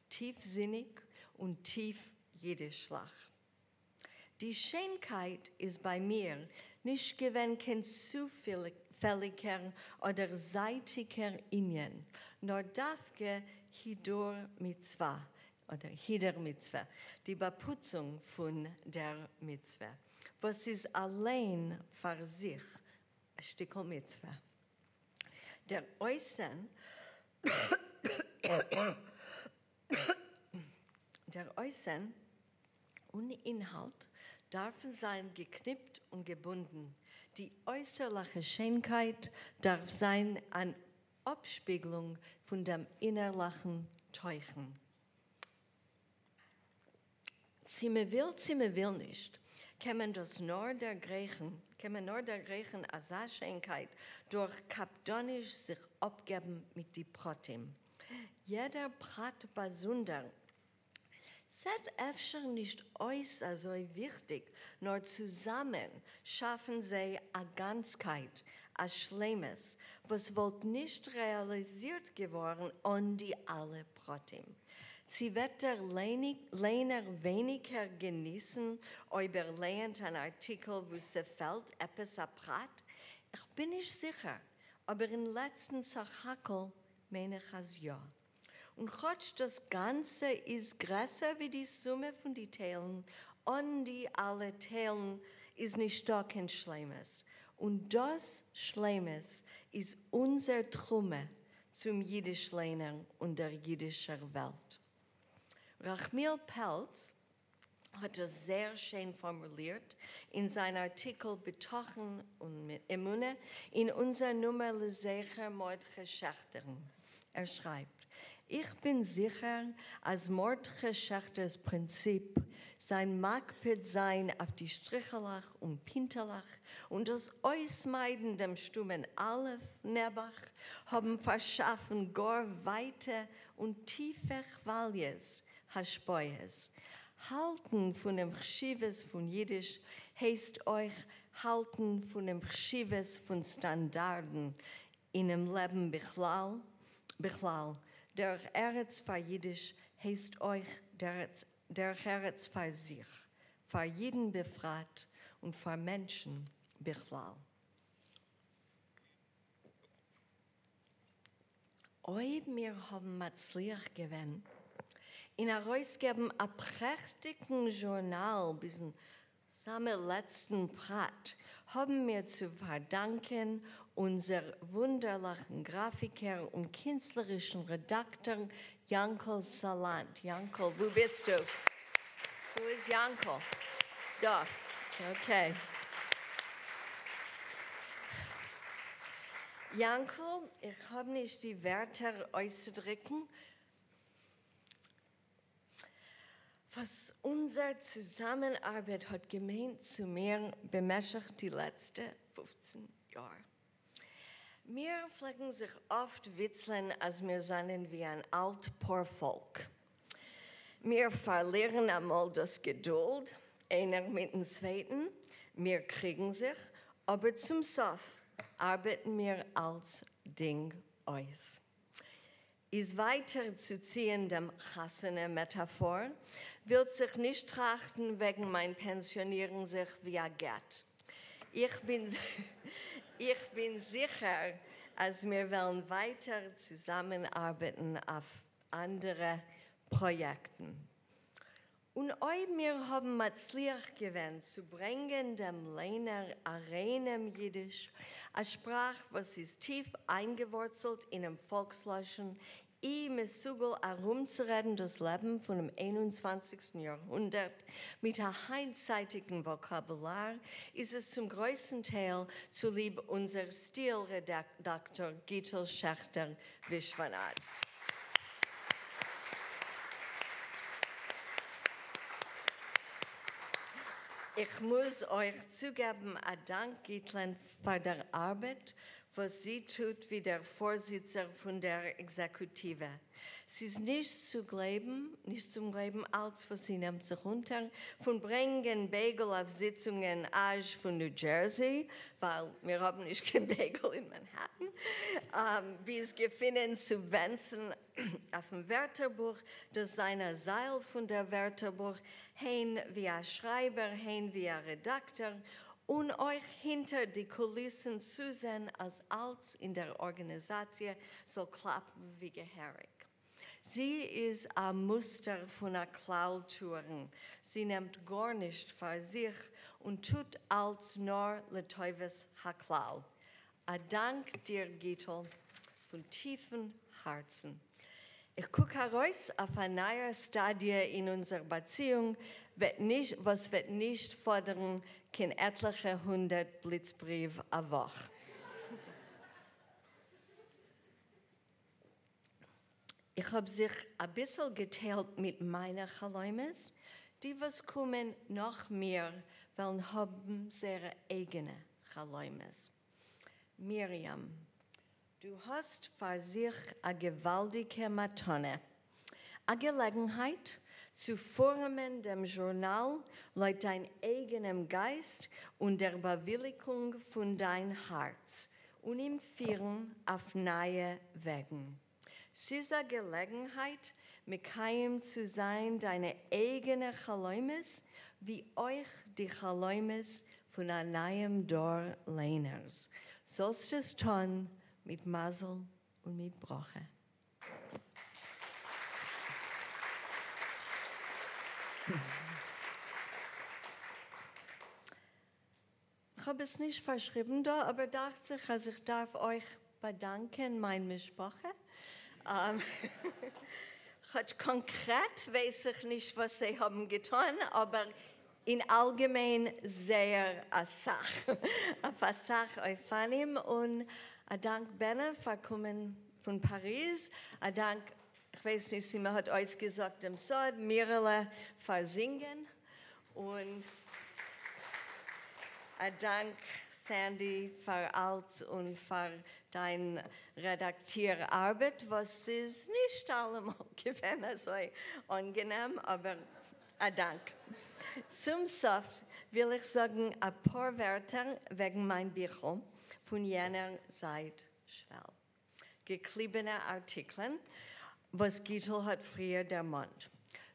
טיפֿזיניק און טיף ייִדישלעך. די שיינקייט איז בײַ מיר נישט געווען קיין צופֿעליקער אָדער זײַטיקער ענין, נאָר דווקא הידור מיצווה אָדער הידור מיצווה, די באַפּוצונג פֿון דער מיצווה, וואָס איז אַליין פֿאַר זיך אַ שטיקל מיצווה. דער אויסזען דער אויסזען און אינהאלט דארפן זיין געקניפט און געבונדן, די אויסערליכע שיינקייט דארף זיין אן אפשפיגלונג פון דעם אינערליכן תוכן. צי מען וויל צי מען וויל נישט, קען מען דאס נאר דערגרייכן, קען מען נאר דערגרייכן אזא שיינקייט דורך קפדניש זיך אפגעבן מיט די פרטים. יעדער פרט באזונדער זעט אפשר נישט אויס אזוי וויכטיג, נאר צוזאמען שאפן זיי א גאנצקייט, א שלימות, וואס וואלט נישט רעאליזירט געווארן אן די אלע פרטים. צי וועט דער לייענער ווייניגער געניסן אויב ער לייענט אן ארטיקל וואו ס'פעלט עפעס א פרט? כ'בין נישט זיכער, אבער אין לעצטן סך הכל מיין איך אז יא. און כאטש דאס גאנצע איז גרעסער ווי די סומע פון די טיילן, אן די אלע טיילן איז נישטא קיין שלימות, און דאס שלימות איז אונזער תרומה צום יידיש-לייענער און דער יידישער וועלט. רחמיאל פעלץ האט דאס זייער שיין פארמולירט אין זיין ארטיקל בטחון און אמונה אין אונזער נומער לזכר מרדכי שעכטערן. ער שרייבט, איך בין זיכער אז מרדכי שעכטער'ס פרינציפ, זיין מקפיד זיין אויף די שטריכעלעך און פינטעלעך און דאס אויסמיידן דעם שטומען אלף נעבעך, האבן פארשאפן גאר ווייטע און טיפע כוואליעס השפעות. האלטן פונעם חשיבות פון אידיש הייסט אויך האלטן פונעם חשיבות פון סטאנדארדן אינעם לעבן בכלל, בכלל, דרך ארץ פאר אידיש הייסט אויך דרך ארץ פאר זיך, פאר אידן בפרט און פאר מענטשן בכלל. אויב מיר האבן מצליח געווען אין ארויסגעבן א פרעכטיגן זשורנאל ביזן סאמע לעצטן פרט, האבן מיר צו פארדאנקען אונזער וואונדערליכן גראפיקער און קינסטלערישן רעדאקטאר יאנקל סאלאנט. יאנקל, וואו ביסטו? וואו איז יאנקל? דא. Okay. יאנקל, איך האב נישט די ווערטער אויסצודריקן וואס אונזער צוזאמענארבעט האט געמיינט צו מיר במשך די לעצטע 15 יאר. מיר פלעגן זיך אפט וויצלען אז מיר זענען ווי אן אלט פארפאלק. מיר פארלירן אמאל דאס געדולד איינער מיטן צווייטן, מיר קריגן זיך, אבער צום סוף ארבעטן מיר אלצדינג אויס. איז ווייטער צו ציען דעם חתונה מעטאפאר, ווילט זיך נישט טראכטן וועגן מיין פענסיאנירן זיך ווי א גט. איך בין איך בין זיכער אז מיר וועלן ווייטער צוזאמענארבעטן אויף אנדערע פראיעקטן. און אויב מיר האבן מצליח געווען צו ברענגען דעם לייענער א ריינעם אידיש, א שפראך וואס איז טיף איינגעווארצלט אינעם פאלקס-לשון, אי מסוגל ארומצורעדן דאס לעבן פונעם 21סטן יארהונדערט מיט א היינטצייטיגן וואקאבולאר, איז עס צום גרויסן טייל צוליב אונזער סטיל-רעדאקטאר גיטל שעכטער ווישוואנאט. איך מוז אויך צוגעבן א דאנק גיטלען פאר דער ארבעט וואס זי טוט ווי דער פארזיצער פון דער עקזעקוטיווע. ס'איז נישט צו גלייבן, נישט צום גלייבן אלץ וואס זי נעמט זיך אונטער, פון ברענגען בייגל אויף זיצונגען אזש פון ניו דזשערסי, ווייל מיר האבן נישט קיין בייגל אין מאנהעטן. ביז געפֿינען סובווענצן אויפֿן ווערטערבוך, דאָס זײַן אַ זײַל פֿון דער ווערטערבוך, הן ווי אַ שרײַבער, הן ווי אַ רעדאַקטאָר, און אויך הינטער די קוליסן צוזען, אַז אַלץ אין דער אָרגאַניזאַציע זאָל קלאַפּן ווי געהעריק. זי איז אַ מוסטער פֿון אַ כּלל-טוערין. זי נעמט גאָרנישט פֿאַר זיך און טוט אַלץ נאָר לטובֿת הכּלל. אַ דאַנק דיר, גיטל, פֿון טיפֿן האַרצן. איך קוק אַרויס אויף אַ נײַער סטאַדיע אין אונדזער באַציִונג, וועט נישט, וואָס וועט נישט פֿאָדערן קיין עטלעכע הונדערט בליצבריוו אַ וואָך. איך האָב זיך אַ ביסל געטיילט מיט מײַנע חלומות. די, וואָס קומען נאָך מיר, וועלן האָבן זייערע אייגענע חלומות. מרים, דו האָסט פֿאַר זיך אַ געוואַלדיקע מתּנה, אַ געלעגנהייט צו פֿורעמען דעם זשורנאַל לויט דײַן אייגענעם גײַסט און דער באַוויליקונג פֿון דײַן האַרץ און אים פֿירן אויף נײַע וועגן. ס'איז אַ געלעגנהייט מקיים צו זײַן דײַנע אייגענע חלומות, ווי אויך די חלומות פֿון אַ נײַעם דור לייענערס. זאָלסט עס טאָן מיט מזל און מיט ברכה. כ'האב עס נישט פארשריבן דא, אבער דאכט זיך אז איך דארף אויך באדאנקען מיין משפחה. כאטש קאנקרעט ווייס איך נישט וואס זיי האבן געטון, אבער אין אלגעמיין זייער אסאך, אויף אסאך אופנים, און א דאנק בענע פאר קומען פון פאריז, א דאנק, כ'ווייס נישט צי מ'האט אויסגעזאגט דעם סוד, מירעלע פאר זינגען, און א דאנק סענדי פאר אלץ און פאר דיין רעדאקטיר ארבעט וואס איז נישט אלעמאל געווען אזוי אנגענעם אבער א דאנק. צום סוף וויל איך זאגן אפאר ווערטער וועגן מיין ביכל פון יענער זייט שוועל. געקליבענע ארטיקלען וואס גיטל האט פריער דערמאנט.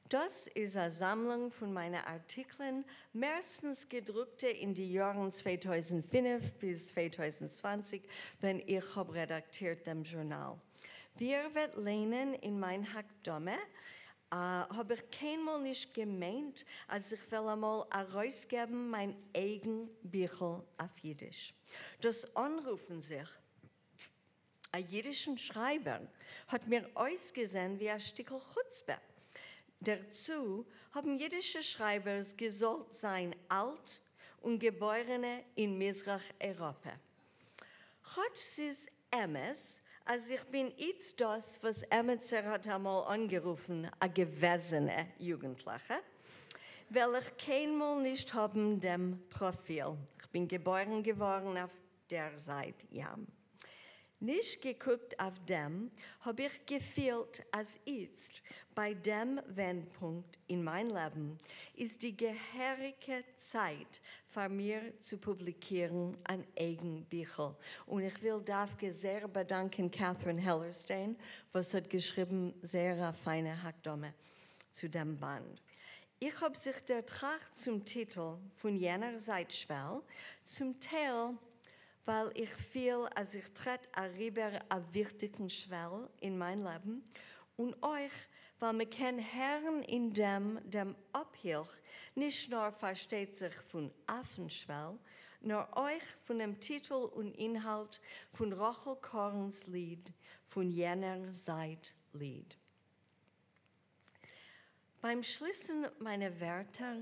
דאס איז א זאמלונג פון מיינע ארטיקלען, מערסטנס געדרוקטע אין די יארן 2005 ביז 2020, ווען איך האב רעדאקטירט דעם זשורנאל. ווי איר וועט ליינען אין מיין הקדמה, האב איך קיינמאל נישט געמיינט אז איך וועל אמאל ארויסגעבן מיין אייגן ביכל אויף אידיש. דאס אנרופן זיך א אידישן שרייבער האט מיר אויסגעזען ווי א שטיקל חוצפה. דערצו האבן אידישע שרייבערס געזאלט זיין אלט און געבוירענע אין מזרח אייראפע. כאטש ס'איז אמת אז איך בין איצט דאס וואס עמעצער האט אמאל אנגערופן א געוועזענע יוגנטליכע, וועל איך קיינמאל נישט האבן דעם פראפיל. כ'בין געבוירן געווארן אויף דער זייט ים. נישט געקוקט אויף דעם, האב איך געפילט אז איצט, ביי דעם ווענדפונקט אין מיין לעבן, איז די געהעריגע צייט פאר מיר צו פובליקירן אן אייגן ביכל. און איך וויל דווקא זייער באדאנקען קעטערין העלערסטיין, וואס האט געשריבן זייער א פיינע הקדמה צו דעם באנד. איך האב זיך דערטראכט צום טיטל פון יענער זייט שוועל, צום טייל ווייל איך פיל אז איך טרעט אריבער א וויכטיגן שוועל אין מיין לעבן, און אויך ווייל מען קען הערן אין דעם דעם אפהילך נישט נאר פארשטייט זיך פון אויפן שוועל, נאר אויך פונעם טיטל און אינהאלט פון רחל קארן'ס ליד פון יענער זייט ליד. ביים שליסן מיינע ווערטער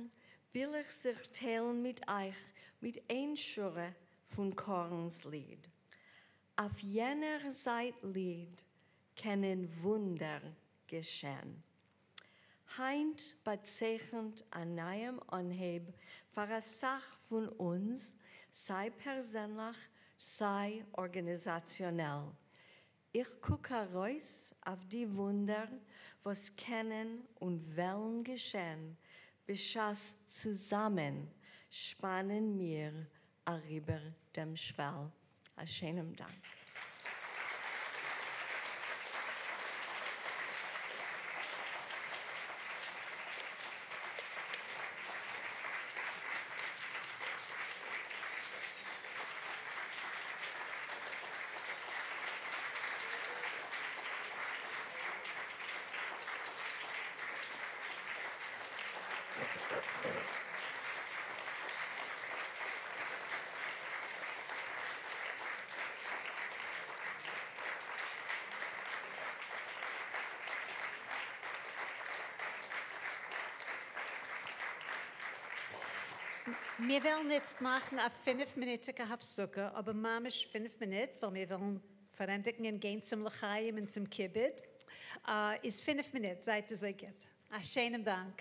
וויל איך זיך טיילן מיט אייך מיט איין שורה פון קארן'ס ליד. אויף יענער זייט ליד קענען וואונדער געשען. היינט באצייכנט א נייעם אנהייב פאר אסאך פון אונז, סיי פערזענליך סיי ארגאניזאציאנעל. איך קוק ארויס אויף די וואונדער וואס קענען און וועלן געשען בשעת צוזאמען שפאנען מיר אריבער דעם שוועל. א שיינעם דאנק. מיר וועלן איצט מאַכן אַ פֿינף-מינוטיקע הפֿסקה, אָבער ממש פֿינף מינוט, ווײַל מיר וועלן פֿאַרענדיקן און גיין צום לחיים און צום כּיבוד. איז פֿינף מינוט, זײַט אַזוי גוט. אַ שיינעם דאַנק.